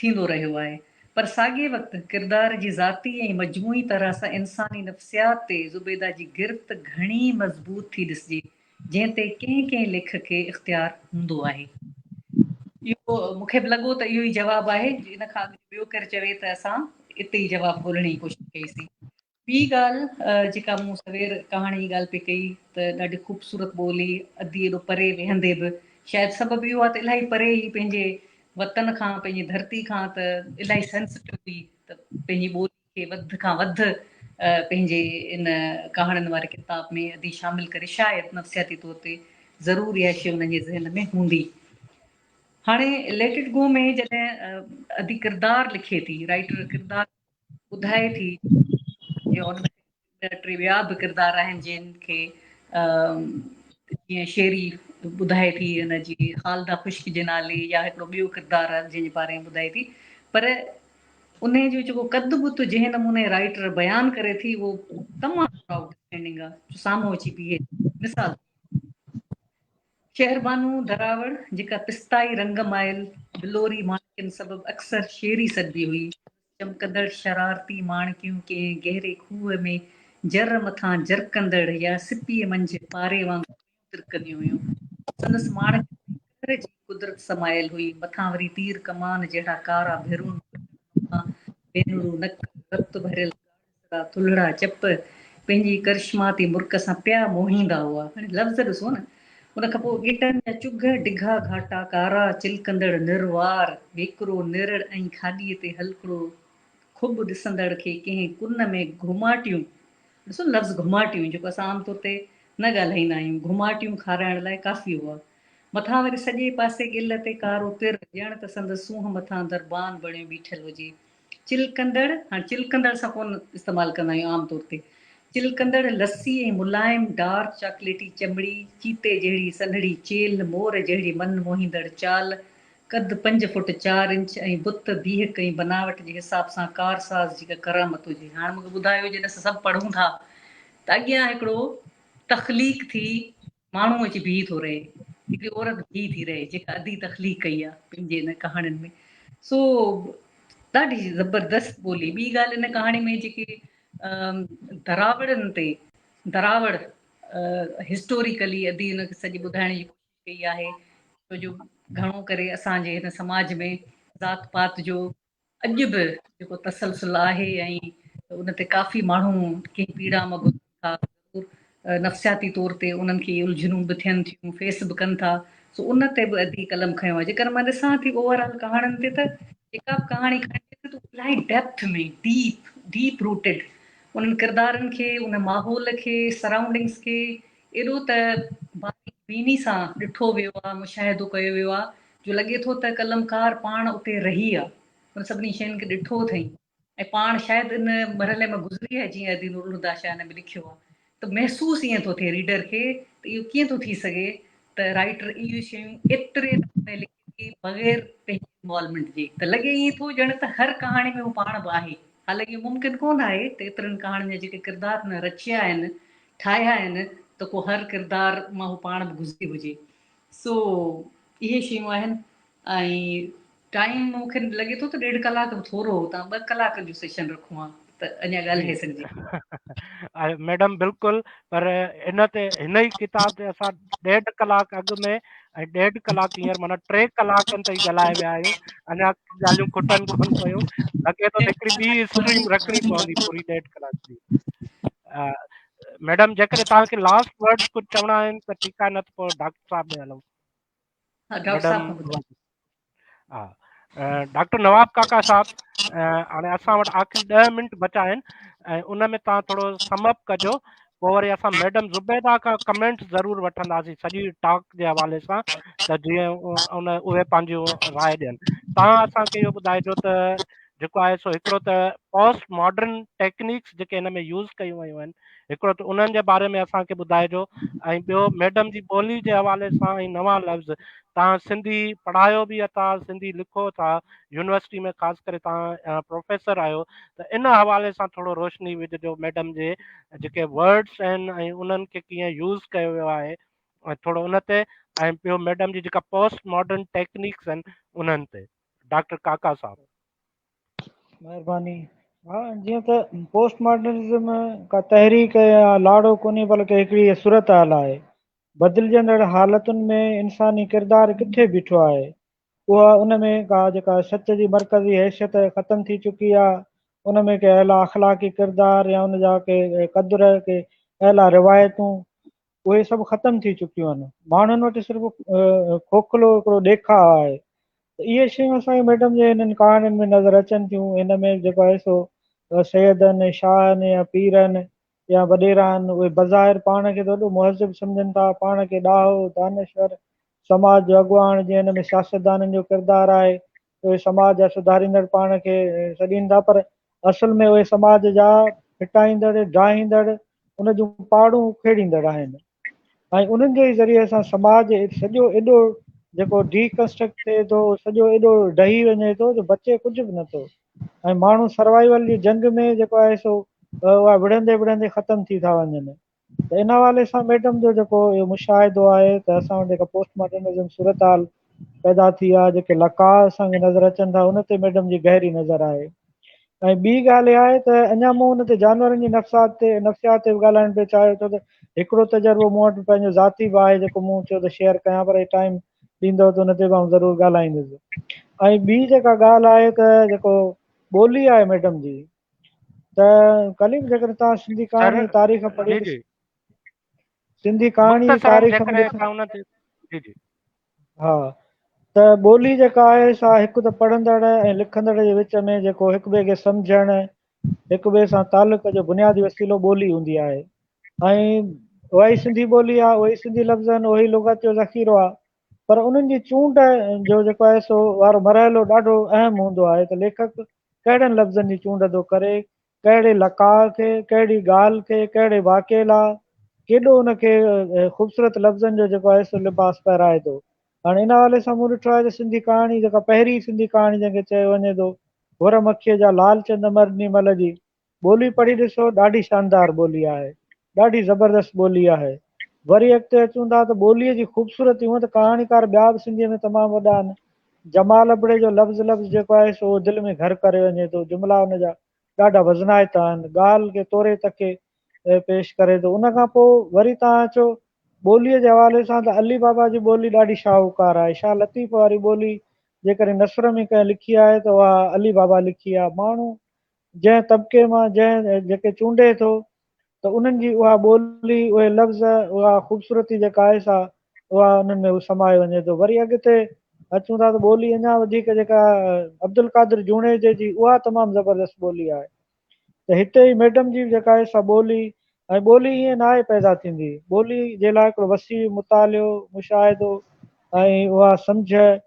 ٿيندو رهيو آهي. پر ساڳئي وقت ڪردار جي ذاتي ۽ مجموعي طرح سان انساني نفسيات تي زبيده جي گرفت گهڻي مضبوط ٿي ڏسجي، جنهن تي ڪنهن ڪنهن ليکڪ کي اختيار هوندو آهي. اهو مون کي به لڳو ته اهو ئي جواب آهي. ان کان اڳ ٻيو ڪير چوي ته اسان اتي ئي جواب ڳولڻ جي ڪوشش ڪئي سين. ٻي ڳالهه جيڪا مون سوير ڪهاڻي جي ڳالهه پئي ڪئي ته ڏاڍي خوبصورت ٻولي، ادي ايڏو پري ويهندي به شايد سبب اهو آهي ته الاهي پري هئي پنهنجي وطن کان پنهنجي ڌرتي کان ته الاهي سينسٽو هئي ته پنهنجي ٻولي کي وڌ کان وڌ پنهنجي ان ڪهاڻين واري ڪتاب ۾ ادي شامل ڪري شايد نفسياتي طور تي ضرور اها شيء انهن جي ذهن ۾ هوندي. هاڻي ليٽ it go ۾ جڏهن ادي ڪردار لکي ٿي، رائيٽر ڪردار ٻڌائي ٿي جي ان ۾ ٻه ٽي ٻيا به ڪردار آهن جن کي جيئن شيري ٻڌائي ٿي ان جي خالده خشڪ جي نالي يا هڪڙو ٻيو ڪردار آهي جنهن جي باري ۾ ٻڌائي ٿي پر ان جو جيڪو قد بت جنهن نموني رائيٽر بيان ڪري ٿي اهو تمام آئوٽ اسٽينڊنگ آهي جو سامهون اچي بيهي مثال شهربانو دراوڙ، جيڪا پستائي رنگ مائل بلوري ماڻڪين سبب اڪثر شيري سڏبي هئي، چمڪندڙ شرارتي ماڻڪيون ڪنهن گهري کوهه ۾ جر مٿان جرڪندڙ يا سپيء منجهه پاري وانگر پيون ترڪنديون هيون. سندس ماڻڪين ۾ قهر جي قدرت سمايل هئي، مٿان وري تير ڪمان جهڙا ڪارا ڀرون، مٿان بينڙو نڪ، رت ڀريل ڳاڙهسرا ٿلهڙا چپ پنهنجي ڪرشماتي مرڪ سان پيا موهيندا هئا. هاڻي لفظ ڏسو نه. ان کان پوء ڳٽن جا چگهه، ڊگها گهاٽا ڪارا، چلڪندڙ نروار، ويڪرو نرڙ ۽ کاڏيء تي هلڪڙو کٻ ڏسندڙ کي ڪنهن ڪن ۾ گهوماٽيون، ڏسو نه لفظ گهوماٽيون جيڪو اسان عام طور تي نه ڳالهائيندا آهيون، گهوماٽيون کارائڻ لاء ڪافي هئا. مٿان وري سڄي پاسي ڳل تي ڪارو تر، ڄڻ ته سندس سونهن مٿان دربان بڻيو بيٺل هجي. چلڪندڙ، هاڻ چلڪندڙ اسان ڪونه استعمال ڪندا آهيون عام طور تي. چلڪندڙ لسي ۽ ملائم ڊارڪ چاڪليٽي چمڙي، چيتي جهڙي سنهڙي چيلهه، مور جهڙي من موهيندڙ چال، قد پنج فوٽ چار انچ ۽ بت، بيهڪ ۽ بناوٽ جي حساب سان ڪارساز جي ڪا ڪرامت هجي. هاڻ مون کي ٻڌايو جڏهن اسان سڀ پڙهون ٿا ته اڳيان هڪڙو تخليق ٿي ماڻهو اچي بيهي ٿو رهي، هڪڙي عورت بيهي ٿي رهي جيڪا ادي تخليق ڪئي آهي پنهنجي ان ڪهاڻين ۾ سو ڏاڍي زبردست ٻولي. ٻي ڳالهه ان ڪهاڻي ۾ جيڪي دراوڙن تي دراوڙ هسٽوريڪلي ادي ان کي سڄي ٻڌائڻ جي ڪوشش ڪئي آهي ڇو جو گهڻو ڪري اسان جي هن سماج ۾ ذات پات جو اڄ به جيڪو تسلسل آهي ۽ ان تي ڪافي ماڻهو ڪنهن پيڙا مان گذرن ٿا ضرور نفسياتي طور تي انهن کي الجهنون به ٿين ٿيون فيس به ڪن ٿا سو ان تي به ادي قلم کنيو آهي جيڪر مان ڏسان ٿي اوور آل ڪهاڻين تي ته جيڪا به ڪهاڻي کڻجي ٿي ته الاهي ڊيپٿ ۾ ڊيپ ڊيپ روٽيڊ انهن ڪردارن کي ان ماحول کي سرائونڊنگس کي ايڏو ته باريڪ بيني سان ڏٺو ويو آهي مشاهدو ڪيو ويو آهي جو لڳي ٿو ته قلمڪار پاڻ اتي رهي آ، ان سڀني شين کي ڏٺو اٿئين ۽ پاڻ شايد ان مرحلي مان گذري آهي جيئن ادي نورالهديٰ شاهه هن ۾ لکيو آ ته محسوس ائين ٿو ٿئي ريڊر کي ته اهو ڪيئن ٿو ٿي سگهي ته رائيٽر اهي شيون ايتري نموني لکي ٿي بغير پنهنجي انوالومينٽ جي ته لڳي ائين ٿو ڄڻ ته هر ڪهاڻي ۾ هو پاڻ به آهي حالانڪه اهو ممڪن ڪونه آهي ته ايترن ڪهاڻين جا جيڪي ڪردار هن رچيا آهن ٺاهيا آهن ته ڪو هر ڪردار مان هو پاڻ به گذري هجي سو اهي شيون آهن ۽ ٽائيم مون کي لڳي ٿو ته ڏيڍ ڪلاڪ به ٿورو هو تان ٻه ڪلاڪن جو سيشن رکون ها ته اڃا ڳالهائي سگهجي. ميڊم بلڪل پر ان تي هن ئي ڪتاب تي اسان ڏيڍ ڪلاڪ اڳ ۾ ۽ ڏيڍ ڪلاڪ هينئر معنيٰ ٽي ڪلاڪن تائين ڳالهائي ويا آهيون اڃا ڳالهيون کٽن ڪونه پيون لڳي ٿو ته هڪڙي ٻي اسٽريم رکڻي پوندي پوري ڏيڍ ڪلاڪ جي. ميڊم جيڪڏهن توهان کي لاسٽ ورڊز ڪجهه چوڻا آهن ته ٺيڪ آهي نه ته پوء ڊاڪٽر صاحب ڏي هلون. ها ڊاڪٽر صاحب کان ٻڌايو. ها ڊاڪٽر نواب ڪاڪا صاحب هاڻي اسان وٽ آخري 10 منٽ بچا آهن ۽ ان ۾ توهان ٿورو سم اپ ڪجو. پوء وري اسان ميڊم زبيده کان ڪمينٽس ضرور وٺنداسين سڄي ٽاڪ جي حوالي سان ته جيئن ان اهي پنهنجون راء ڏين. توهان اسان کي اهو ٻڌائجو ته جيڪو آهي سو هڪڙو ته پوسٽ ماڊرن ٽيڪنيڪس جيڪي هن ۾ يوز ڪيون ويون آهن هڪڙو ته انهن جي باري ۾ اسان کي ٻڌائجو ۽ ٻيو ميڊم جي ٻولي جي حوالي سان ۽ نوان لفظ توهان سنڌي پڙهايو به ٿا سنڌي لکو ٿا يونيورسٽي ۾ خاص ڪري توهان پروفيسر آهيو ته ان حوالي سان ٿورو روشني وجهجو ميڊم جي جيڪي ورڊس آهن ۽ انهن کي ڪيئن يوز ڪيو ويو آهي ۽ ٿورو ان تي ۽ ٻيو ميڊم جي جيڪا پوسٽ ماڊرن ٽيڪنيڪس آهن انهن تي ڊاڪٽر ڪاڪا صاحب. مهرباني. ها جيئن ته پوسٽ ماڊرنزم ڪا تحريڪ يا لاڙو ڪونهي بلڪه هڪڙي صورتحال آهي. بدلجندڙ حالتن ۾ انساني ڪردار ڪٿي بيٺو آهي؟ اها ان ۾ ڪا جيڪا سچ جي مرڪزي حيثيت ختم ٿي چڪي آ، ان ۾ ڪي اعليٰ اخلاقي ڪردار يا ان جا ڪي قدر، ڪي اعليٰ روايتون، اهي سڀ ختم ٿي چڪيون آهن. ماڻهن وٽ صرف کوکلو هڪڙو ڏيکاء آهي. ته اهي شيون اسان کي ميڊم جي هنن ڪهاڻين ۾ نظر اچن ٿيون. هن ۾ جيڪو آهي سو سيدن، شاهن يا پيرن يا وڏيرا آهن، اهي بظاهر پاڻ کي ته وڏو مهذب سمجهن ٿا، پاڻ کي ڏاهو، دانشور، سماج جو اڳواڻ، جيئن هن ۾ سياستدانن جو ڪردار آهي، اهي سماج جا سڌاريندڙ پاڻ کي سڏين ٿا، پر اصل ۾ اهي سماج جا ڦٽائيندڙ، ڊاهيندڙ، ان جون پاڙون اکيڙيندڙ آهن ۽ انهن جي ئي ذريعي سان سماج سڄو ايڏو جيڪو ڊي ڪنسٽرڪٽ ٿئي ٿو، سڄو ايڏو ڊهي وڃي ٿو جو بچي ڪجهه به نٿو. ۽ ماڻهو سروائيول جي جنگ ۾ جيڪو آهي سو اها وڙهندي وڙهندي ختم ٿي ٿا وڃن ته ان حوالي سان ميڊم جو جيڪو اهو مشاهدو آهي ته اسان وٽ جيڪا پوسٽ ماڊرنزم صورتحال پيدا ٿي آهي جيڪي لقاء اسان کي نظر اچن ٿا ان تي ميڊم جي گهري نظر آهي ۽ ٻي ڳالهه اها آهي ته اڃا مون ان تي جانورن جي نفسات تي نفسيات تي به ڳالهائڻ پئي چاهيو ڇو ته هڪڙو تجربو مون وٽ پنهنجو ذاتي به آهي جيڪو مون چيو ته شيئر ڪيان پر هي ٽائيم ڏيندو ته ان تي به آئون ضرور ڳالهائيندس ۽ ٻي جيڪا ڳالهه آهي ته جيڪو ٻولي آهي ميڊم جي ته ڪليم جيڪڏهن توهان سنڌي ڪهاڻي جي تاريخ پڙهي جي سنڌي ڪهاڻي جي تاريخ ۾ جي جي ها ته ٻولي جيڪا آهي سا هڪ ته پڙهندڙ ۽ لکندڙ جي وچ ۾ جيڪو هڪ ٻئي کي سمجهڻ هڪ ٻئي سان تعلق جو بنيادي وسيلو ٻولي هوندي آهي ۽ اها ئي سنڌي ٻولي آهي، اهي ئي سنڌي لفظ آهن، اهو ئي لغت جو ذخيرو آهي، پر انهن جي چونڊ جو جيڪو آهي سو وارو مرحلو ڏاڍو اهم هوندو آهي ته ليکڪ ڪهڙن لفظن جي چونڊ ٿو ڪري، ڪهڙي لقاء کي، ڪهڙي ڳالهه کي، ڪهڙي واقعي لاء، ڪيڏو ان کي خوبصورت لفظن جو جيڪو آهي سو لباس پهرائي ٿو. هاڻي ان حوالي سان مون ڏٺو آهي ته سنڌي ڪهاڻي جيڪا پهرين سنڌي ڪهاڻي جنهن کي چيو وڃي ٿو حر مکيء جا لالچند امرڏني مل جي ٻولي پڙهي ڏسو ڏاڍي شاندار ٻولي آهي ڏاڍي زبردست ٻولي آهي وري اڳتي اچون ٿا ته ٻوليء جي خوبصورتي هونء ته ڪهاڻيڪار ٻيا به سنڌيء ۾ تمام وڏا آهن جمال ابڙي جو لفظ لفظ جيڪو آهي سو اهو دل ۾ گهر ڪري وڃي ٿو جملا ان جا ڏاڍا وزنائتا آهن ڳالهه کي توري تڪي پيش ڪري ٿو ان کان پوء وري توهان اچو ٻوليء جي حوالي سان ته علي بابا جي ٻولي ڏاڍي شاهوڪار آهي شاهه لطيف واري ٻولي جيڪڏهن نثر ۾ ڪنهن لکي آهي ته اها علي بابا لکي آهي ماڻهو جنهن طبقي مان جنهن جيڪي چونڊي ٿو ته انهن جي اها ٻولي، اهي لفظ، اها خوبصورتي جيڪا آهي سا اها انهن ۾ هو سمائي وڃي ٿو. وري اڳتي اچون ٿا ته ٻولي اڃا وڌيڪ جيڪا عبدالقادر جوڻيجي جي اها تمام زبردست ٻولي آهي ته هتي ئي ميڊم جي به جيڪا آهي سا ٻولي ۽ ٻولي ائين ناهي پيدا ٿيندي، ٻولي جي لاء هڪڙو وسيع مطالعو، مشاهدو ۽ اها سمجهه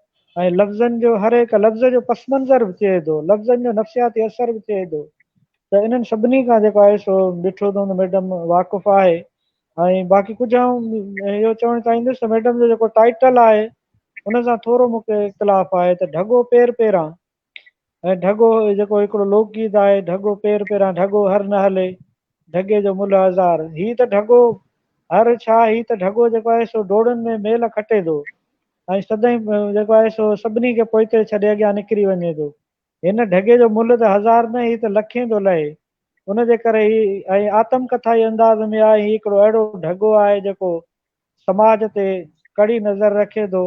۽ لفظن جو هر هڪ لفظ جو پس منظر به ٿئي ٿو، لفظن جو نفسياتي اثر به ٿئي ٿو ته انهن سڀني کان جيڪو آهي سو ڏٺو اٿم ته ميڊم واقف آهي ۽ باقي ڪجهه آئون اهو چوڻ چاهيندس ته ميڊم جو جيڪو ٽائيٽل آهي ان سان ٿورو مون کي اختلاف آهي ته ڍڳو پير پيران ۽ ڍڳو جيڪو هڪڙو لوڪ گيت آهي ڍڳو پير پيران ڍڳو هر نه هلي ڍڳي جو ملهه هزار هي ته ڍڳو هر ڇا هي ته ڍڳو جيڪو آهي سو ڊوڙن ۾ ميل کٽي ٿو ۽ سدائين جيڪو آهي سو سڀني کي پوئتي ڇڏي اڳيان نڪري وڃي ٿو هن ڍڳي جو ملهه ته هزار نه هي ته لکين ٿو لهي ان جي ڪري هي ۽ آتم ڪٿائي انداز ۾ آهي هي هڪڙو اهڙو ڍڳو آهي جيڪو سماج تي ڪڙي نظر رکي ٿو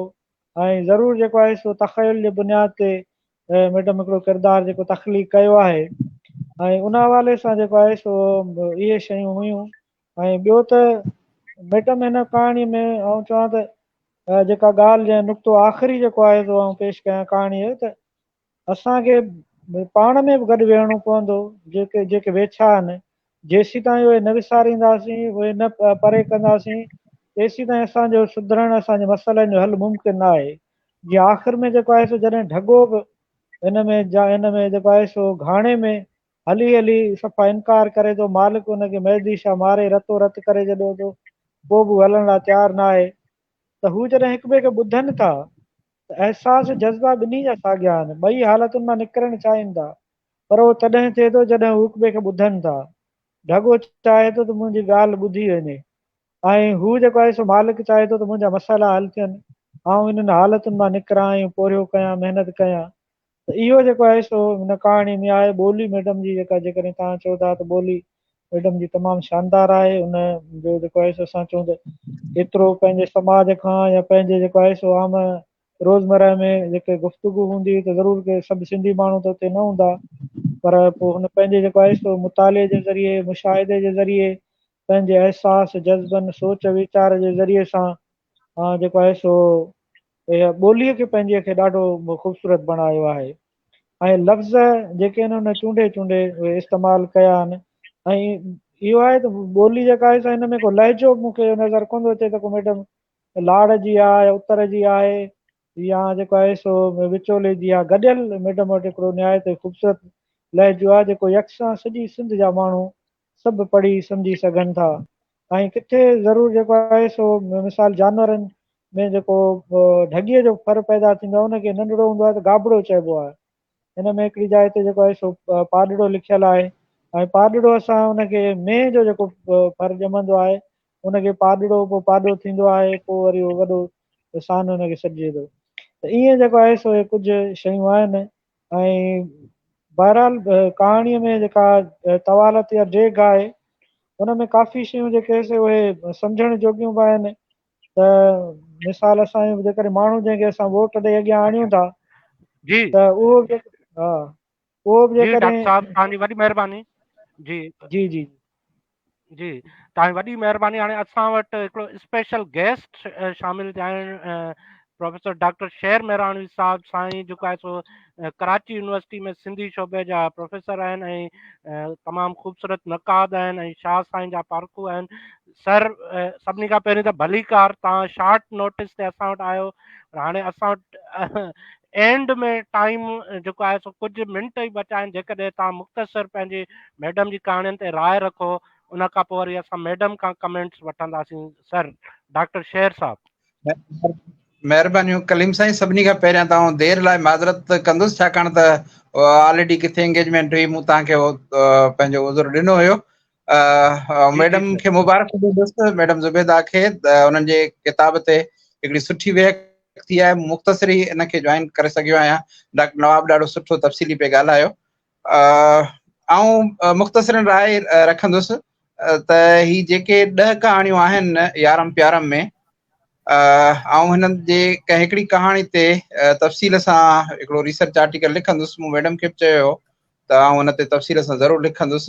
۽ ضرور جيڪو آهي سو تخيل جي بنياد تي ميڊم هڪڙو ڪردار جيڪو تخليق ڪيو آهي ۽ ان حوالي سان جيڪو آهي سو اهي شيون هيون ۽ ٻيو ته ميڊم هن ڪهاڻي ۾ آئون چوان ته جيڪا ڳالهه جنهن نقطو آخري جيڪو آهي سو آئون پيش ڪيان ڪهاڻي جو ته اسان کي پاڻ ۾ به گڏ ويهڻو پوندو جيڪي جيڪي ويڇا آهن جيسيتائين اهي نه وسارينداسين، اهي نه پري ڪنداسين، تيسيتائين اسان جو سڌرڻ، اسان جي مسئلن جو حل ممڪن نه آهي. جيئن آخر ۾ جيڪو آهي سو جڏهن ڍڳو به هن ۾ جا هن ۾ جيڪو آهي سو گهاڻي ۾ هلي هلي صفا انڪار ڪري ٿو، مالڪ ان کي مهدي شاهه ماري رتو رت ڪري ڇڏيو ٿو، پوء به هو هلڻ لاء تيار نه آهي ته هو جڏهن هڪ ٻئي کي ٻڌن ٿا ته احساس جذبا ٻنهي جا ساڳيا آهن، ٻئي حالتن مان نڪرڻ چاهين ٿا پر اهو تڏهن ٿئي ٿو جڏهن هو هڪ ٻئي کي ٻڌن ٿا. ڍڳو چاهي ٿو ته منهنجي ڳالهه ٻڌي وڃي ۽ هو جيڪو آهي سو مالڪ چاهي ٿو ته منهنجا مسئلا حل ٿين، آئون انهن حالتن مان نڪران ۽ پورهيو ڪيان، محنت ڪيان ته اهو جيڪو آهي سو هن ڪهاڻي ۾ آهي. ٻولي ميڊم جي جيڪا جيڪڏهن توهان چئو ٿا ته ٻولي ميڊم جي تمام شاندار آهي ان جو جيڪو آهي سو اسان چئون ته ايترو پنهنجي سماج کان يا پنهنجي جيڪو آهي سو عام روزمره ۾ جيڪي گفتگو هوندي ته ضرور ڪي سڀ سنڌي ماڻهو ته اتي نه هوندا پر پوء هن پنهنجي جيڪو آهي سو مطالعي جي ذريعي مشاهدي جي ذريعي پنهنجي احساس جذبن سوچ ويچار جي ذريعي سان جيڪو آهي سو اها ٻوليء کي پنهنجي کي ڏاڍو خوبصورت بڻايو آهي ۽ لفظ جيڪي آهن ان چونڊي چونڊي اهي استعمال ڪيا آهن ۽ اهو آهي ته ٻولي جيڪا آهي سا هن ۾ ڪو لهجو مون کي نظر ڪونه ٿو اچي ته ڪو ميڊم لاڙ جي آهي يا اتر جي آهي يا جيڪو آهي سو وچولي جي آهي گڏيل ميڊم وٽ هڪڙو نهايت خوبصورت لهجو آهي جيڪو يڪسان سڄي سنڌ جا ماڻهو سڀ پڙهي سمجهي سگهن ٿا ۽ ڪٿي ضرور جيڪو آهي سو مثال جانورن ۾ جيڪو ڍڳيء جو ڦر پيدا ٿيندو آهي ان کي ننڍڙو هوندو آهي ته گابڙو چئبو آهي ان ۾ هڪڙي جاء تي جيڪو آهي سو پاڏڙو لکيل آهي ۽ پاڏڙو اسان ان کي مينهن جو جيڪو ڦر ڄمندو آهي ان کي پاڏڙو پوء پاڏو ٿيندو آهي پوء وري اهو وڏو سان ان کي سڏجي ٿو ته ائين جيڪو آهي سو اهي ڪجهه شيون آهن ۽ بهرحال ڪهاڻيء ۾ جيڪا طوالت يا ڊيگهه آهي ان ۾ ڪافي شيون جيڪي سي اهي سمجهڻ جوڳيون به آهن ته مثال اسان جو جيڪڏهن ماڻهو جنهن کي اسان ووٽ ڏئي اڳيان آڻيون ٿا جي ته اهو به ها اهو به جي ڊاڪٽر جيڪڏهن صاحب توهان جي وڏي مهرباني جي جي جي جي توهان جي وڏي مهرباني هاڻي اسان وٽ هڪڙو اسپيشل گيسٽ شامل ٿيا آهن پروفيسر ڊاڪٽر شير مهراڻوي صاحب سائين جيڪو آهي سو ڪراچي يونيورسٽي ۾ سنڌي شعبي جا پروفيسر آهن ۽ تمام خوبصورت نقاد آهن ۽ شاهه سائين جا پارکو آهن سر سڀني کان پهرين ته ڀليڪار توهان شارٽ نوٽس تي اسان وٽ آيو هاڻي اسان وٽ اينڊ ۾ ٽائيم جيڪو آهي سو ڪجهه منٽ ئي بچا آهن جيڪڏهن توهان مختصر پنهنجي ميڊم جي ڪهاڻين تي راء رکو ان کان پوء وري اسان ميڊم کان ڪمينٽس وٺنداسين سر ڊاڪٽر شير صاحب. مهربانيون ڪليم سائين سڀني کان پهريان ته آئون دير لاء معذرت ڪندس ڇاڪاڻ ته آلريڊي ڪٿي انگيجمينٽ هئي مون توهان کي پنهنجو عذر ڏنو هيو ميڊم کي مبارڪ ڏيندس ميڊم زبيده کي انهن جي ڪتاب تي هڪڙي سٺي ويهڪ ٿي آهي مختصر ئي ان کي جوائن ڪري سگهيو آهيان ڊاڪٽر نواب ڏاڍو سٺو تفصيلي پئي ڳالهايو آئون مختصرن راء رکندس ته هي جيڪي ڏهه ڪهاڻيون آهن يارم پيارم ۾ آئون هنن جي ڪنهن هڪڙي ڪهاڻي تي تفصيل سان هڪڙو ريسرچ آرٽيڪل لکندس مون ميڊم کي به چيو هو ته آئون ان تي تفصيل سان ضرور لکندس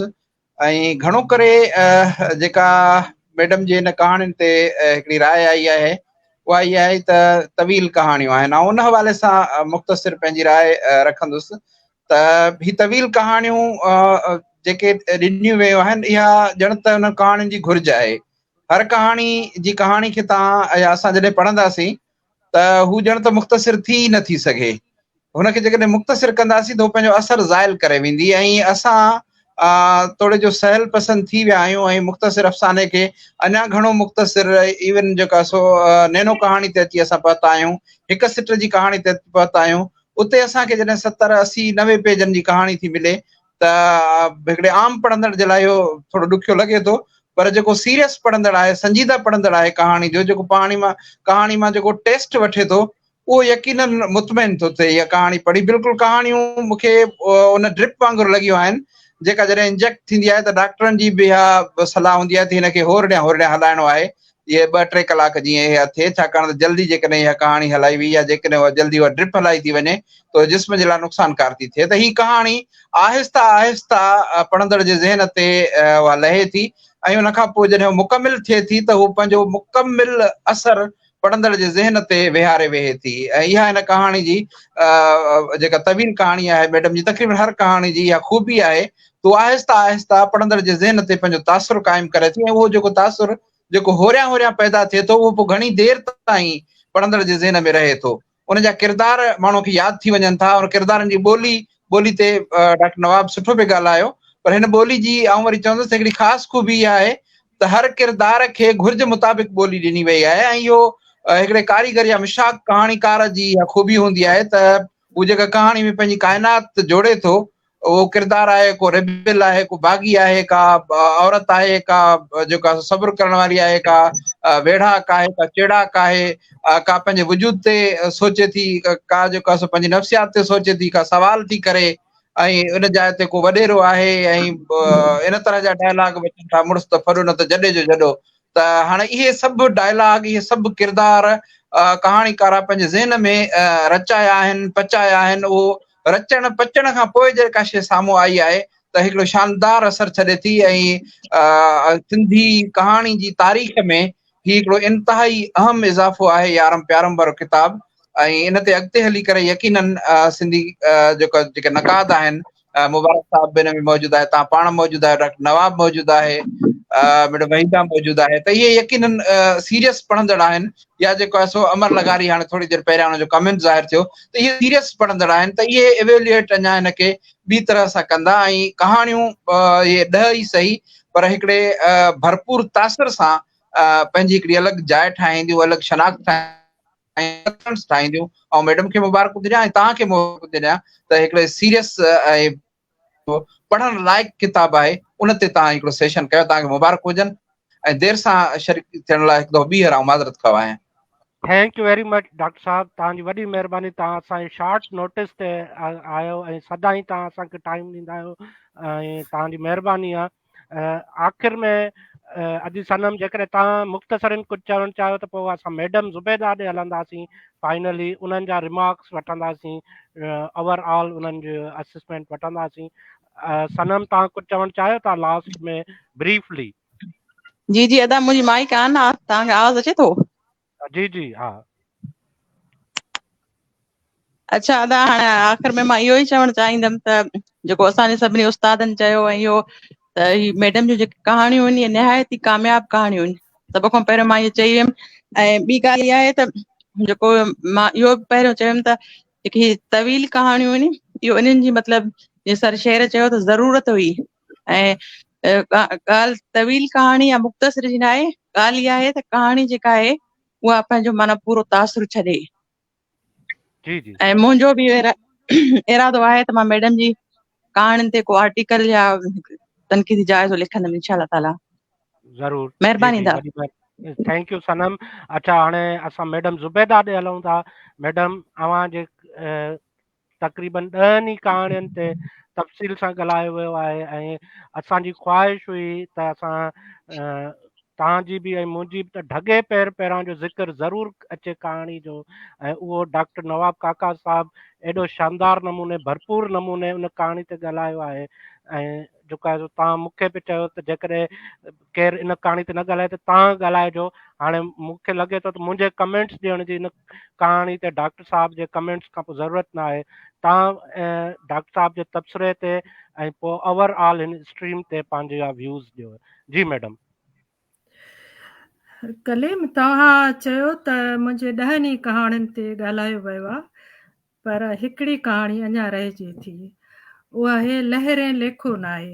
۽ گهڻو ڪري جيڪا ميڊم جي هن ڪهاڻين تي هڪڙي راء آئي آهي اها اها آهي ته طويل ڪهاڻيون آهن آئون ان حوالي سان مختصر پنهنجي راء رکندس ته هي طويل ڪهاڻيون جيڪي ڏنيون ويون آهن اها ڄڻ ته انهن ڪهاڻين جي گهرج آهي هر ڪهاڻي جي ڪهاڻي کي تان يا اسان جڏهن پڙهنداسين ته هو ڄڻ ته مختصر ٿي ئي نه ٿي سگهي. هن کي جيڪڏهن مختصر ڪنداسين ته هو پنهنجو اثر زائل ڪري ويندي ۽ اسان توڙي جو سهل پسند ٿي ويا آهيون ۽ مختصر افساني کي اڃا گهڻو مختصر ايون جيڪا سو نينو ڪهاڻي تي اچي اسان پهتا آهيون هڪ سٽ جي ڪهاڻي تي پهتا آهيون اتي اسان کي جڏهن 70 80 90 پيجن جي ڪهاڻي ٿي ملي ته هڪڙي عام پڙهندڙ جي لاء اهو ٿورو ڏکيو لڳي ٿو پر جيڪو سيريس پڙهندڙ آهي سنجيده پڙهندڙ آهي ڪهاڻي جو جيڪو پاڻي مان ڪهاڻي مان جيڪو ٽيسٽ وٺي ٿو اهو يقينن مطمئن ٿو ٿئي اها ڪهاڻي پڙهي بلڪل ڪهاڻيون مون کي ان ڊرپ وانگر لڳيون آهن جيڪا جڏهن انجيڪٽ ٿيندي آهي ته ڊاڪٽرن جي به اها صلاح هوندي آهي ته هن کي هورڙيان هورڙيان هلائڻو آهي اهي ٻه ٽي ڪلاڪ جيئن اها ٿئي ڇاڪاڻ ته جلدي جيڪڏهن اها ڪهاڻي هلائي وئي يا جيڪڏهن اها جلدي اها ڊرپ هلائي ٿي وڃي ته اها جسم جي لاء نقصانڪار ٿي ٿئي ته هي ڪهاڻي آهستي آهستي پڙهندڙ جي ذهن تي اها لهي ٿي ۽ ان کان پوء جڏهن مڪمل ٿئي ٿي ته هو پنهنجو مڪمل اثر پڙهندڙ جي ذهن تي ويهاري ويهي ٿي ۽ اها هن ڪهاڻي جي جيڪا طويل ڪهاڻي آهي ميڊم جي تقريبن هر ڪهاڻي جي اها خوبي آهي ته آهسته آهسته پڙهندڙ جي ذهن تي پنهنجو تاثر قائم ڪري ٿي ۽ اهو جيڪو تاثر جيڪو هوريان هوريان پيدا ٿئي ٿو اهو پوء گهڻي دير تائين پڙهندڙ جي ذهن ۾ رهي ٿو. ان جا ڪردار ماڻهو کي ياد ٿي وڃن ٿا. ان ڪردارن جي ٻولي ٻولي تي ڊاڪٽر نواب سٺو پئي ڳالهايو پر هن ٻولي جي آئون وري چوندس ته هڪڙي خاص خوبي اها آهي ته هر ڪردار کي گهرج مطابق ٻولي ڏني وئي آهي ۽ اهو هڪڙي ڪاريگر يا مشاق ڪهاڻيڪار جي اها خوبي هوندي آهي ته هو جيڪا ڪهاڻي ۾ پنهنجي ڪائنات جوڙي ٿو اهو ڪردار آهي ڪو ريبل آهي ڪو باغي آهي ڪا عورت آهي ڪا جيڪا صبر ڪرڻ واري آهي ڪا ويڙهاڪ آهي ڪا چيڙاڪ آهي ڪا پنهنجي وجود تي سوچي ٿي ڪا جيڪا سو پنهنجي نفسيات تي سوچي ٿي ڪا سوال ٿي ڪري ۽ ان جاء تي ڪو وڏيرو آهي ۽ ان طرح جا ڊائلاگ به اچن ٿا مڙس ته ڦڏو نه ته جڏي جو جڏو ته هاڻي اهي سڀ ڊائلاگ اهي سڀ ڪردار ڪهاڻيڪارا پنهنجي ذهن ۾ رچايا آهن پچايا آهن اهو رچڻ پچڻ کان پوء جيڪا شيء سامهون آئي آهي ته هڪڙو شاندار اثر ڇڏي ٿي ۽ سنڌي ڪهاڻي جي تاريخ ۾ هي هڪڙو انتهائي اهم اضافو آهي يارم پيارم وارو ڪتاب ۽ ان تي اڳتي هلي ڪري يقينن سنڌي جيڪا جيڪي نقاد آهن مبارڪ صاحب به ان ۾ موجود آهي تان پاڻ موجود آهي ڊاڪٽر نواب موجود آهي ميڊم وحيده موجود آهي ته اهي يقينن سيريس پڙهندڙ آهن يا جيڪو آهي سو امر لغاري هاڻي ٿوري دير پهريان ان جو ڪمينٽ ظاهر ٿيو ته اهي سيريس پڙهندڙ آهن ته اهي ايويليوئيٽ اڃا هن کي ٻي طرح سان ڪندا ۽ ڪهاڻيون اهي ڏهه ئي صحيح پر هڪڙي ڀرپور تاثر سان پنهنجي هڪڙي الڳ جاء ٺاهينديون الڳ شناخت ٺاهينديون ٺاهينديون آئون ميڊم کي مبارڪون ٿي ڏيان ۽ توهان کي مبارڪون ٿي ڏيان ته هڪڙي سيريس ۽ پڙهڻ لائق ڪتاب آهي ان تي توهان هڪڙو سيشن ڪيو توهان کي مبارڪ هجن ۽ دير سان شريڪ ٿيڻ لاء هڪ دفعو ٻيهر آئون معذرت خواهه آهيان. Thank you very much doctor صاحب توهان جي وڏي مهرباني توهان اسان جي شارٽ نوٽس تي آيو ۽ سدائين توهان اسان کي ٽائيم ڏيندا آهيو ۽ توهان جي مهرباني آهي آخر ۾ ادي صنم جيڪڏهن توهان مختصرن ڪجهه چوڻ چاهيو ته پوء اسان ميڊم زبيده ڏي هلنداسين فائنلي انهن جا ريمارڪس وٺنداسين اوور آل انهن جو اسسمينٽ وٺنداسين صنم توهان ڪجهه چوڻ چاهيو ٿا لاسٽ ۾ بريفلي. جي جي ادا منهنجي مائيڪ آن آ توهان کي آواز اچي ٿو. جي جي ها. اڇا ادا هاڻي آخر ۾ مان اهو ئي چوڻ چاهيندم ته جيڪو اسان جي سڀني استادن چيو ۽ اهو ته هي ميڊم جون جيڪي ڪهاڻيون آهن اهي نهايت ئي ڪامياب ڪهاڻيون آهن سڀ کان پهريون مان اهو چئي ويم ۽ ٻي ڳالهه اها آهي ته جيڪو مان اهو به پهريون چيم ته جيڪي هي طويل ڪهاڻيون آهن اهو انهن جي مطلب جيئن سر شير چيو ته ضرورت هئي ۽ ڳالهه طويل ڪهاڻي يا مختصر جي ناهي ڳالهه اها آهي ته ڪهاڻي جيڪا آهي اها پنهنجو معنيٰ پورو تاثر ڇڏي جي جي ۽ منهنجو به ارادو آهي ته مان ميڊم جي ڪهاڻين تي ڪو آرٽيڪل يا تنقيدي جائزو لکندم انشاء الله تعالي ضرور مهرباني دا thank you صنم اچھا هاڻي اسان ميڊم زبيده ڏي هلون ٿا ميڊم اوهان جي تقريبن ڏهن ئي ڪهاڻين تي تفصيل سان ڳالهايو ويو آهي ۽ اسان جي خواهش هئي ته اسان توهان جي به ۽ منهنجي به ته ڍڳي پير پيران جو ذڪر ضرور اچي ڪهاڻي جو ۽ اهو ڊاڪٽر نواب ڪاڪا صاحب ايڏو شاندار نموني ڀرپور نموني ان ڪهاڻي تي ڳالهايو آهي ۽ جيڪو آهي سو توهان مون کي به چيو ته جيڪڏهن ڪير ان ڪهاڻي تي نه ڳالهائي ته توهان ڳالهائجو. هاڻي مون کي لڳي ٿو ته منهنجي ڪمينٽس ڏيڻ جي ان ڪهاڻي تي ڊاڪٽر صاحب جي ڪمينٽس کان پوء ضرورت نه آهي. توهان ڊاڪٽر صاحب جي تبصري تي ۽ پوء اوور آل هن اسٽريم تي پنهنجا ويوز ڏيو. جي ميڊم. ڪليم توهان چيو ته منهنجي ڏهن ئي ڪهاڻين تي ڳالهايو ويو آهي پر هڪڙي ڪهاڻي اڃا رهجي ٿي. اها آهي لهرين ليکو ناهي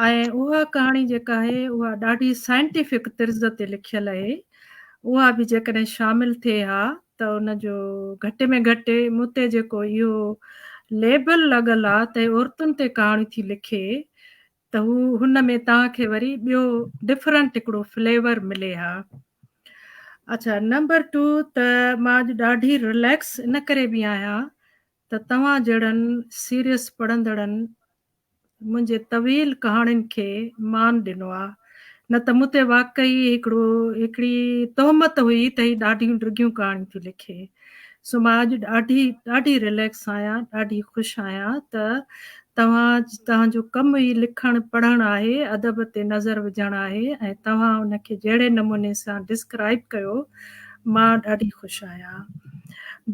۽ اها ڪهاڻي جيڪا آهي اها ڏاڍي سائنٽيفڪ طرز تي لکيل آهي. اها به جيڪڏهن شامل ٿئي ها ته ان جو گهٽ ۾ گهٽ مون تي جيڪو اهو ليبل لڳل آ ته عورتن تي ڪهاڻي ٿي لکي ته هو هن ۾ توهان کي وري ٻيو ڊفرنٽ هڪڙو فليور ملي ها. اڇا نمبر ٽو ته مان اڄ ڏاڍي رليڪس ان ڪري به آهيان ته توهان جهڙن سيريس پڙهندڙن منهنجي طويل ڪهاڻين کي مان ڏنو آ نه ته مون تي واقعي هڪڙو هڪڙي تهمت هئي ته هي ڏاڍيون ڊگهيون ڪهاڻيون ٿي لکي سو مان اڄ ڏاڍي ڏاڍي رليڪس آهيان ڏاڍي خوش آهيان ته توهان توهان جو ڪم ئي لکڻ پڙهڻ آهي ادب تي نظر وجهڻ آهي ۽ توهان ان کي جهڙي نموني سان ڊسڪرائب ڪيو مان ڏاڍي خوش آهيان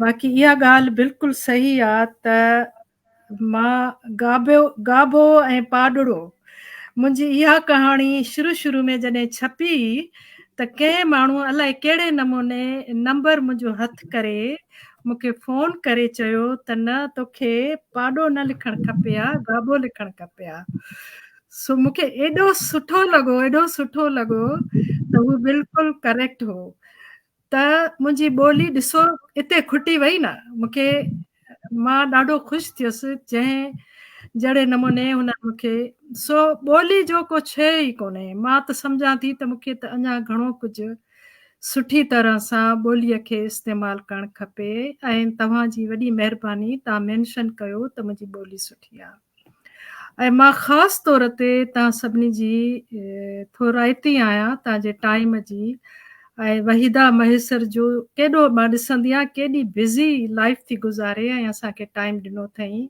باقي اها ڳالهه بلڪل صحيح آ ته مان گابو گابو ۽ پاڏڙو منهنجي اها ڪهاڻي شروع شروع ۾ جڏهن ڇپي ته ڪنهن ماڻهو الائي ڪهڙي نموني نمبر منهنجو هٿ ڪري مون کي فون ڪري چيو ته نه توکي پاڏو نه لکڻ کپي ها گابو لکڻ کپي ها. سو مون کي ايڏو سٺو لڳو ايڏو سٺو لڳو ته هو بلڪل ڪريڪٽ هو. ته منهنجي ٻولي ڏسو اتي کٽي وئي نه مون کي مان ڏاڍو خوش ٿيس جنهن جهڙي نموني هن مون کي سو ٻولي جو ڪو ڇيهه ئي ڪونهي مان ته سمجهان ٿي ته مون کي ته اڃا گهڻو ڪجهه سٺي طرح سان ٻوليء کي استعمال ڪرڻ کپي ۽ توهان جي وڏي مهرباني توهان مينشن ڪيو ته منهنجي ٻولي سٺي آهي. ۽ مان خاص طور تي توهان سڀني جي ٿورائتي آهيان توهان جي ٽائيم جي ۽ وحيده مهيسر جو ڪيڏو مان ڏسندي آهيان ڪيڏي بزي لائيف ٿي گذاري ۽ اسان کي ٽائيم ڏنو اٿئين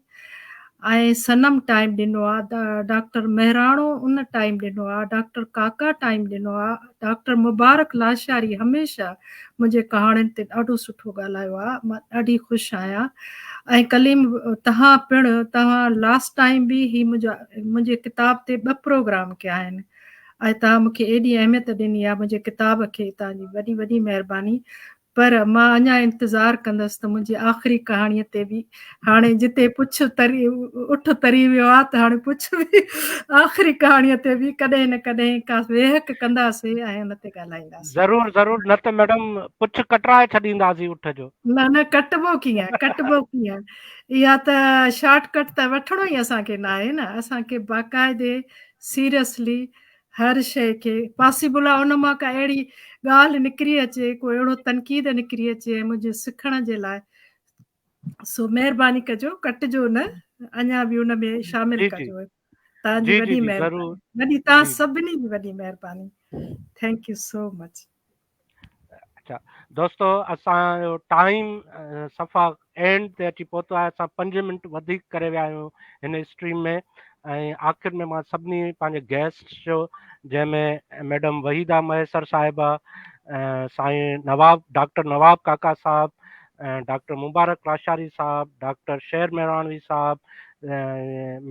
۽ صنم ٽائيم ڏنو آ ڊاڪٽر مهراڻو ان ٽائيم ڏنو آ ڊاڪٽر ڪاڪا ٽائيم ڏنو آ ڊاڪٽر مبارڪ لاشاري هميشه منهنجي ڪهاڻين تي ڏاڍو سٺو ڳالهايو آ مان ڏاڍي خوش آهيان ۽ ڪليم توهان پڻ توهان لاسٽ ٽائيم به هي منهنجا منهنجي ڪتاب تي ٻه پروگرام ڪيا آهن ۽ توهان مونکي ايڏي اهميت ڏني آ منهنجي ڪتاب کي توهان جي وڏي وڏي مهرباني پر مان اڃا انتظار ڪندس ته منهنجي آخري ڪهاڻي تي به هاڻي جتي پڇ تري اٺ تري ويو آ ته هاڻي پڇ به آخري ڪهاڻي تي به ڪڏهن نه ڪڏهن ڪا ويهڪ ڪنداسين ۽ ان تي ڳالهائينداسين. ضرور ضرور نه ته ميڊم پڇ ڪٽرائي ڇڏينداسين اٺ جو. نه نه ڪٽبو ڪيئن ڪٽبو ڪيئن اها ته شارٽ ڪٽ ته وٺڻو ئي اسان کي ناهي نه اسان کي باقاعدي سيريسلي هر شيء کي پاسيبل آ ان مان ڪا اهڙي ڳالهه نڪري اچي ڪو اهڙو تنقيد نڪري اچي ۽ منهنجي سکڻ جي لاء سو مهرباني ڪجو ڪٽجو نه اڃا به ان ۾ شامل ڪجو توهان جي وڏي مهرباني وڏي توهان سڀني جي وڏي مهرباني thank you سو مچ. اچھا دوستو اسان جو ٽائيم صفا اينڊ تي اچي پهتو آهي اسان پنج منٽ وڌيڪ ڪري ويا آهيون هن اسٽريم ۾ ۽ آخر ۾ مان سڀني پنهنجي گيسٽ جو جنهن ۾ ميڊم وحيده مهيسر صاحبه سائين نواب ڊاڪٽر نواب ڪاڪا صاحب ڊاڪٽر مبارڪ لاشاري صاحب ڊاڪٽر شير مهراڻوي صاحب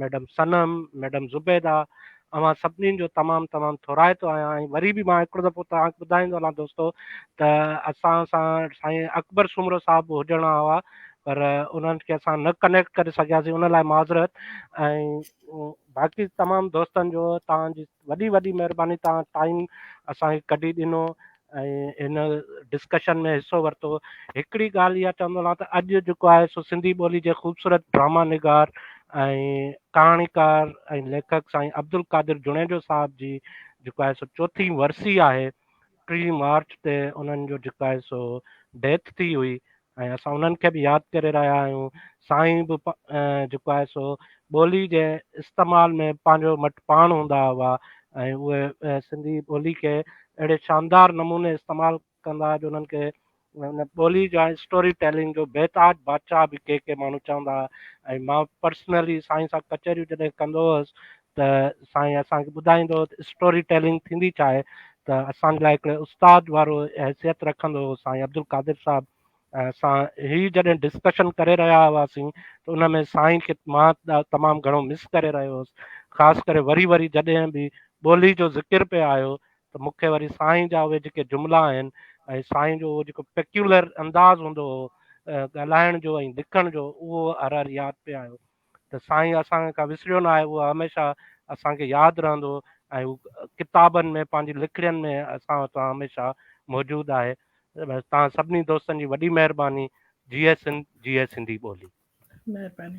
ميڊم صنم ميڊم زبيده اوهان سڀني جو تمام تمام ٿورائتو آهيان ۽ وري به مان هڪڙو دفعو توهان کي ٻڌائيندو هلان دوستو ته اسان سان سائين اڪبر سومرو صاحب به هجڻا هئا پر انهن کي اسان نه ڪنيڪٽ ڪري سگهياسين ان لاء معذرت ۽ باقي تمام دوستن جو توهان جي وڏي وڏي مهرباني توهان ٽائيم اسان کي ڪڍي ڏنو ۽ هن ڊسڪشن ۾ حصو ورتو. هڪڙي ڳالهه اها چوندو هلان ته اڄ جيڪو آهي سو سنڌي ٻولي جي خوبصورت ڊراما نگار ۽ ڪهاڻيڪار ۽ ليکڪ سائين عبدالقادر جوڻيجو صاحب جي جيڪو آهي سو چوٿين ورسي آهي. ٽي مارچ تي انهن جو جيڪو آهي سو ڊيٿ ٿي هئي ۽ اسان انهن کي به ياد ڪري رهيا آهيون. سائين به جيڪو آهي سو ٻولي جي استعمال ۾ پنهنجو مٽ پاڻ هوندا هئا ۽ اهي سنڌي ٻولي کي اهڙي شاندار نموني استعمال ڪندا هئا جو انهن کي ان ٻولي جا اسٽوري ٽيلنگ جو بيتاج بادشاهه به ڪي ڪي ماڻهو چوندا هئا ۽ مان پرسنلي سائين سان ڪچهريون جڏهن ڪندو هوس ته سائين اسان کي ٻڌائيندو هو ته اسٽوري ٽيلنگ ٿيندي ڇا آهي ته اسان جي لاء هڪڙي استاد وارو حيثيت رکندو هو سائين عبدالقادر صاحب ۽ اسان هي جڏهن ڊسڪشن ڪري رهيا هئاسين ته ان ۾ سائين کي مان تمام گهڻو مس ڪري رهيو هوس خاص ڪري وري وري جڏهن به ٻولي جو ذڪر پئي آيو ته مون کي وري سائين جا اهي جيڪي جملا آهن ۽ سائين جو اهو جيڪو پيڪيولر انداز هوندو هو ڳالهائڻ جو ۽ لکڻ جو اهو هر هر ياد پئي آيو ته سائين اسان کان وسريو نه آهي اهو هميشه اسان کي ياد رهندو ۽ هو ڪتابن ۾ پنهنجي لکڻين ۾ اسان وٽ هميشه موجود آهي توهان سڀني دوستن جي وڏي مهرباني جيئي سنڌ جيئي سنڌي ٻولي. مهرباني.